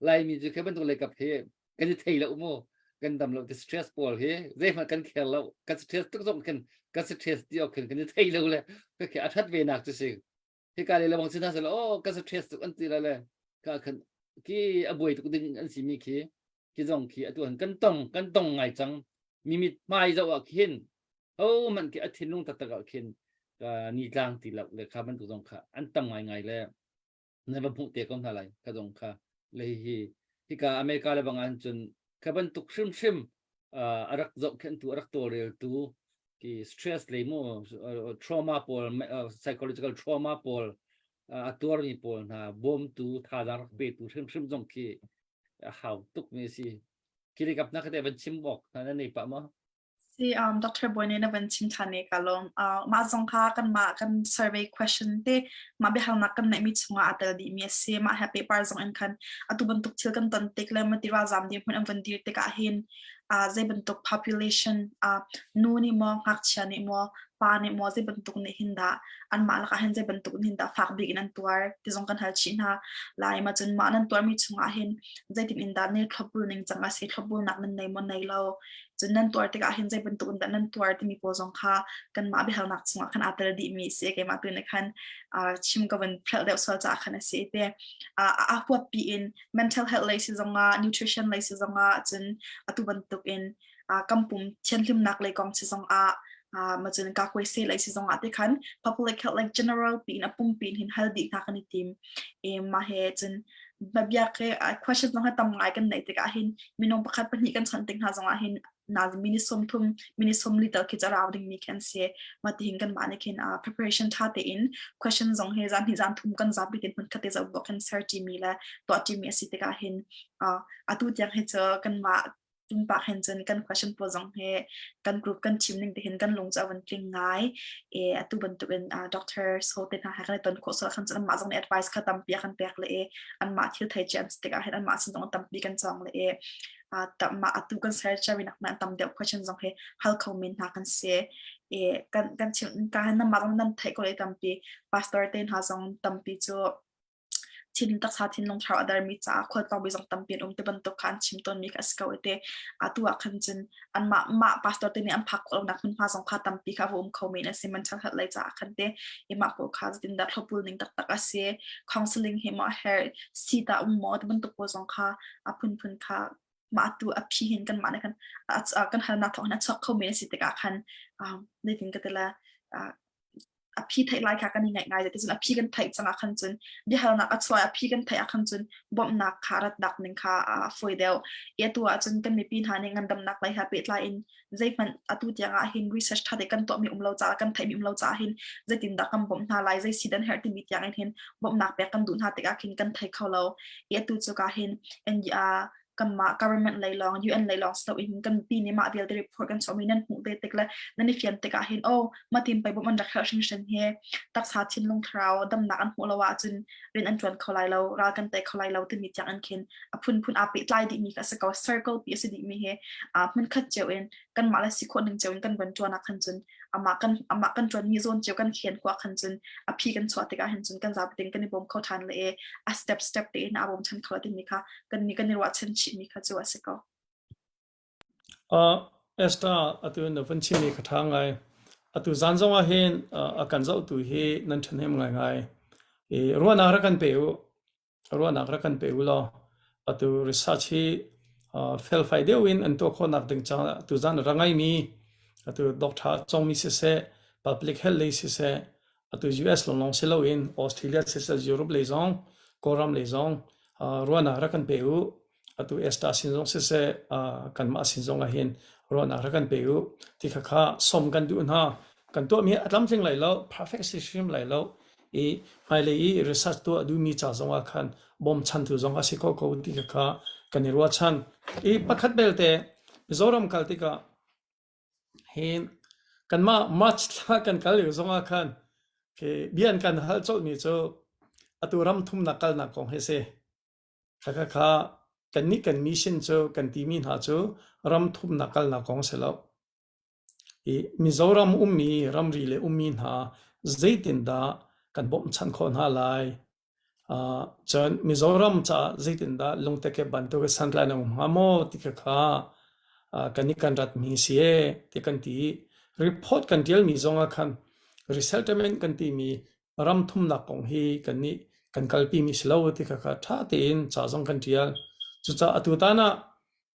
Laimi cu khi bantuk lei kap hi kan i thei lo mu kan dam lo ti stress pawl hi zeihmanh kan khel lo kan stress tuk zong khin kan stress ti awk khin kan i thei lo le khi a ṭhat ve nak cu si hika le lawng sin hna oh kan stress tuk an ti la le ka khan khi a buai tuk ding an si mi khi khi zong khi atu han kan tong kan tong ngai cang mi mit hmai zoh ah khin ho man khi a thinlung taktak ah khin ka ni tlang ti lo le kha bantuk zong kha an tam ngai ngai le na va hmuh te ko hna lai kha zong kha le hi hika America le bang an cun kha bantuk hrimhrim a rak zohkhenhtu a rak tawlreltu ki stress lei mu trauma pawl psychological trauma pawl a tuarmi pawl hna bawmtu thazaang rak petu hrimhrim zong khi a hau tuk mi si khi kap na kate van chim awk hna na nei pah ma Si um, Dr. Boy nih na van chim ṭhan i ka lawm. Uh, mah zong kha kanmah kan survey question te mah biahalnak kan neihmi chungah aa tel dihmi a si. Mah he paper zong in khan atu bantuk thil kan ton tik le mati ralzam dirhmun an van dir tikah hin uh, zei bantuk population uh, nu nih maw ngakchia nih maw pa nih maw zei bantuk nih hin dah anmah lakah hin zei bantuk nih hin dah fak bik in an tuar ti zong kan hal chih hna lai ma cun mah nan tuarmi chungah hin zeitin in dah ne thlopbul ning cang a si thlopbulnak nan nei maw nei lo Cun nan tuar tikah hin zei bantuk in dah nan tuar timi pawl zong kha kanmah biahalnak chungah khan aa tel dihmi a si. Keimah tu nih khan chim ka van phelh deuh sual caah khan a si te. A huappi in mental health lei si zongah, nutrition lei si zongah, cun atu bantuk in kan pum thianhlimnak lei kong si zongah, ma cun kakuai se lei si zongah te khan public health like general piin a pumpi in hin hal dih hna kan i tim. E mah he cun biak he question zong hi tam ngai kan neih tikah hin minung pakhat pahnih kan chawnh tik hna zongah hin na mini 30 mini 40 tal khi carau ding mi khi an si ma ti hin kan mah nih khin preparation tha tein question zong he zan hi zan thum kan zapi tin hmun khat te zo bo kan ser ti mi le tuah ti mi a si tikah hin atu tiang hi cu kan mah pumpak hin cun kan question pawl zong hi kan group kan chim ning te hin kan lung cu a van tling ngai e atu bantuk in uh, doctor so te hna he kan i ton khawh so khan cun anmah zong nih advice kha tampi a kan pek le e anmah thil thei ci an si tikah hin anmah sin zong tampi kan cawng le e uh, mah atu kan search nak na tam deuh question zong hi hal kho men hna kan si e kan kan chim ka hin namah zong nan theih ko le tampi pastor te hna zong tampi cu Thin taksa thinlung thlarau a dermi caah khualtlawngmi zong tampi an um ti bantuk kha an chim tawnmi kha a si ko i te atu ah khan cun anmah mah pastor te nih an phak khawh lonak hmunhma zong kha tampi kha a va um kho men a si mental health lei caah khan te i mah pawl kha zeitindah thlopbul ning taktak a si counseling hi maw a herh si tah um maw ti bantuk pawl zong kha a phunphun kha mah atu a phi hin kanmah nih khan kan halnak thawng hin a chuak kho men a si tikah khan zeitin ka ti la. A phi theih lai kha kan i ngaih ngai zeticun a phi kan theih cang ah khan cun biahalnak a chuah a phi kan theih ah khan cun bawmhnak kha rat dak ning kha a fawi deuh. I atu ahcun kan mipi hna nih ngandamnak lei he pehtlai in zeihmanh atu tiang ah hin research ṭha te kan tuahmi um lo caah kan theihmi um lo caah hin zeitindah kan bawmh hna lai zei si dan herh timi tiang in hin bawmhnak pek kan duh hna tikah khin kan thei kho lo. I atu cu ka hin NDR kanmah government lei lawng UN lei lawng si loin kan mipi nih mah vialte report kan chuahmi nan hmuh ve tik le nan i fian tikah hin oh matin pei bawmh an rak herh hringhran hi taksa thinlung thlarau damnak an hmuh lo ahcun rian an ṭuan kho lai lo ral kan tei kho lai lo timi tiang in khin a phunphun aa pehtlai dihmi kha a si ko circle pi a si dihmi hi hmunkhat cio in kanmah le si khawh ning cio in kan van ṭuan ah khan cun amah kan amah kan ṭuanmi zawn cio kan khen khawh ah khan cun a phi kan chuah tikah hin cun kan zapi tein kan i bawm kho ṭhan le e a step step tein aa bawm ṭhan kho timi kha kan nih kan i ruahchan chihmi kha cu a si ko. Uh, Esther atu na van chimmi kha ṭha ngai. Atu zan zong ah hin uh, a kan zohtu hi nan ṭhahnem ngai ngai. I ruahnak rak kan pe u. Ruahnak rak kan pe u law atu research hi uh, felfai deuh in an tuah khawhnak ding caah tu zan ra ngaimi atu doctor congmi siseh public health lei siseh atu US longlong si loin Australia siseh Europe lei zong Kawlram lei zong uh, ruahnak rak kan pe u atu Esther sin zong siseh uh, kanmah sin zong ah hin ruahnak rak kan pe u ti kha kha som kan duh hna kan tuahmi a tlamtling lai lo perfect si hrim lai lo i hmailei i research tuah duhmi ca zong ah khan bawmchantu zong a si kho ko ti kha kha kan i ruahchan i pakhat belte Mizoram kal tikah hin kanmah March thla kan kal lio zong ah khan khi bia an kan hal colhmi cu atu ram thumnak kalnak kong hi si Khakha kha kannih kan mission cu kan timi hna cu ram thumnak kalnak kong si lo. I Mizoram ummi ramri le ummi hna zeitindah kan bawmhchanh khawh hna lai? Uh, cun Mizoram caah zeitindah lungtekep bantuk santlai na um hnga maw ti kha kha uh, kan i kan ratmi si e ti kan ti. Report kan tialmi zong ah khan resettlement kan timi ram thumnak kong hi kan nih kan kalpi mi si lo ti kha kha ṭha tein ca zong kan ṭial. Cucaah atu tan ah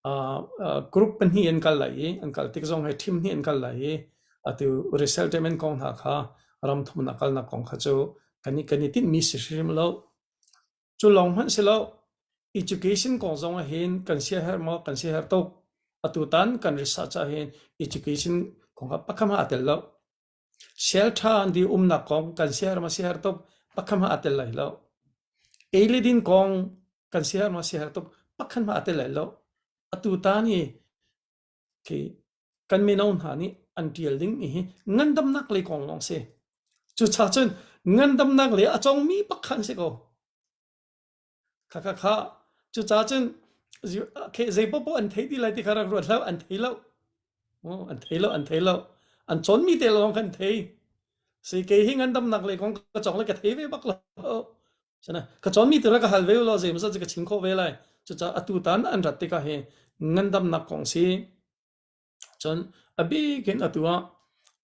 uh, uh, group pahnih an kal lai i an kal tik zong he team hnih an kal lai i atu resettlement kong hna kha ram thumnak kalnak kong kha cu kan i kan i tinhmi si hrim lo. Cu lawng hmanh si lo education kong zong ah hin kan siaherh maw kan siaherh tuk. Atu tan kan research ah hin education kong kha pakhat hmanh aa tel lo. Shelter an ti umnak kong kan siaherh maw siaherh tuk pakhat hmanh aa tel lai lo. Ei le din kong kan siaherh maw siaherh tuk pakhat hmanh aa tel lai lo. Atu tan i khi kan mino hna nih an ṭial dingmi hi ngandamnak lei kong lawng si. Cucaah cun ngandamnak lei a congmi pakhat an si ko. Kha kha kha cucaah cun zei paohpaoh an thei ti lai ti kha rak ruat hlah an thei lo. An thei lo an thei lo. An cawnmi te lawng khan thei. Si kei hi ngandamnak lei kong ka cawng le ka thei ve bak lo. Sana ka cawnmi tu ra ka hal ve lo zei maw ka chim khawh ve lai. Cucaah atu tan an rat tikah hi ngandamnak kong si Cun a bik in atu ah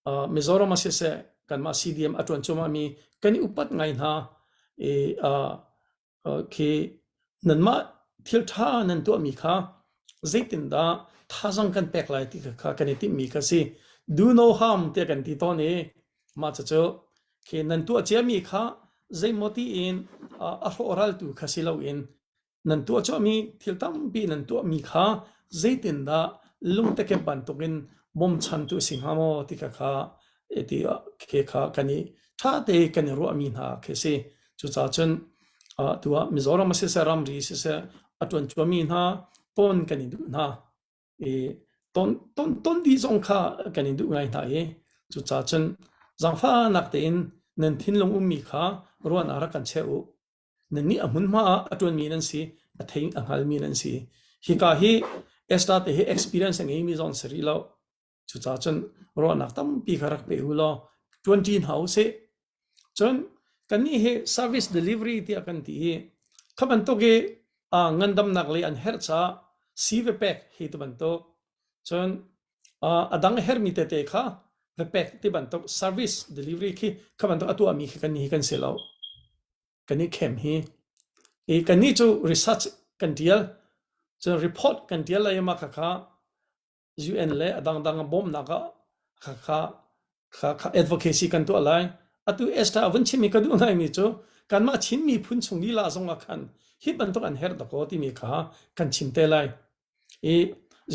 uh, Mizoram ah siseh kanmah CDM a ṭuan cuahmahmi kan i upat ngai hna i uh, uh, khi nanmah thil ṭha nan tuahmi kha zeitindah thazang kan pek lai ti kha kan i timhmi kha si. Do no harm tiah kan ti tawn i mah cucu khi nan tuah ciami kha zeimaw tiin uh, a hrawhraltu kha si loin Nan tuah cuahmi thil tampi nan tuahmi kha zeitindah lungtekep bantukin bawmchantu a si hnga maw ti kha kha ti khi kha kan i ṭha te kan i ruahmi hna khi si. Cucaah cun tu ah Mizoram ah siseh ramri siseh a ṭuan cuami hna tawn kan i duh hna. I ton ton ton dih zong kha kan i duh ngai hna i cucaah cun zaangfahnak tein nan thinlung ummi kha ruahnak rak kan cheuh u. Nannih a hmunhma ah a ṭuanmi nan si, a thei a hngalmi nan si. Hika hi Esther te hi experience a ngeimi zong si rih lo. Cucaah cun ruahnak tampi kha rak pe u law ṭuanṭi hna u sih. Cun kannih hi service delivery tiah kan ti i kha bantuk i uh, ngandamnak lei an herh caah sii va pek hi ti bantuk cun uh, a dang herhmi tete kha va pek ti bantuk service delivery khi kha bantuk a tuahmi khi kannih hi kan si lo. Kan i khem hi. I kannih cu research kan tial cun report kan tial lai ma kha kha UN le a dangdang bawmnak ah kha kha kha kha advocacy kan tuah lai. Atu Esther a vun chimmi ka duh ngaimi cu kanmah Chin miphun chung lila zong ah khan hi bantuk an herh dakaw timi kha kan chim te lai. I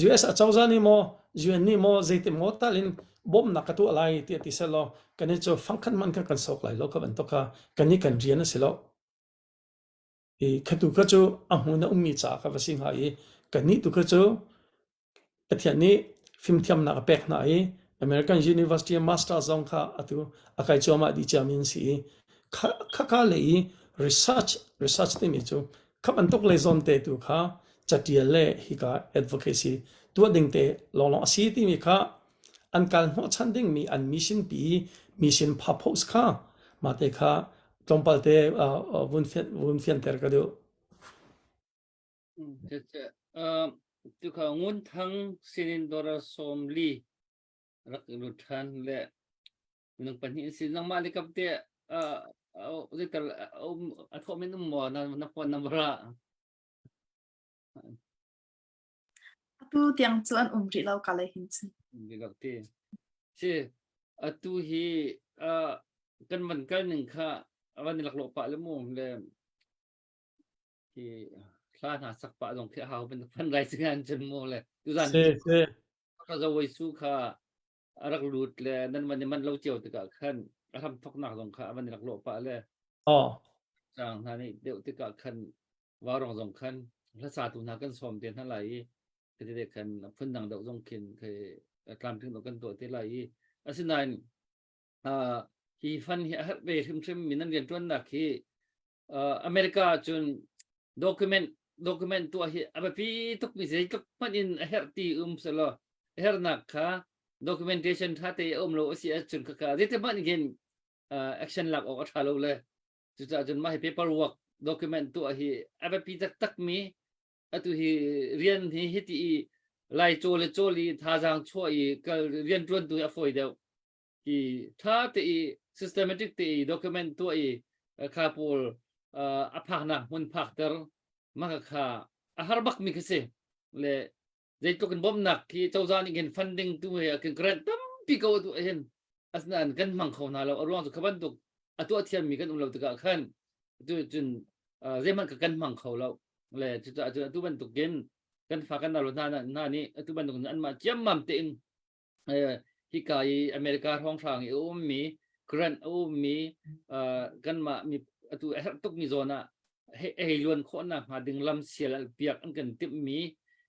US acozah nih maw UN nih maw zeitin maw tal in bawmhnak ka tuah lai tiah ti selaw kan i cu fangkhat hmanh kha kan sok lai lo kha bantuk kha kan i kan rian a si lo. I khatu kha cu a hmun a ummi caah kha va si hnga i kannih tu kha cu Pathian nih fimthiamnak a pek hna i American University Master zong kha atu a kai cuahmah dih ciami an si i khaka lei i research research timi cu kha bantuk lei zawn te tu kha catial le hika advocacy tuah ding te lawnglawng a si timi kha an kal hnawhchan dingmi an mission pi mission purpose kha mah te kha tlawmpal te vun vun fianter ka duh. Tukha Ngun Thang sinin dollar 40 rak lut ṭhan le minung pahnih si nangmah le kapte zeital a thawh men um maw na na phone number ah Atu tiang cu an um rih lo ka lei hin cun. Rih lo ti. Si atu hi kan van kal ning kha van i laklawh pah le mu le Hi hla hna sak pah zong khi a hau bantuk phan rai singan cun mu le tuzan Si si. ka zawai su kha a rak lut le nan van i man lo cio tikah khan a hram thoknak zong kha a van i rak lawh pah le Oh. cang hna nih deuh tikah khan vaurong zong khan hlasa tu hna kan sawm te hna lai i khati khan phun dang deuh zong khin khi tlamtling deuh kan tuah te lai i asinain hi fan hi a herh ve hrimhrim mi nan rianṭuannak hi America cun document document tuah hi a biapi tuk mi zeitluk hmanh in a herh ti um selaw a herhnak kha documentation tha te a um lo a si ahcun khakha zeiti hmanh hin action lak awk a tha lo le cucaah cun mah hi paperwork document tuah hi a biapi taktak mi atu hi rian hi hiti i lai caw le cawl i thazaang chuah i kal rian tuan tu hi a fawi deuh hi tha te i systematic te i document tuah i kha pawl a phaknak hmun phakter mah kha a har bak mi khi si le zeitluk in bawmhnak khi cozah nih khin funding tu he khin grant tampi ko tu hin asinain kan hmang kho hna lo a ruang cu kha bantuk a tuah thiam mi kan um lo tikah khan cu cun zeihmanh ka kan hmang kho lo le cucaah cun atu bantuk in kan fa kan nau hna hna nih atu bantuk in anmah ciammam tein hika i America hrawnghrang i a ummi grant a ummi kanmah mi atu a herh tukmi zawn ah hei luan khawhnak hnga ding lam sial piak an kan timhmi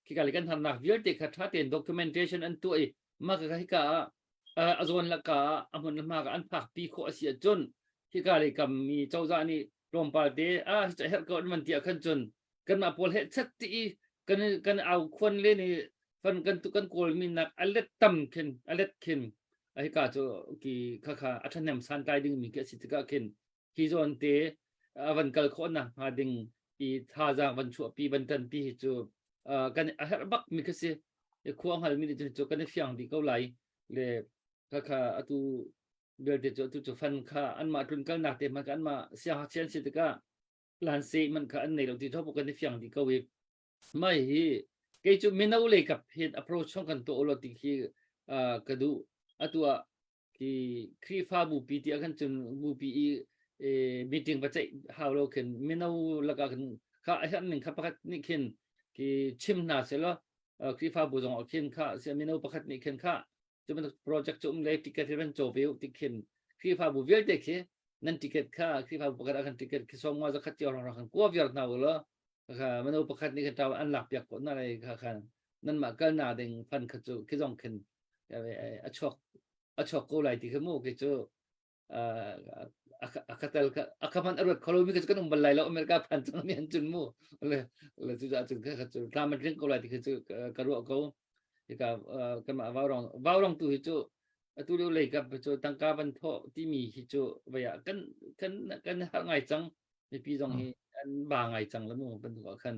khika le kan harnak vialte kha ṭha tein documentation an tuah i mah ka hika ah a zawn laka ah a hmun le hma ka an phak pi khawh a si ahcun hika le kam mi cozah nih tlawmpal te a herh ko an van ti ah khan cun kanmah pawl he chat ti i kan kan au khuan le ni fan kan tu kan kawl mi nak a let tam khin a let khin a hika cu ki kha kha a thahnem san tlai ding mi khi a si tikah khin hi zawn te a van kal khawh nak hnga ding i thazaang van chuahpi van tanpi hi cu kan a herh bak mi khi si khua hngal mi nih cu kan i fiang dih ko lai le kha kha atu belte cu atu cu fan kha anmah tlun kalnak te hmanh kha anmah siangngakchia an si tikah lanse man kha an nei lo ti thawk kan i fiang dih ko i mai hi kei cu mino lei kap hin approach chong kan tuah lo ti khi ka duh atu ah khi Khrihfabu pi ti ah khan cun bupi i meeting va ceih hau lo khin mino laka khin kha a herh ning kha pakhat nih khin ki chim hna selaw Khrihfabu zong ah khin kha mino pakhat nih khin kha cu bantuk project cu um le ticket hi van caw ve u ti khin Khrihfabu vialte khi nan ticket kha Khrihfabu pakhat ah khan ticket khi sawm nga zakhat cio rang khan kua viar hna u law kha mino pakhat nih khan ṭau an lak piak ko na lai kha khan nanmah kal na ding fan kha cu khi zong khin a chuak a chuak ko lai ti kha mu khi cu a ka tel ka a ka man a ruat kholo mi kan um bal lai lo America phan cang mi an cun mu le le cu cun kha cu tlam an tling ko lai ti kha cu ka ruah ko hika kanmah vaurong vaurong tu hi cu atu lio lei kap cu tangka van thawh timi hi cu vaya kan kan kan har ngai cang mipi zong hi an ba ngai cang la mu bantuk ah khan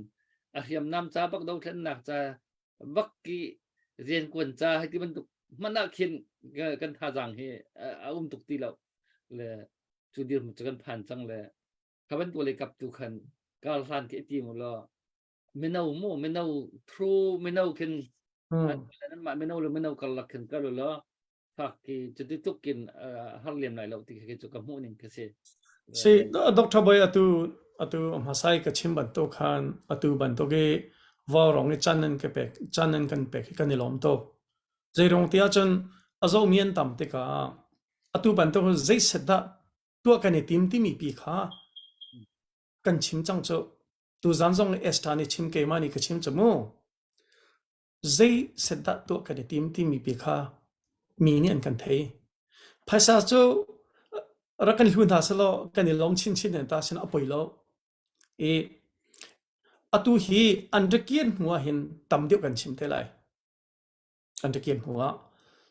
a hriamnam ca bak dothlennak ca bak ki rian kuan ca hei ti bantuk hmanh ah khin kan thazaang hi a um tuk ti lo le cu dirhmun cu kan phan cang le kha bantuk le kap tu khan kar hlan ke ti mu law mino mu mino through mino khin nan mah mino le mino karlak khin kal law. Fak ki cuti tuk in har lem lai lo ti khi cu ka hmuh ning ka si. Si Dr. Boy atu atu hmasai ka chim bantuk khan atu bantuk i vaurawng i chan nan ka pek chan nan kan pek hi kan i lawm tuk. Zeirong ti ahcun a zohmi an tam tikah atu bantuk zei set dah tuah kan i tim timi pi kha kan chim cang cu. Tuzan zong Esther nih chim keimah nih ka chim cu mu. Zei set dah tuah kan i tim timi pi kha mi nih an kan thei. Phaisa cu rak kan hlu hna selaw kan i lawm chinchin ta sin a poi lo. I atu hi an rak kir hnu ah hin tam deuh kan chim te lai. An rak kir hnu ah.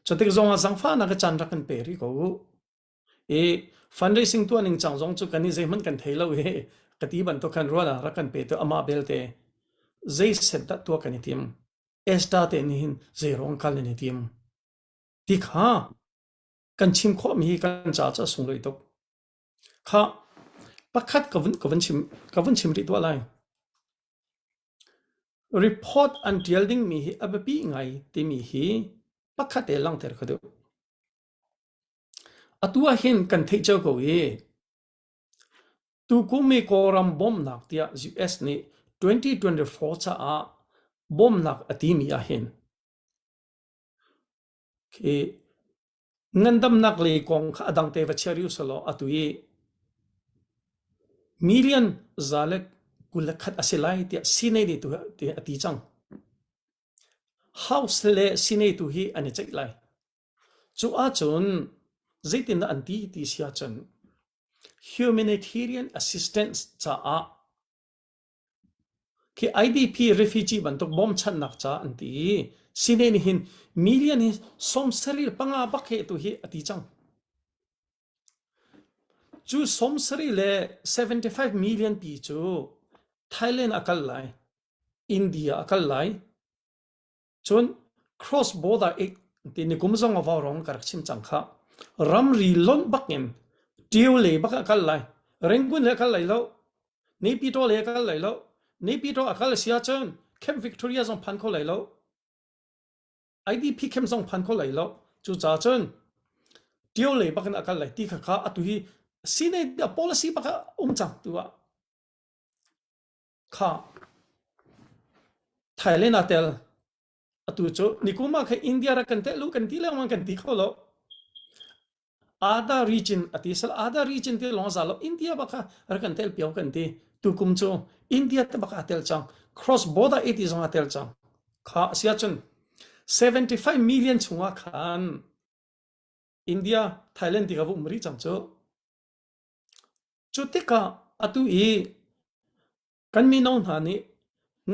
Cutik zong ah zangfahnak a caan rak kan pe rih ko u. I fundraising tuah ning cang zong cu kan i zeihmanh kan thei lo i ka ti bantuk khan rual ah rak kan pe tu amah belte zei set dah tuah kan i tim. Esther te nih hin zei rong kal in i tim. Ti kha kan chim khawhmi hi kan ca cu a sunglawi tuk. Kha pakhat ka vun ka vun chim ka vun chim rih tuah lai. Report an ṭial dingmi hi a biapi ngai timi hi pakhat te langhter ka duh. Atu ah hin kan theih cio ko i tukum i Kawlram bawmhnak tiah US nih 2024 caah bawmhnak a timi ahhin khi ngandamnak lei kong kha a dang te va chia rih usalaw atu i million 121 a si lai tiah sine nih tu a ti cang. House le sine tu hi an i ceih lai. Cu ahcun zeitindah an ti ti si ahcun humanitarian assistance caah khi IDP refugee bantuk bawmchanhnak ca an ti i sine nih hin million hi 75 bak he tu hi a ti cang. Cu 70 le 75 million pi cu Thailand a kal lai, India a kal lai, Cun cross border aid ti nikum zong a vaurawng ka rak chim cang kha. Ramri lonh bak in Tio lei bak ah kal lai. Rangoon le kal lai lo. Naypyidaw le kal lai lo. Naypyidaw a kal si ahcun Camp Victoria zong phan kho lai lo. IDP camp zong phan kho lai lo. Cucaah cun Tio lei bak in a kal lai ti kha kha atu hi sine policy bak ah um cang tu ah. Kha Thailand ah tel atu cu nikum ah khan India rak kan tel u kan ti lengmang kan ti kho lo. Ada region a ti sal ada region ti lawng za lo India bak kha rak kan tel pio kan ti tukum cu India te bak a tel cang cross border ati zong a tel cang kha sia cun 75 million chungah khan India Thailand ti ka um ri cang cu Cu tikah atu i kan mino hna nih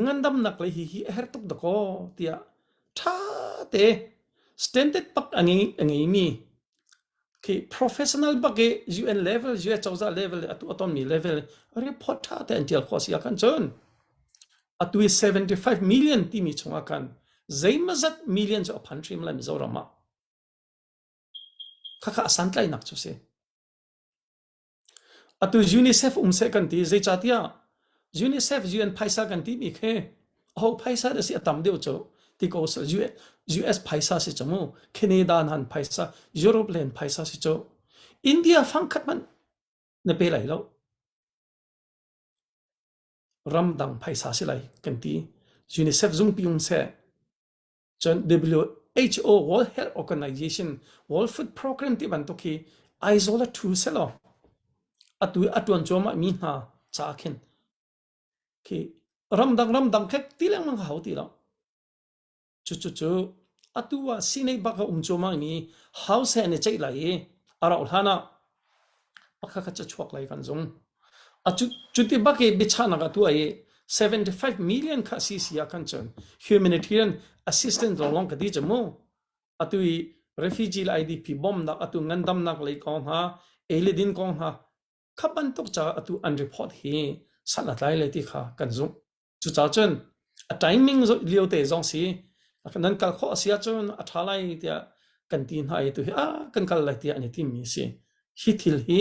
ngandamnak lei hihi a herh tuk dakaw tiah ṭha te standard bak a ngei a ngeimi khi professional bak i UN level, US cozah level atu a tonmi level report ṭha te an ṭial khawh si ahkhan cun atu i 75 million timi chungah khan zeimazat million cu a phan hrim lai Mizoram ah. Khakha a santlainak cu si. Atu UNICEF um seh kan ti zeicahtiah UNICEF UN phaisa kan timi khi aho phaisa dah si a tam deuh cu ti ko seh US phaisa si cu mu Canada han phaisa Europe len phaisa si cu India fangkhat hmanh na pe lai lo ramdang phaisa si lai kan ti UNICEF zungpi um seh Cun WHO World Health Organization World Food Program ti bantuk hi Aizawl ah ṭhu selaw atu a ṭuan cuahmah mi hna ca khin khi ramdang ramdang khe ti lengmang hau ti lo. Cucu cu atu ah sinei bak a um cuahmah mi house he an i ceih lai i a rauh hlan ah pakhat khat cu chuak lai kan zung. Cuti bak i biachahnak a tuah i 75 million kha si si ah khan cun humanitarian assistance lawnglawng ka ti cu mu. Atu i refugee le IDP bawmhnak atu ngandamnak lei kong hna ei le din kong hna kha bantuk caah atu an report hi san a tlai lai ti kha kan zumh. Cucaah cun a timing lio te zong si nan kal khawh a si ahcun a ṭha lai tiah kan ti hna i tu hi ah kan kal lai tiah an i timmi a si. Hi thil hi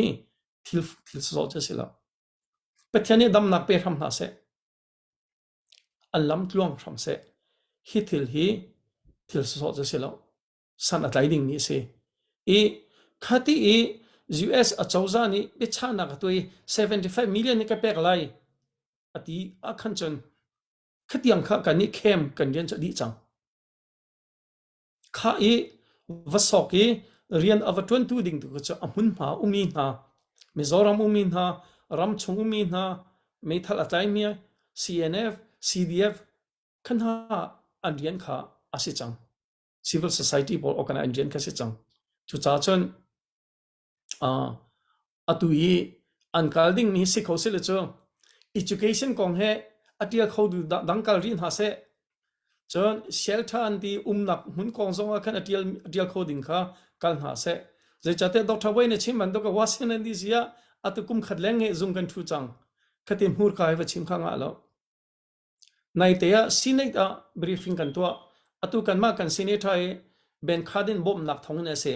thil thil sawsawh cu a si lo. Pathian nih damnak pe hram hna seh. An lam tluang hram seh. Hi thil hi thil sawsawh cu a si lo. San a tlai dingmi a si. I khati i US acozah nih biachahnak a tuah i 75 million hi ka pek lai a ti ahkhan cun khatiang kha kan nih khem kan rian cu a dih cang. Kha i va sok i rian a va ṭuantu ding tu cu a hmunhma ummi hna, Mizoram ummi hna, ramchung ummi hna, meithal a tlaimi CNF, CDF kha hna an rian kha a si cang. Civil society pawl organize an rian kha si cang. Cucaah cun uh, atu i an kal dingmi si kho sile cu education kong he a tial kho du dang kal rih hna seh. Cun shelter an ti umnak hmun kong zong ah khan a tial a tial kho ding kha kal hna seh. Zeicahtiah Dr. Wayne a chim bantuk Washington DC ah atu kum khat leng he zung kan thu cang. Khati hmurka hi va chim kha ngah lo. Naite ah Senate ah briefing kan tuah. Atu kanmah kan senator hi Ben Cardin bawmhnak thawng in a si.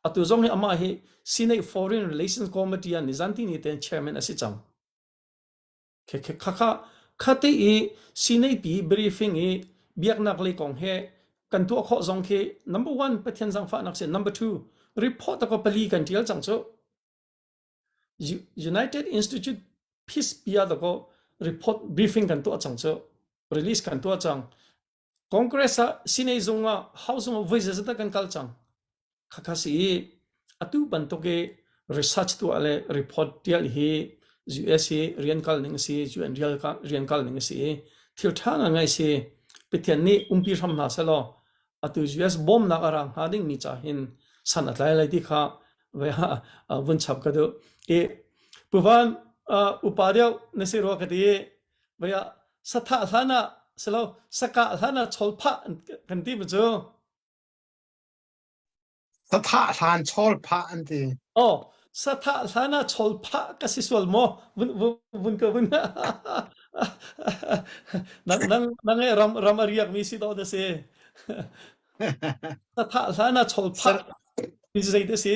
Atu zong hi amah hi Senate Foreign Relations Committee ah nizan tini ten chairman a si cang. Khakha khate i Senate pi briefing i biaknak lei kong he kan tuah khawh zong khi number one Pathian zangfahnak si number two report ko pali kan tial cang cu. United Institute Peace bia dakaw report briefing kan tuah cang cu release kan tuah cang Congress ah Senate zung ah House zung ah voi zeizat kan kal cang khakha si i atu bantuk i research tuah le report tial hi US hi rian kal ning si UN rian kal ning si thil tha ngai si Pathian nih umpi hram hna selaw atu US bawmnak a ra hnga ding mi ca hin san a tlai lai ti kha vun chap ka duh. I puvan upa deuh na si rua ka ti vai ah sathah hlan ah silo sakah hlan ah chol phah kan ti bu cu. Sathah hlan chawl phah an ti. Oh, sathah hlan ah chawl phah ka si sual maw? Vun vun ka vun nang nang nang he ram ram a riak mi si do na si. Sathah hlan ah chawl phah mi zei te si?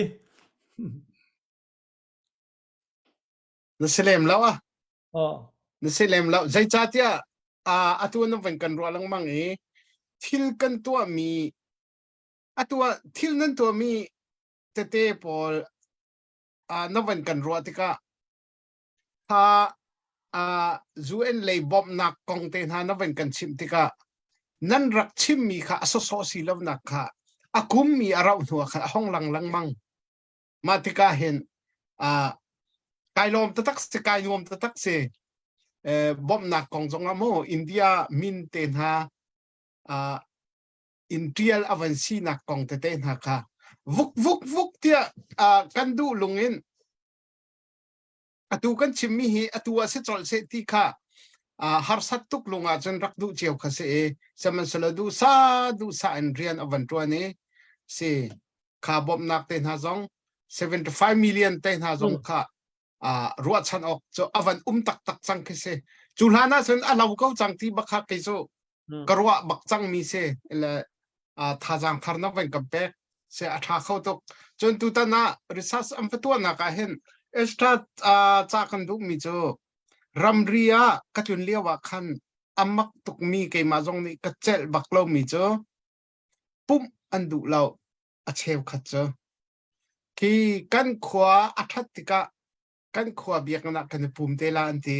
Na si lem lo ah. Oh. Na si lem lo. Zeicahtiah atu na van kan ruah lengmang i thil kan tuahmi atu ah thil nan tuahmi tete pawl na van kan ruah tikah kha UN lei bawmhnak kong te hna na van kan chimh tikah nan rak chimmi kha a sawsawh si lonak kha a kummi a rauh hnu ah khan a hong lang lengmang mah tikah hin kai lawm taktak si kai nuam taktak si bawmhnak kong zong ah mu India min te hna in ṭial a van sinak kong tete hna kha vuk vuk vuk tiah kan duh lung in atu kan chimmi hi atu ah si colh seh ti kha harsat tuk lung ah cun rak duh cio kha si i sihmanhsehlaw duhsa duhsa in rian a van ṭuan i si kha bawmhnak te hna zong 75 million te hna zong kha ruahchan awk cu a van um taktak cang khi si cu hlan ah cun a lo ko cang ti bak kha kei cu ka ruah bak cang mi si le thazaang thar na van kan pek se a tha kho tuk cun tutan ah research an va tuahnak ah hin extra ca kan duh mi cu ramri ah ka tlun lio ah khan a mak tuk mi keimah zong nih ka celh bak lo mi cu pumh an duh lo a cheukhat cu Khi kan khua a ṭhat tikah kan khua biakinn ah kan i pum te la an ti.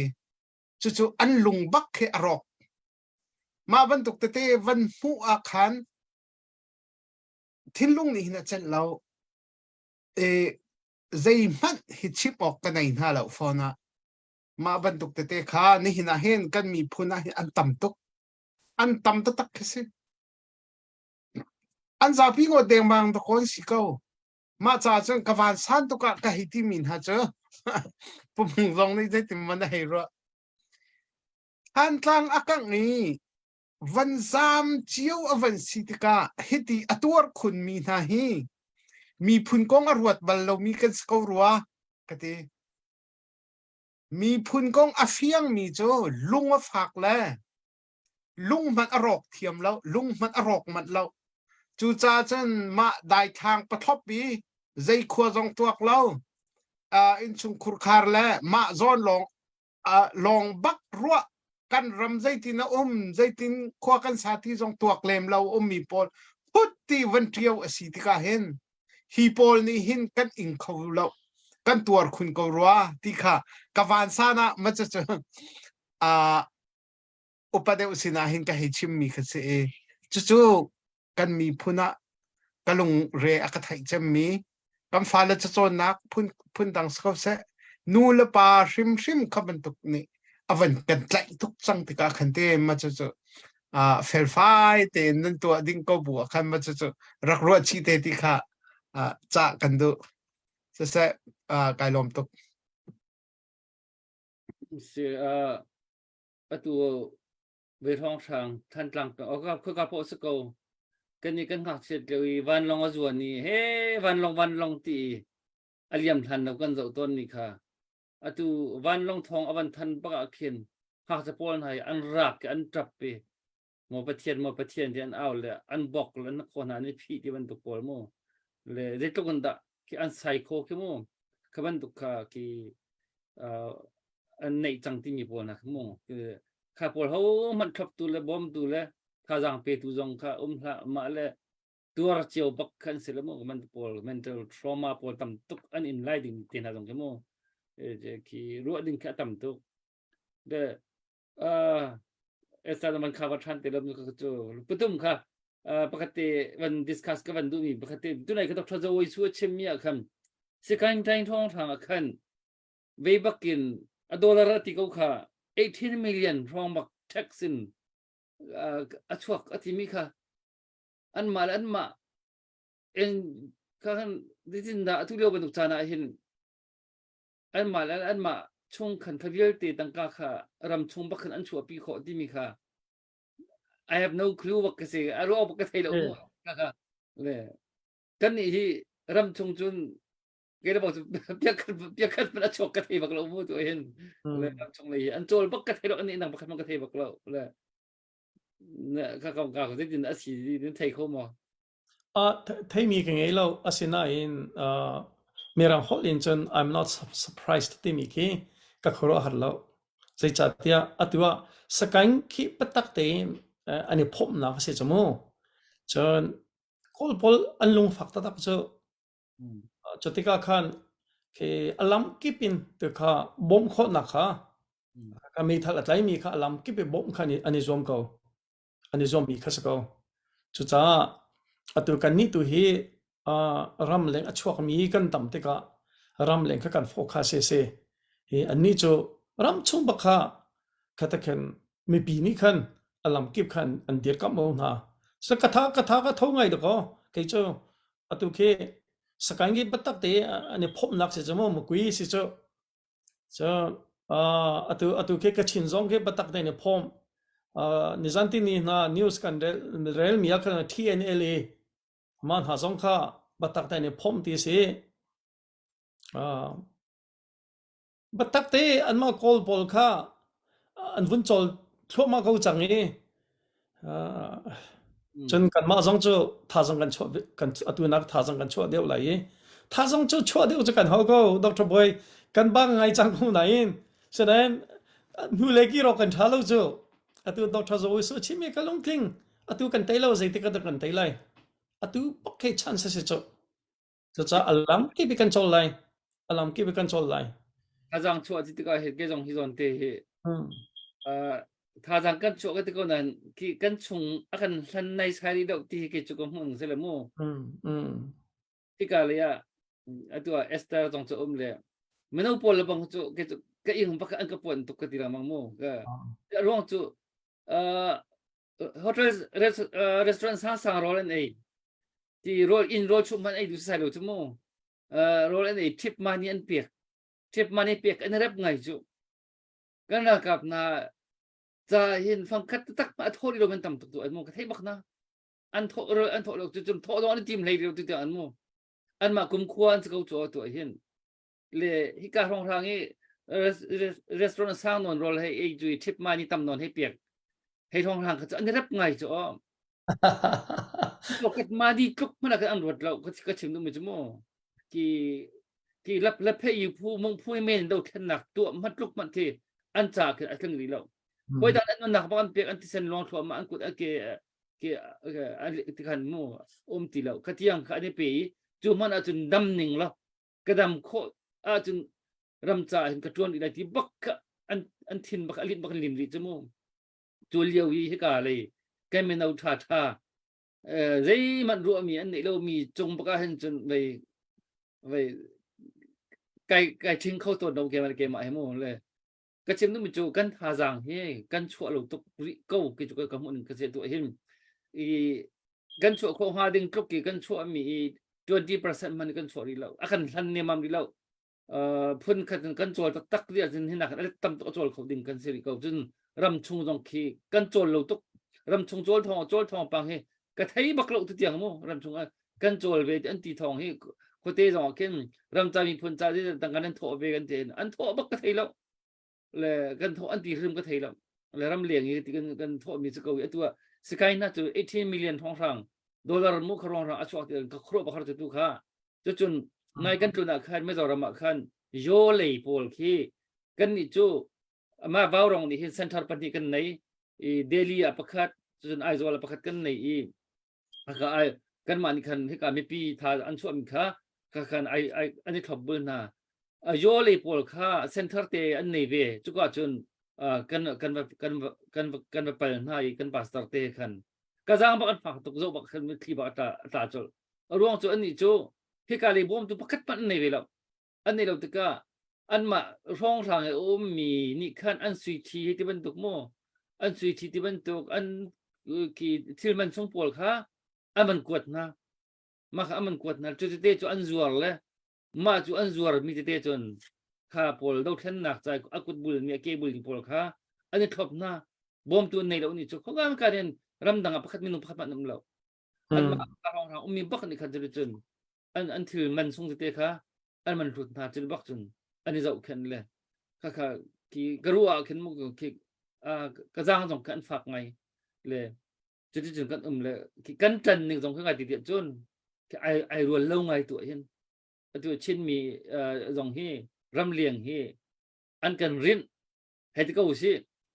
Cucu an lung bak khi a rawk. Mah bantuk tete van hmuh ah khan thinlung nih hin a celh lo. E, zeihmanh hi chim awk ka nei hna lo fawn ah. Mah bantuk tete kha nihin ah hin kan miphun ah hin an tam tuk. An tam taktak khi si. An zapi ngawt dengmang dakaw an si ko. Mah caah cun ka vansan tuk ah ka hei timi hna cu pumung zong nih zeitin man a hei ruah. Thantlang a kangh i van zaam cio a van si tikah hiti a tuar khunmi hna hi miphun kong a ruat bal lomi kan si ko rua ka ti. Miphun kong a fiangmi cu lung a fak le lung hmanh a rawk thiam lo lung hmanh a rawk manh lo cucaah cun mah daithlang pathlop i zei khua zong tuak lo uh, innchung khurkhar le mah zawn lawng uh, lawng bak ruah kan ram zeitin a um zeitin khua kan sa ti zong tuak lem lo ummi pawl phut ti van ṭio a si tikah hin. Hi pawl nih hin kan ing kho lo kan tuar khun ko rua ti kha ka vansan ah ma cu uh, upa deuh sinah hin ka hei chimmi kha si i cucu kan miphun ah ka lungre a ka theih cemmi kan fale cacawnnak phun phundang si ko seh nu le pa hrimhrim kha bantuk nih a van kan tlaih tuk cang tikah khan te ma cu cu felfai tein nan tuah ding ko bu ah khan ma cu cu rak ruah chih te ti kha cah kan duh siseh kai lawm tuk si atu ve hrawnghrang Thantlang peng oh ka ka pawh si ko kan i kan ngakchiat lio i vanlawng a zuan i he vanlawng vanlawng ti i a liam hlan lo kan zoh tawn mi kha atu vanlawng thawng a van than bak ah khin ngakchia pawl hna hi an rak i an ṭap i maw pathian maw pathian ti an au le an bok le an khaw hna an i phih ti bantuk pawl mu le zeitluk in dah khi an sai kho khi mu kha bantuk kha khi an neih cang timi pawl hna khi mu kha pawl ho hmanh thloptu le bawmtu le thazaang petu zong kha um hlah mah le tuar cio bak khan si le mu man pawl mental trauma pawl tam tuk an in lai ding te hna zong khi mu khi ruah ding khi a tam tuk de Esther man kha va than te lam cu putum kha pakhat te van discuss ka van duh mi pakhat te tunai ka doctor Zawoi su a chim mi ah khan sikain tain thong thang ah khan ve bakin a dollar a ti ko kha 18 million hrawng bak tax in a chuak a ti mi kha an mah le an mah in kha khan zeitin dah atu lio bantuk caan ah hin an mah le an mah chung khan kha vialte tangka kha ram chung bak khan an chuahpi khawh timi kha I have no clue bak ka si a ruah bak ka thei lo mu kha kha le kan nih hi ram chung cun kei le bak cu piakhat piakhat man a chuak ka thei bak lo mu tu hin le ram chung lei hi an cawl bak ka thei lo an nih nang pakhat man ka thei bak lo le ka ka ka zeitin a si din thei kho maw Theimi ka ngei lo. Asinain Mirang holh in cun I'm not surprised timi khi ka khuaruahhar lo. Zeicahtiah atu ah Sagaing khi biatak tein an i phawmhnak a si cu mu. Cun Kawl pawl an lungfak taktak cu. Cu tikah khan khi a lam kip in tu kha bawmh khawhnak kha ka meithal a tlaimi kha a lam kip i bawmh kha an i zuam ko. An i zuammi kha si ko. Cucaah atu kannih tu hi ramleng a chuakmi kan tam tikah ramleng kha kan focus hi a si. Hi annih cu ramchung bak kha khatakhen mipi nih khan a lamkip khan an dirkamh ko hna. Sa ka tha ka tha ka tho ngai dakaw kei cu atu khi Sagaing hi biatak te an i phomhnak si cu mu mukui si cu. Cu atu atu khi Kachin zong khi biatak tein i phawm. Nizan tini hna news kan rel relmi ah khan TNLA mah hna zong kha biatak tein i phomh ti si. Biatak te anmah Kawl pawl kha an vun cawl thluahmah ko cang i cun kanmah zong cu thazang kan chuah kan atu nak thazang kan chuah deuh lai i thazang cu chuah deuh cu kan hau ko Dr. Boy kan bang ngai cang ko nain sinain hnu le ki ro kan tha lo cu atu Dr. Zoe su chimi ka lungtling atu kan tei lo zeitik ah kan tei lai atu pak khe chance si cu Cucaah a lam kip i kan cawl lai. A lam kip i kan cawl lai. Thazaang chuah ti tikah hi ke zong hi zawn te hi uh, thazaang kan chuah ka ti ko nain ki kan chung a kan hlan nai sai rih deuh ti hi ke cu ka hmuh si le mu. Hika le ah atu ah Esther zong cu um le mino pawl le bang cu ke cu ka ing bak an ka puan tuk ka ti lengmang mu. Ka ruang cu uh, hotel restaurant sang sang rawl an ei ti rawl inn rawl chumh hmanh ei duh sai lo cu mu rawl an ei tip mani an pek tip mani pek an rep ngai cu kan ralkap na ca hin fangkhat tak ma tho lo man tam tuk tu an mu ka thei bak na an tho an tho lo cu cum tho lo an tim hlei lo tu tiang an mu an mah kum khua an ko chu tu hin le hika hrong hrang i restaurant sang non rol hei ei ju tip mani tam non hei pek hei hrong hrang kha chu an rep ngai chu o Pocket money tluk hmanh ah khan an ruat lo ka chim duhmi cu mu ki ki lap lap he yu phu mong phu men do thlennak tuah hmanh tluk hmanh khi an ca khi a tling rih lo hoi dan an nunnak bak an pek an thisen luang thluahmah an kut a ke ke ti khan mu um ti lo kha tiang kha an i pe i Cu hmanh ahcun dam ning law ka dam khawh ahcun ram ca hin ka ṭuan rih lai ti bak kha an an thin bak a linh bak an lim rih cu mu. Cu lio i hika lei kan mino ṭha ṭha zeihmanh ruahmi an neih lomi cung bak ah hin cun vei vei kai kai ṭhing kho tawn lo keimah le keimah hi mu le ka chim duhmi cu kan thazaang hi kan chuah lo tuk rih ko ki cu ka hmuh ning ka se tuah hin i kan chuah khawh hnga ding tluk ki kan chuah mi i 20% man kan chuah rih lo a kan hlan nemam rih lo phun khat in kan cawl taktak ti ahcun hinak in tam tuk a cawl kho ding kan si rih ko cun ram chung zong khi kan cawl lo tuk ram chung cawl thawng cawl thawng pang hi ka thei bak lo tu tiang mu ram chung ah kan cawl ve an ti thawng hi khuate zong ah khin ram ca miphun ca tang kan an thawh ve kan ti an thawh bak ka thei lo le kan thawh an ti hrim ka thei lo le ram leng i ti kan kan thawh mi cu ko i atu ah sikai na cu 18 million thong hrang dollar mu kharong rang a chuak ti ka khro bakhar tu kha cucun nai kan tlun ah khan Mizoram ah khan yo lei pawl khi kan nih cu ama vaurong nih hin center pahnih kan nei i Delhi ah pakhat cun Aizawl ah pakhat kan nei i aka ai kanmah nih khan hika mipi tha an chuah mi kha kha khan ai ai an i thlop bul hna yo lei pawl kha center te an nei ve cuka cun kan kan kan kan kan va pal hna i kan pastor te khan ka zaang bak an fak tuk zo bak khan mitthli bak a tla colh a ruang cu annih cu hika lei bawmtu pakhat hmanh an nei ve lo an nei lo tikah anmah hrawnghrang i a ummi nih khan an sui thi hi ti bantuk mu an sui thi ti bantuk an ki thil man sung pawl kha an man kuat hna mah kha an man kuat hna cu tete cu an zuar le mah cu an zuar mi tete cun kha pawl dothlennak ca a kut bul mi a ke bul mi pawl kha an i thlop hna bawmtu an nei lo ni cu khoka ka in ramdang ah pakhat minung pakhat hmanh um lo anmah hrawnghrang ummi bak nih khan cun an an thil man sung tete kha an man hlut hna cun bak cun an i zohkhenh le kha kha ki ka ruah ah khin mu khi ka zaang zong kha an fak ngai le cuti cun kan um le kan ṭan ning zong kha ngai ti tiah cun ai ai rual lo ngai tuah hin atu Chinmi zong hi ramliang hi an kan rinh hei ti ko si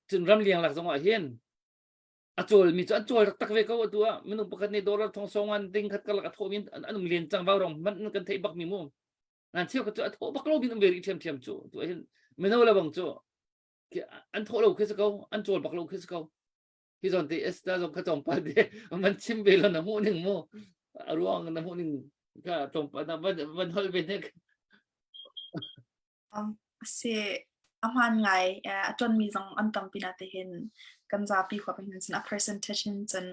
cun ramliang lak zong ah hin a cawlmi cu an cawl taktak ve ko atu ah minung pakhat nih dollar thong songan ding khat karlak a thawh in an um len cang vau rong hmanh kan theih bak mi mu nan cheu cu a thawh bak lo bin um ve rih ṭhiamṭhiam cu tu hin mino le bang cu an thawh lo khi si ko an cawl bak lo khi si ko hi zawn te Esther zong kha tlawmpal te man chim ve lo na hmuh ning mu a ruang na hmuh ning kha tlawmpal na van van hol ve nek Si a hmaan ngai. A ṭuanmi zong an tampi natein kan zapi huap in hin cun a percentage in cun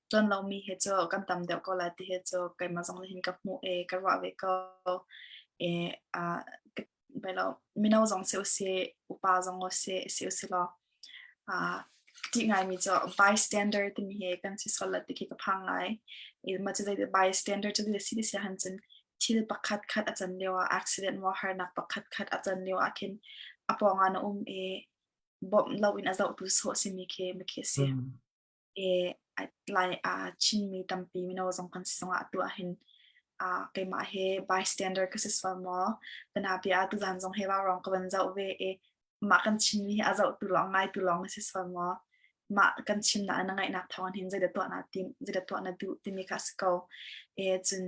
ṭuan lomi hi cu kan tam deuh ko lai ti hi cu keimah zong nih hin ka hmuh i ka ruah ve ko. I mino zong si usih, upa zong si usih law ṭih ngaimi cu bystander timi hi kan si sual lai ti khi ka phang ngai. Mah cu zeidah bystander cu zei a si ti si ahcun cun thil pakhat khat a can lio ah accident maw harnak pakhat khat a can lio ah khin a pawng ah na um i bawmh loin a zohtu sawh simi khi khi a si. I lai Chinmi tampi mino zong kan si zongah atu ahhin keimah hi bystander ka si sual maw? Tanapi ah tuzan zong hi vaurawng ka van zoh ve i mah kan chimmi hi a zohtu lawng ngaitu lawng na si sual maw? Mah kan chimnak na ngaihnak thawng hin zeidah tuah naa tim, zeidah tuah na duh timi kha a si ko. E cun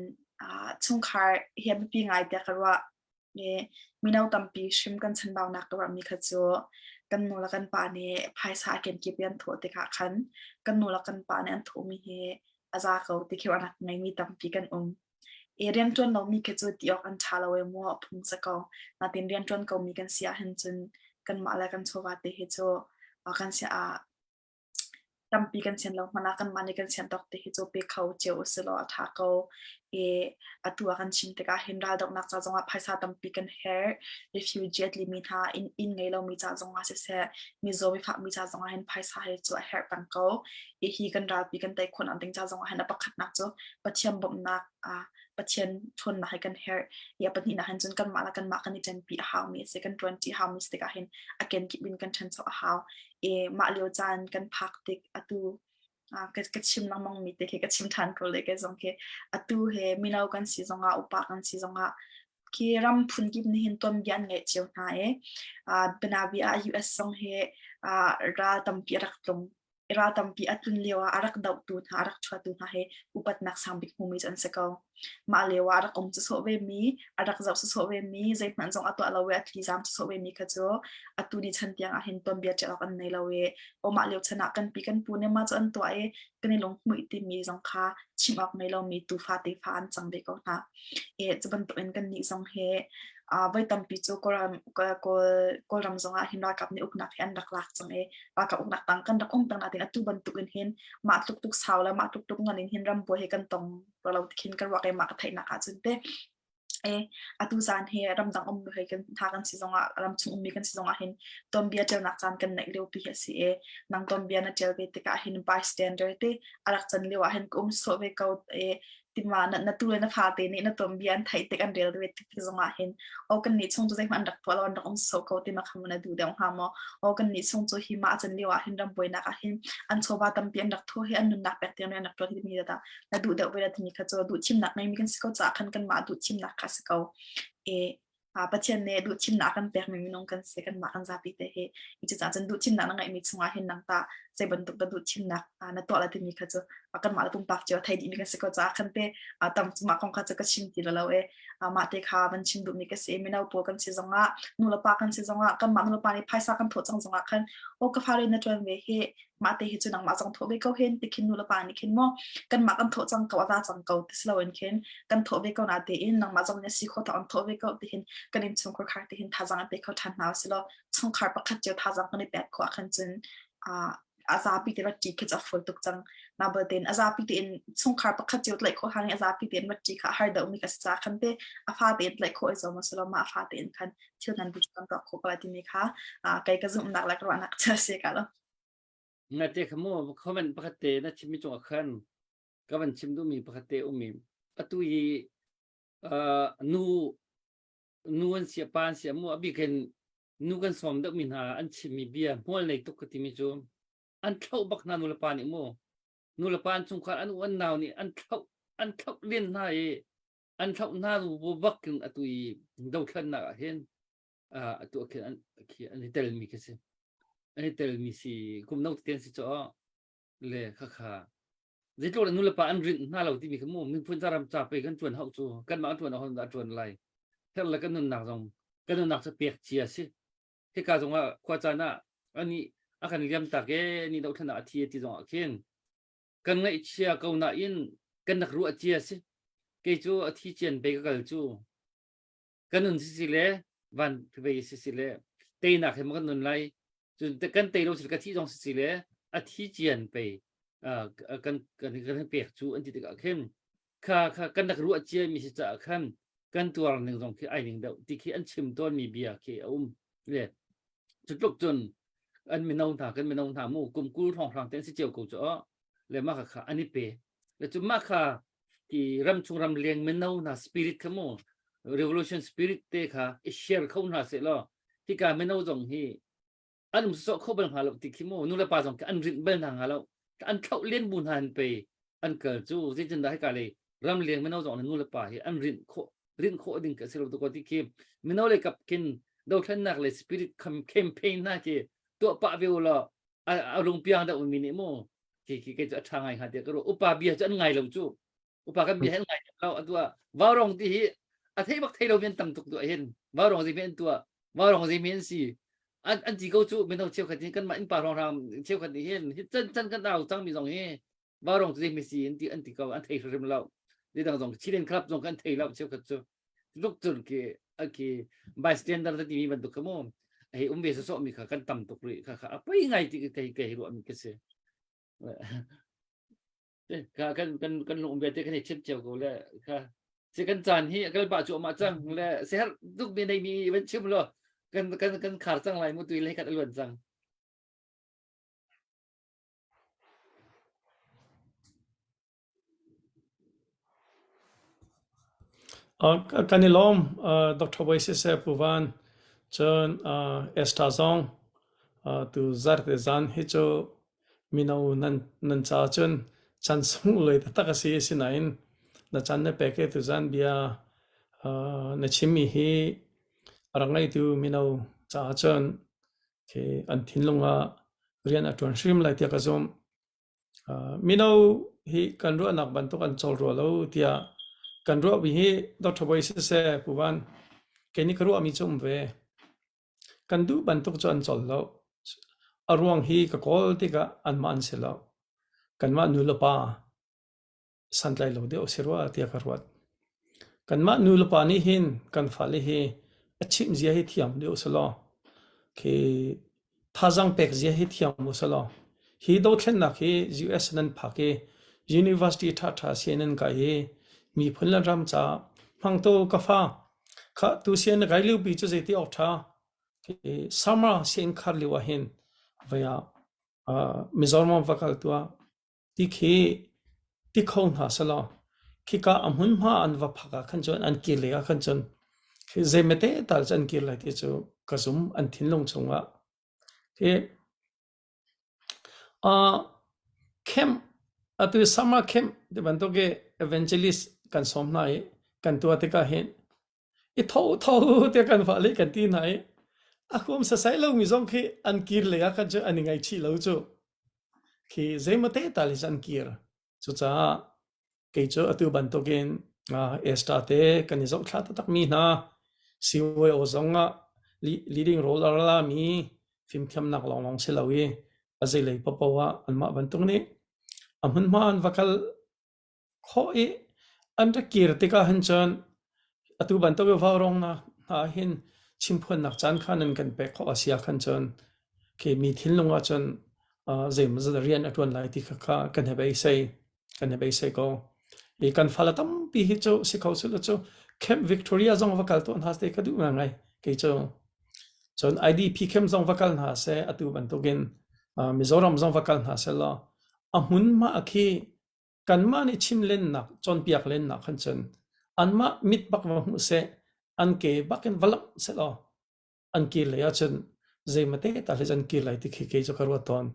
chungkhar hi a biapi ngai tiah ka ruah. E mino tampi hrim kan chanbaunak ka ruahmi kha cu kan nu le kan pa nih phaisa a kenkip i an thawh tikah khan kan nu le kan pa nih an thawhmi hi a za ko ti khi ruahnak ngeimi tampi kan um. I rianṭuan lomi khi cu ti awk an ṭha lo i maw a phung si ko. Natin rianṭuan komi kan si ahhin cun kanmah le kan chawva te hi cu kan si ah tampi kan sian lo hmanh ah kanmah nih kan sian tawk te hi cu pe kho cio usih law a ṭha ko. I atu ah kan chim tikah hin raldohnak ca zongah phaisa tampi kan herh. Refugee a tlimi hna inn, inn ngei lomi ca zongah siseh, mizaw mifakmi ca zongah hin phaisa hi cu a herh peng ko. I hi kan ralpi kan tei khawhnak ding ca zongah hin a pakhatnak cu Pathian bawmhnak ah Pathian ṭhawnnak hi kan herh. I a pahnihnak hin cun kanmah le kanmah kan i ṭanpi a haumi a si, kan ṭuanṭi a haumi si tikah hin a kenkip in kan ṭhancho a hau. I mah lio caan kan phak tik atu ka, ka chim lengmang mi te khi ka chim ṭhan ko le kei zong khi atu he mino kan si zongah upa kan si zongah khi ram phunkip nih hin tuanbia an ngeih cio hna i uh, bianabia ah US zong hi uh, ral tampi a rak tlung. Ral tampi a tlun lio ah a rak dohtu hna, a rak chuahtu hna he upatnak sangbik hmumi cu an si ko. Mah lio ah a rak um sawsawh vemi, a rak zoh sawsawh vemi, zeihmanh zong a tuah lo i a thlizam sawsawh vemi kha cu atu ni chan tiang ah hin tuanbia ṭial awk an nei lo i aw mah lio chan ah kan pi kan pu nih mah cu an tuah i kan i lunghmuih timi zong kha chim awk ngei lomi tufa tefa an cang ve ko hna. E cu bantukin kannih zong hi voi tampi cu Kawlram, Kawl, Kawlram zongah hin ralkap nih uknak hi an rak lak cang i ralkap uknak tang kan rak um peng nain atu bantukin hin mah tluk tuk sau le mah tluk tuk ngan in hin rambuai hi kan tong lo khin ka ruak i mah ka theihnak ahcun te e atu zan hi ramdang um hei kan tha kan si zongah ramchung ummi kan si zongah hin tuanbia ṭialnak caan kan neih lio pi hi a si i nang tuanbia na ṭial ve tikah hin bystander te a rak can lio ah hin ka um sawh ve ko e tima na, na tu le na fate nih na tuanbia an theih tik an rel ve tik zongah hin o kan nih chung cu zeihmanh an rak tuah lo an rak um sawh ko tima kha na duh deuh hnga maw o kan nih chung cu hi mah can lio ah hin ram buainak ah hin an chawva tampi an rak thu hi an nunnak pek tiang an rak tuah hi mi da na duh deuh ve la timi kha cu duh thimnak ngeimi kan si ko caah khan kanmah duh thimnak kha si ko e Pathian nih duh thimnak kan pekmi minung kan si kanmah kan zapi te hi cucaah cun duh thimnak na ngeihmi chungah hin nang ta zei bantuk dah duh thimnak na tuah la timi kha cu kanmah le pumpak cio thei dihmi kan si ko caah khan te tam cu mah kong kha cu ka chim ti lo e mah te kha van chim duhmi ka si mino pawl kan si zongah nu le pa kan si zongah kanmah nu le pa nih phaisa kan thawh cang zongah khan o ka fale na ṭuan ve hi mah te hi cu nangmah zong thawh ve ko hen ti khin nu le pa nih khin maw kanmah kan thawh cang ko a za cang ko ti si loin khin kan thawh ve ko na tein nangmah zong nih si kho thawk an thawh ve ko ti hin kan in chungkhar khar ti hin thazang an pe kho ṭhan hna silo chungkhar pakhat cio thazang kan i pek khawh ah khan cun a zapi te rat ṭi khi cu a full tuk cang na tein a zapi tein chungkhar pakhat cio tlaih khawh hang i a zapi tein rat ṭi kha a har deuhmi ka si ca khan te a fa tein tlaih khawh i zuam silo ma a fa tein khan thil nan bu kan tuah khawh ko lai timi kha kei ka zumhnak le ka ruahnak cu a si ka lo. Nga te kha mu comment pakhat te na chimmi cungah khan ka van chim duhmi pakhat te ummi atu i nu nu an sia pa an sia mu a bikin nu kan sawm deuhmi hna an chimmi bia hmual nei tuk ka timi cu an thloh bak hna nu le pa nih mu nu le pa an chungkhar an u an nau nih an thloh an thloh len hna i an thloh hna bu bak in atu i dothlannak ah hin atu ah khin an khi an i telmi khi si an i telmi si kum no tete an si caw le kha kha zeitluk le nu le pa an rinh hna lo timi kha mu miphun ca ram ca pe kan tuan hau cu kanmah kan tuan ahon dah tuan lai her le kan nunnak zong kan nunnak cu pek cia si hika zong ah khua caan ah ani a kan liam tak e ni dothlan ah a thi ti zong ah khin kan ngaihchia ko nain kan rak ruah cia si kei cu a thi cian pe ka kal cu kan nun si si le van ve si si le teinak he kan nun lai cun kan tei lo si ka thi zong si si le a thi cian pe kan kan kan pek cu an ti tikah khin kha kha kan rak ruah cia mi si caah khan kan tuar ning zong khi ai ning deuh ti khi an chim tawn mi bia khi a um le Cu tluk cun an mino hna kan mino hna mu kum 20 hrawnghrang te an si cio ko cu le mah kha an i pe le cu mah kha ti ramchung ramleng mino hna spirit kha mu revolution spirit te kha i share kho hna seh law hika mino zong hi an um sawh kho bal hnga lo ti khi mu nu le pa zong khi an rinh bal hna hnga lo an thloh len bu hna an pe an kal cu zeitindah hika lei ramleng mino zong nu le pa hi an rinh khawh rinh khawh ding ka si lo ko ti khi mino le kap kin dothlennak le spirit campaign hna khi tuah pah ve law a lungpiang deuh mi nih mu khi khi kei cu a tha ngai hnga tiah ka ruah upa bia cu an ngai lo cu upa kan bia an ngai lo atu ah vaurong ti hi a thei bak thei lo mi an tam tuk tuah hin vaurong zi mi an tuah vaurong zi mi an si an an ti ko cu mino cheukhat hin kanmah innpa hrawnghrang cheukhat nih hin hi chan chan kan au cang mi zong hi vaurong cu mi si an ti an ti ko an thei hrim lo dang zong Chilean club zong kan thei lo cheukhat cu tluk cun ki ki bystander te timi bantuk kha mu hei um ve so mi kha kan tam tuk rih kha kha a poi ngai ti kai kai ruah mi ka si ka kan kan kan lung ve te kan i chim cio ko le kha si kan caan hi kal pa chu ma cang le ser duk mi nei mi van chim lo kan kan kan khar cang lai mu tui le khat aluan cang Kan i lawm Dr. Wei siseh Pu Van cun Esther zong tu zarhte zan hi cu mino nan nan ca cun chan sunglawi taktak a si. Asinain na chan na pek i tuzan bia na chimmi hi a rak ngeitu mino caah cun khi an thinlung ah rian a ṭuan hrim lai tiah ka zumh. Mino hi kan ruahnak bantuk an cawl rua lo tiah kan ruahmi hi Dr. Bawi siseh Pu Van kei nih ka ruahmi cu um ve. Kan duh bantuk cu an cawl lo. A ruang hi ka kawl tikah anmah an si lo. Kanmah nu le pa santlai lo deuh a si rua tiah ka ruat. Kanmah nu le pa nih hin kan fale hi a chimh zia hi thiam deuh selaw khi thazaang pek zia hi thiam u selaw hi dothlennak hi US nan phak i university ṭhaṭha sian nan kai i miphun le ram caah hmangtu ka fa kha tu sian na kai liopi cu zeiti awk ṭha summer sian khar lio ah hin vei ah Mizoram va kal tuah Ti khi ti kho hna selaw khika a hmunhma an va phak ah khan cun an kir lei ah khan cun khi zeimate tal cu an kir lai ti cu ka zum an thinlung chungah. Hi uh, camp atu summer camp ti bantuk i evangelist kan sawm hna i kan tuah tikah hin i tho tho te kan fale kan ti hna i a huam sasai lomi zong khi an kir lei ah khan cu an i ngaihchih lo cu khi zeimate tal hi an kir cucaah kei cu atu bantukin Esther te kan i zohthla taktak mi hna CYO zong ah leading role a la mi fimthiamnak lawnglawng si lo i a zeilei paohpaoh ah anmah bantuk nih a hmunhma an va kal khawh i an rak kir tikah hin cun atu bantuk i vaurawng hna hin chimphuannak caan kha nan kan pek khawh a si ah khan cun khi mi thinlung ah cun zeimawzat rian a ṭuan lai ti kha kha kan he beisei kan he beisei ko. I kan fale tampi hi cu si kho sila cu Camp Victoria zong va kal tawn hna seh ka duh ngai kei cu. Cun IDP camp zong va kal hna seh atu bantukin Mizoram zong va kal hna seh law a hmunhma khi kanmah nih chim lennak cawnpiak lennak khan cun anmah mit bak va hmuh seh an ke bak in va lamh seh law an kir lei ahcun zeimate tal hi an kir lai ti khi kei cu ka ruat tawn.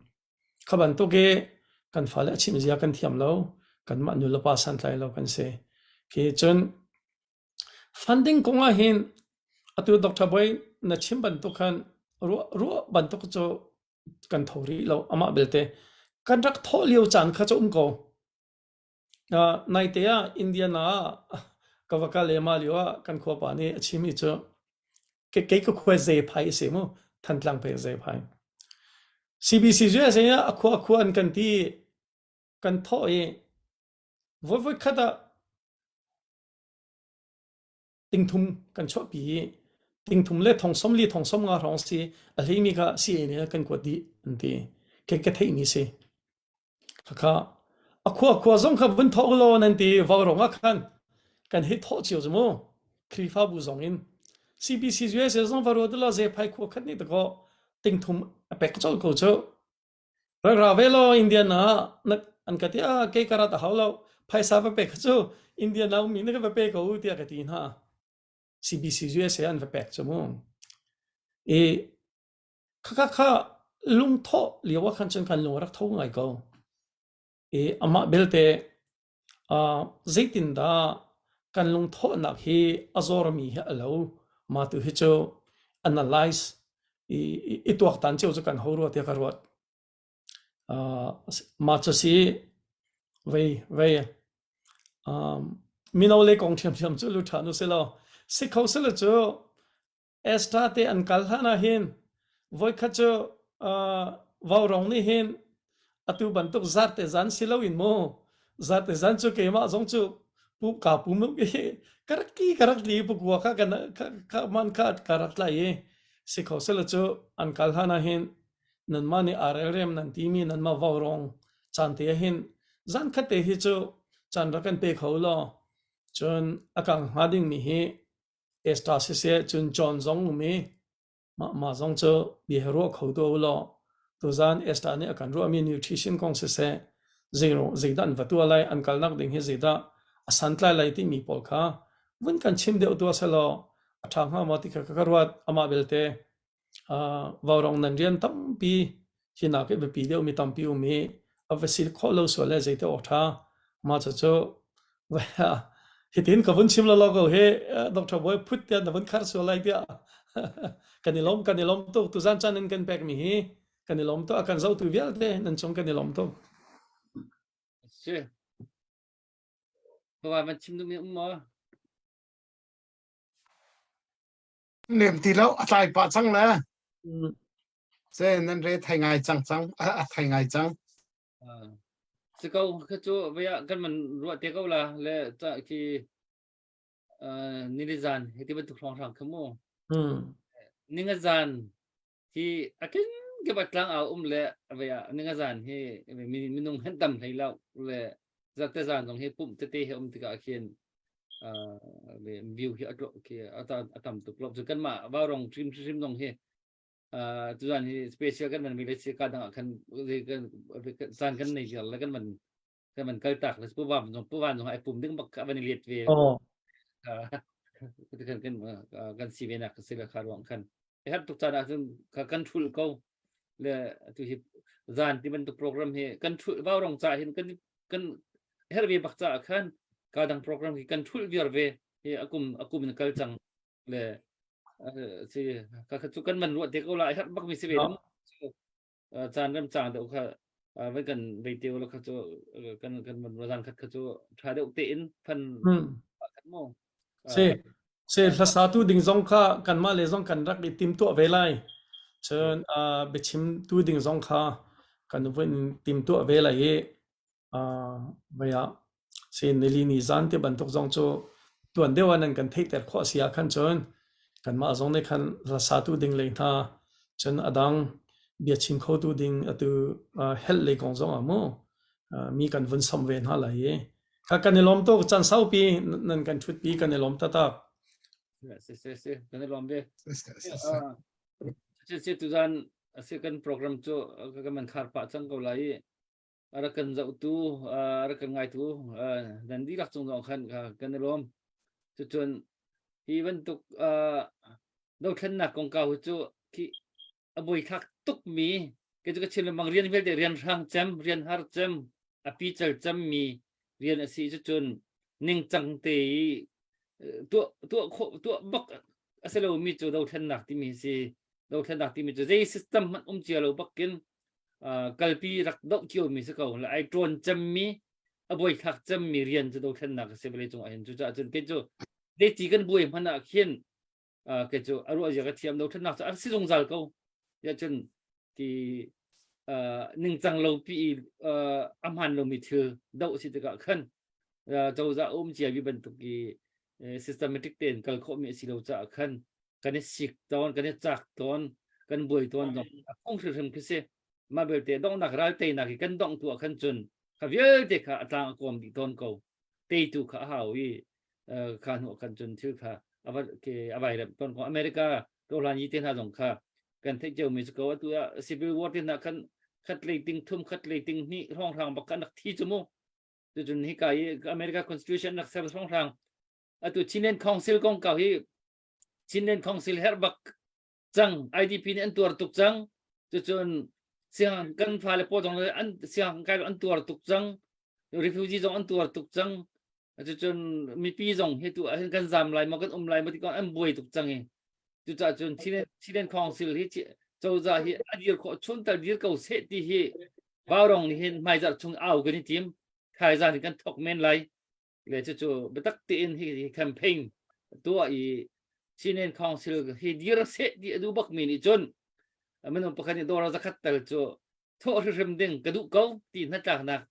Kha bantuk i kan fale a chim zia kan thiam lo kanmah nu le pa santlai lo kan si. Khi cun funding kong ah hin atu Dr. Boy na chim bantuk khan ruah ruah bantuk cu kan tho rih lo amah belte kan rak thawh lio caan kha cu um ko naite ah Indiana ah ka va kal le mah lio ah kan khua pa nih a chim i cu kei ka khua zei phai a si mu Thantlang pe zei phai CBC USA a khua khua an kan ti kan thawh i voi voi khat ah Tingthum kan chuahpi i tingthum le thong 40 thong 50 hrawng si a hleimi kha CA nih a kan kuat dih an ti. Kei ka theihmi si. Khakha a khua khua zong kha vun thawk law nan ti vaurawng ah khan kan hei thawh cio cu mu. Khrihfabu zong in CBC USA zong va ruat law zephai khua khat nih dakaw tingthum a pek colh ko cu. Rak ra ve law Indian ah an ka ti ah kei ka rat a hau lo phaisa va pek cu Indian ah ummi na ka va pe ko tiah ka ti hna. CBC USA an va pek cu mu. I khakha kha lungthawh lio ah khan cun kan lung a rak tho ngai ko. I amah belte uh, zeitindah kan lungthawhnak hi a zormi hi a lo ma tu hi cu analyze i, i tuaktan cio cu kan ho rua tiah ka ruat. Uh, ma cu si vei vei um, mino le kong ṭhiamṭhiam cu lu ṭha nu si lo si kho sila cu Esther te an kal hlan ah hin voikhat cu uh, vaurawng nih hin atu bantuk zarte zan si loin mu zarte zan cu keimah zong cu pu ka pum i ka rak tli ka rak tli pukua kha kan ka man kha ka rak tlai i si kho sela cu an kal hlan ah hin nanmah nih RLRM nan timi nanmah vaurawng caan te ah hin zan khat te hi cu caan rak kan pe kho law cun a kang hnga dingmi hi Esther siseh cun John zong um i mah mah zong cu bia hi ruah kho tuah u law tuzaan Esther nih a kan ruahmi nutrition kong siseh zeidah an va tuah lai an kalnak ding hi zeidah a santlai lai timi pawl kha vun kan chim deuh tuah selaw a ṭha hnga maw ti kha ka ruat amah belte Vaurawng nan rian tampi hi nak i biapi deuhmi tampi um i a va si khawh lo sual le zeite awk ṭha. Mah cucu hitin ka vun chim lawlaw ko hi Dr. Bawi phut tiah na vun khar sual lai tiah kan i lawm kan i lawm tuk tuzan caan in kan pekmi hi kan i lawm tuk a kan zohtu vialte nan cung kan i lawm tuk. Si. Kawa van chim duhmi um maw? Nem ti lo a tlai pah cang le. Se nan re thai ngai cang cang a thai ngai cang. Si ko kha cu vaya kan man ruah te ko la le ta khi nili zan hi ti bantuk hrawng hrang kha mu. Ninga zan hi a kin ke bat tlang au um le vaya ninga zan hi minung hen tam hlei lo le zate zan zong hi pum tete he um tikah khin le view hi atlo khi atam tuk lo cu kan mah vaurong hrim hrim zong hi tuzan hi special kan man mi le si ka dang ah khan kan zan kan nei ziar le kan man kan man kal tak le pu vam zong pu van zong ai pum ding bak ka van i let ve kan kan kan si ve nak si le kha ruang khan e har tuk caan ah cun kan thul ko le tu hi zan ti bantuk program hi kan thul vau rong cha hin kan kan her ve bak cha khan ka dang program hi kan thul viar ve hi akum akum in kal cang le si ka kha chu kan man ruat te ko la har bak mi si ve caan ram cang deuh kha vai kan vei te lo kha chu kan kan man zan khat kha chu tha deuh te in phan mo si si hlasa tu ding zong kha kanmah le zong kan rak i tim tuah ve lai cun biachim tu ding zong kha kan vun tim tuah ve lai i Vei ah si nili ni zan ti bantuk zong cu tuan deuh ah nan kan theihter khawh a si ah khan cun kanmah zong nih khan hlasatu ding lei hna cun a dang biachim khotu ding atu helh lei kong zong ah mu mi kan vun sawm ve hna lai i kha kan i lawm tuk caan saupi nan kan ṭhutpi kan i lawm taktak. Si si si kan i lawm ve. Si si tuzan a si kan program cu kan man khar pah cang ko lai i a rak kan zohtu a rak kan ngaitu nan dihlak cung zong khan kan i lawm. Cucun hi bantuk dothlennak kongkau hi cu khi a buaithlak tukmi kei cu ka chim lengmang rian vialte rian hrang cem rian har cem a pical cemmi rian a si cucun ningcang te i tuah tuah khawh tuah bak a si lomi cu dothlennak timi si dothlennak timi cu zei system hmanh um cia lo bakin kalpi rak doh ciomi si ko le ai ṭawn cemmi a buaithlak cemmi rian cu dothlennak a si vawlei cung ah hin cucaah cun kei cu zeiti kan buai hmanh ah khin kei cu a ruah zia ka thiam dothlennak cu a si zungzal ko ya cun ti ningcang lo pi a hmaan lomi thil doh si tikah khan cozah um cia bi bantuk i systematic tein kal khawhmi a si lo caah khan kan i sik tawn kan i cak tawn kan buai tawn zong a phung hrimhrim khi si mah belte donghnak ral teinak hi kan dongh tu ah khan cun kha vialte kha a tlang a kawm dih tawn ko teitu kha a hau i kha hnu khan cun thil kha a vai rem tawn ko America tohlan yi te hna zong kha kan theih cio mi cu ko atu ah civil war te hna khan khat lei ting thum khat lei ting hnih hrawng hrang bak kan rak thi cu mu tucun hika i America constitution rak ser hrawng hrang atu Chinland Council kong kau hi Chinland Council herh bak cang IDP nih an tuar tuk cang cucun siang kan fale pawl zong an siang kai an tuar tuk cang refugee zong an tuar tuk cang cucun mipi zong hi tu ahhin kan zam lai maw kan um lai maw ti an buai tuk cang i cucaah cun Chinland Chinland Council hi cozah hi a dir khawh chun tal dir ko seh ti hi Vaurong nih hin hmaizarh chung au kan i tim thaizan kan thok men lai Le cucu biatak tein hi campaign tuah i Chinland Council hi dir seh ti a duh bakmi nih cun minung pakhat nih dollar zakhat tal cu thawh hrimhrim ding ka duh ko ti hnatlaknak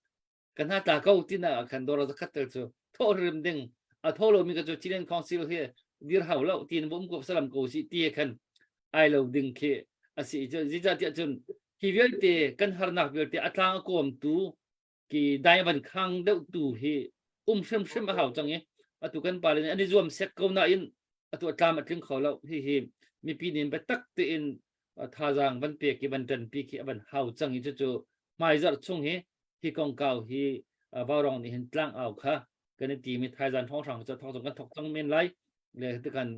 ka hnatla ko tinak ah khan dollar zakhat tal cu thawh hrimhrim ding a tho lomi ka cu Chinland Council hi dir hau lo tiin bum ko salam ko si ti khan ai lo ding khi a si zeicahtiah cun hi vialte kan harnak vialte a tlang a kawmtu ki dai van khang deuh tu hi um hrimhrim a hau cang i atu kan pa le nih an i zuam sek ko nain atu a tlam a tling kho lo hi hi mipi nin biatak tein thazaang van pek i van ṭanpi khi a van hau cang i cucu hmaizarh chung hi hi kongkau hi vaurong nih hin tlang au kha kan i timi thaizan hrawnghrang cu thawk zong kan thawk cang men lai le tikan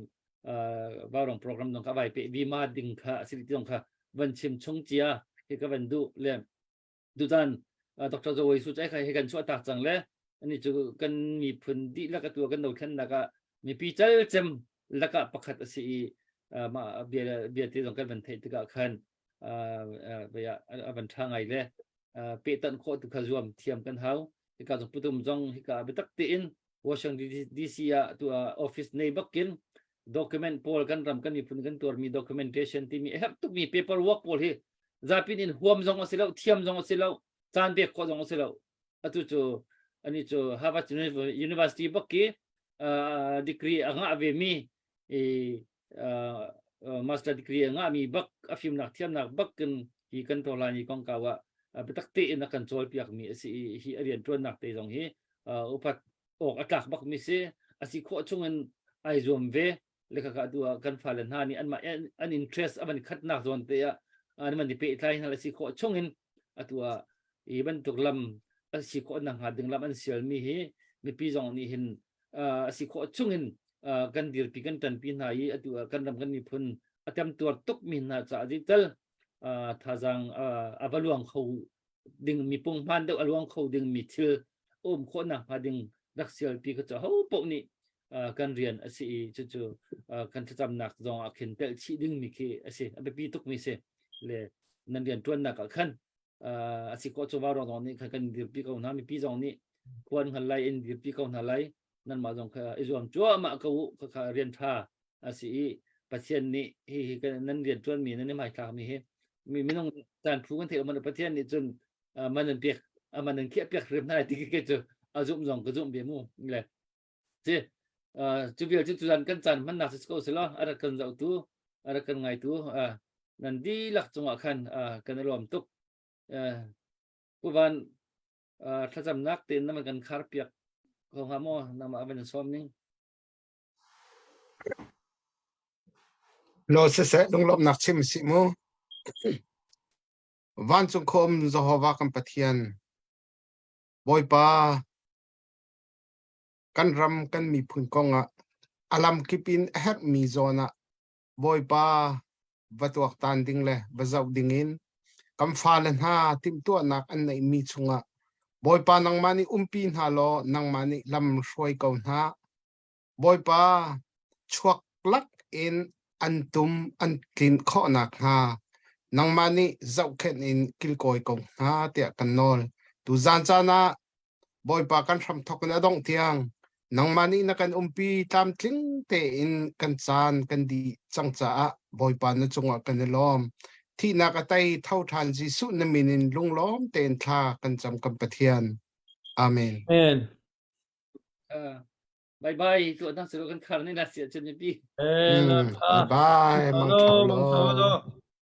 vaurong program zong kha vai pe vima ding kha a si ti zong kha van chim chung cia hi ka van duh le Tutan Dr. Zawei Su cai he kan chuah tak cang le ani cu kan miphun dihlak atu kan dothlennak ah mipi calcem lakah pakhat a si i mah bia bia te zong kan van theih tikah khan a van ṭha ngai le pehtonh khawh tu kha zuam thiam kan hau. Hika zong putum zong hika biatak tein Washington DC ah tu office nei bakin document pawl kan ram kan miphun kan tuarmi documentation timi a herh tukmi paperwork pawl hi zapin in huam zong a si lo thiam zong a si lo caan pek khawh zong a si lo atu cu ani cu Harvard University bak ki degree a ngah ve mi i master degree a ngahmi bak a fimnak thiamnak bak in hi kan tawlani kongkau ah biatak tein a kan cawlpiak mi a si i hi a rianṭuannak te zong hi upat awk a tlak bak mi si a si khawh chungin ai zuam ve le khakha tu ah kan fale hna nih anmah an interest a van khatnak zawn te ah an van i pehtlai hna le si khawh chungin atu ah hi bantuk lam a si khawh nak hnga ding lam an sial mi hi mipi zong nih hin a si khawh chungin kan dirpi kan ṭanpi hna i atu ah kan ram kan miphun a temtuar tuk mi hna caah tel thazaang a va luang kho ding mi punghman deuh a luang kho ding mi thil um khawh nak hnga ding rak sialpi kha cu ho paoh nih kan rian a si i cucu kan thlacamnak zong ah khin telh chih ding mi khi a si a biapi tuk mi si le nan rian ṭuannak ah khan a si khawh cu vaurawng zong nih khan kan dirpi ko hna mipi zong nih khuan hngal lai in dirpi ko hna lai nanmah zong kha i zuam cuahmah ko u khakha rian ṭha a si i Pathian nih hi hi nan rian ṭuanmi nan i hmaithlakmi hi mi minung caan phu kan theih man Pathian nih cun man an pek man an khiah piak hrim hna ti khi cu a zumh zong ka zumh ve mu le si cu vial cu tuzan kan caan hmannak si ko selaw a rak kan zohtu a rak kan ngaitu nan dihlak cungah khan kan i lawm tuk Pu Van thlacamnak tein na kan khar piak ko hnga maw nangmah van sawm ning Lo siseh lunglawmhnak chim sih mu. Vancung khom Jehovah kan Pathian Bawipa kan ram kan miphun kongah a lamkip in a herhmi zawn ah Bawipa va tuaktan ding le va zoh dingin kan fale hna timhtuahnak an neihmi chungah Bawipa nangmah nih umpi hna law nangmah nih lam hruai ko hna. Bawipa chuak lak in an tum an tlin khawh nakhnga nangmah nih zohkhenh in kilkawi ko hna tiah kan nawl. Tuzan caan ah Bawipa kan hramthawk in a dongh tiang nangmah nih na kan umpi tlamtling tein kan caan kan dih cang caah Bawipa na cungah kan i lawm. Thihnak a tei tho ṭhan Jesuh na min in lunglawm tein thla kan cam kan Pathian. Amen. Amen. Bye bye tuah na kan khar ni na sia cun mi pi. Amen. Bye bye. Mang Mang thau lo.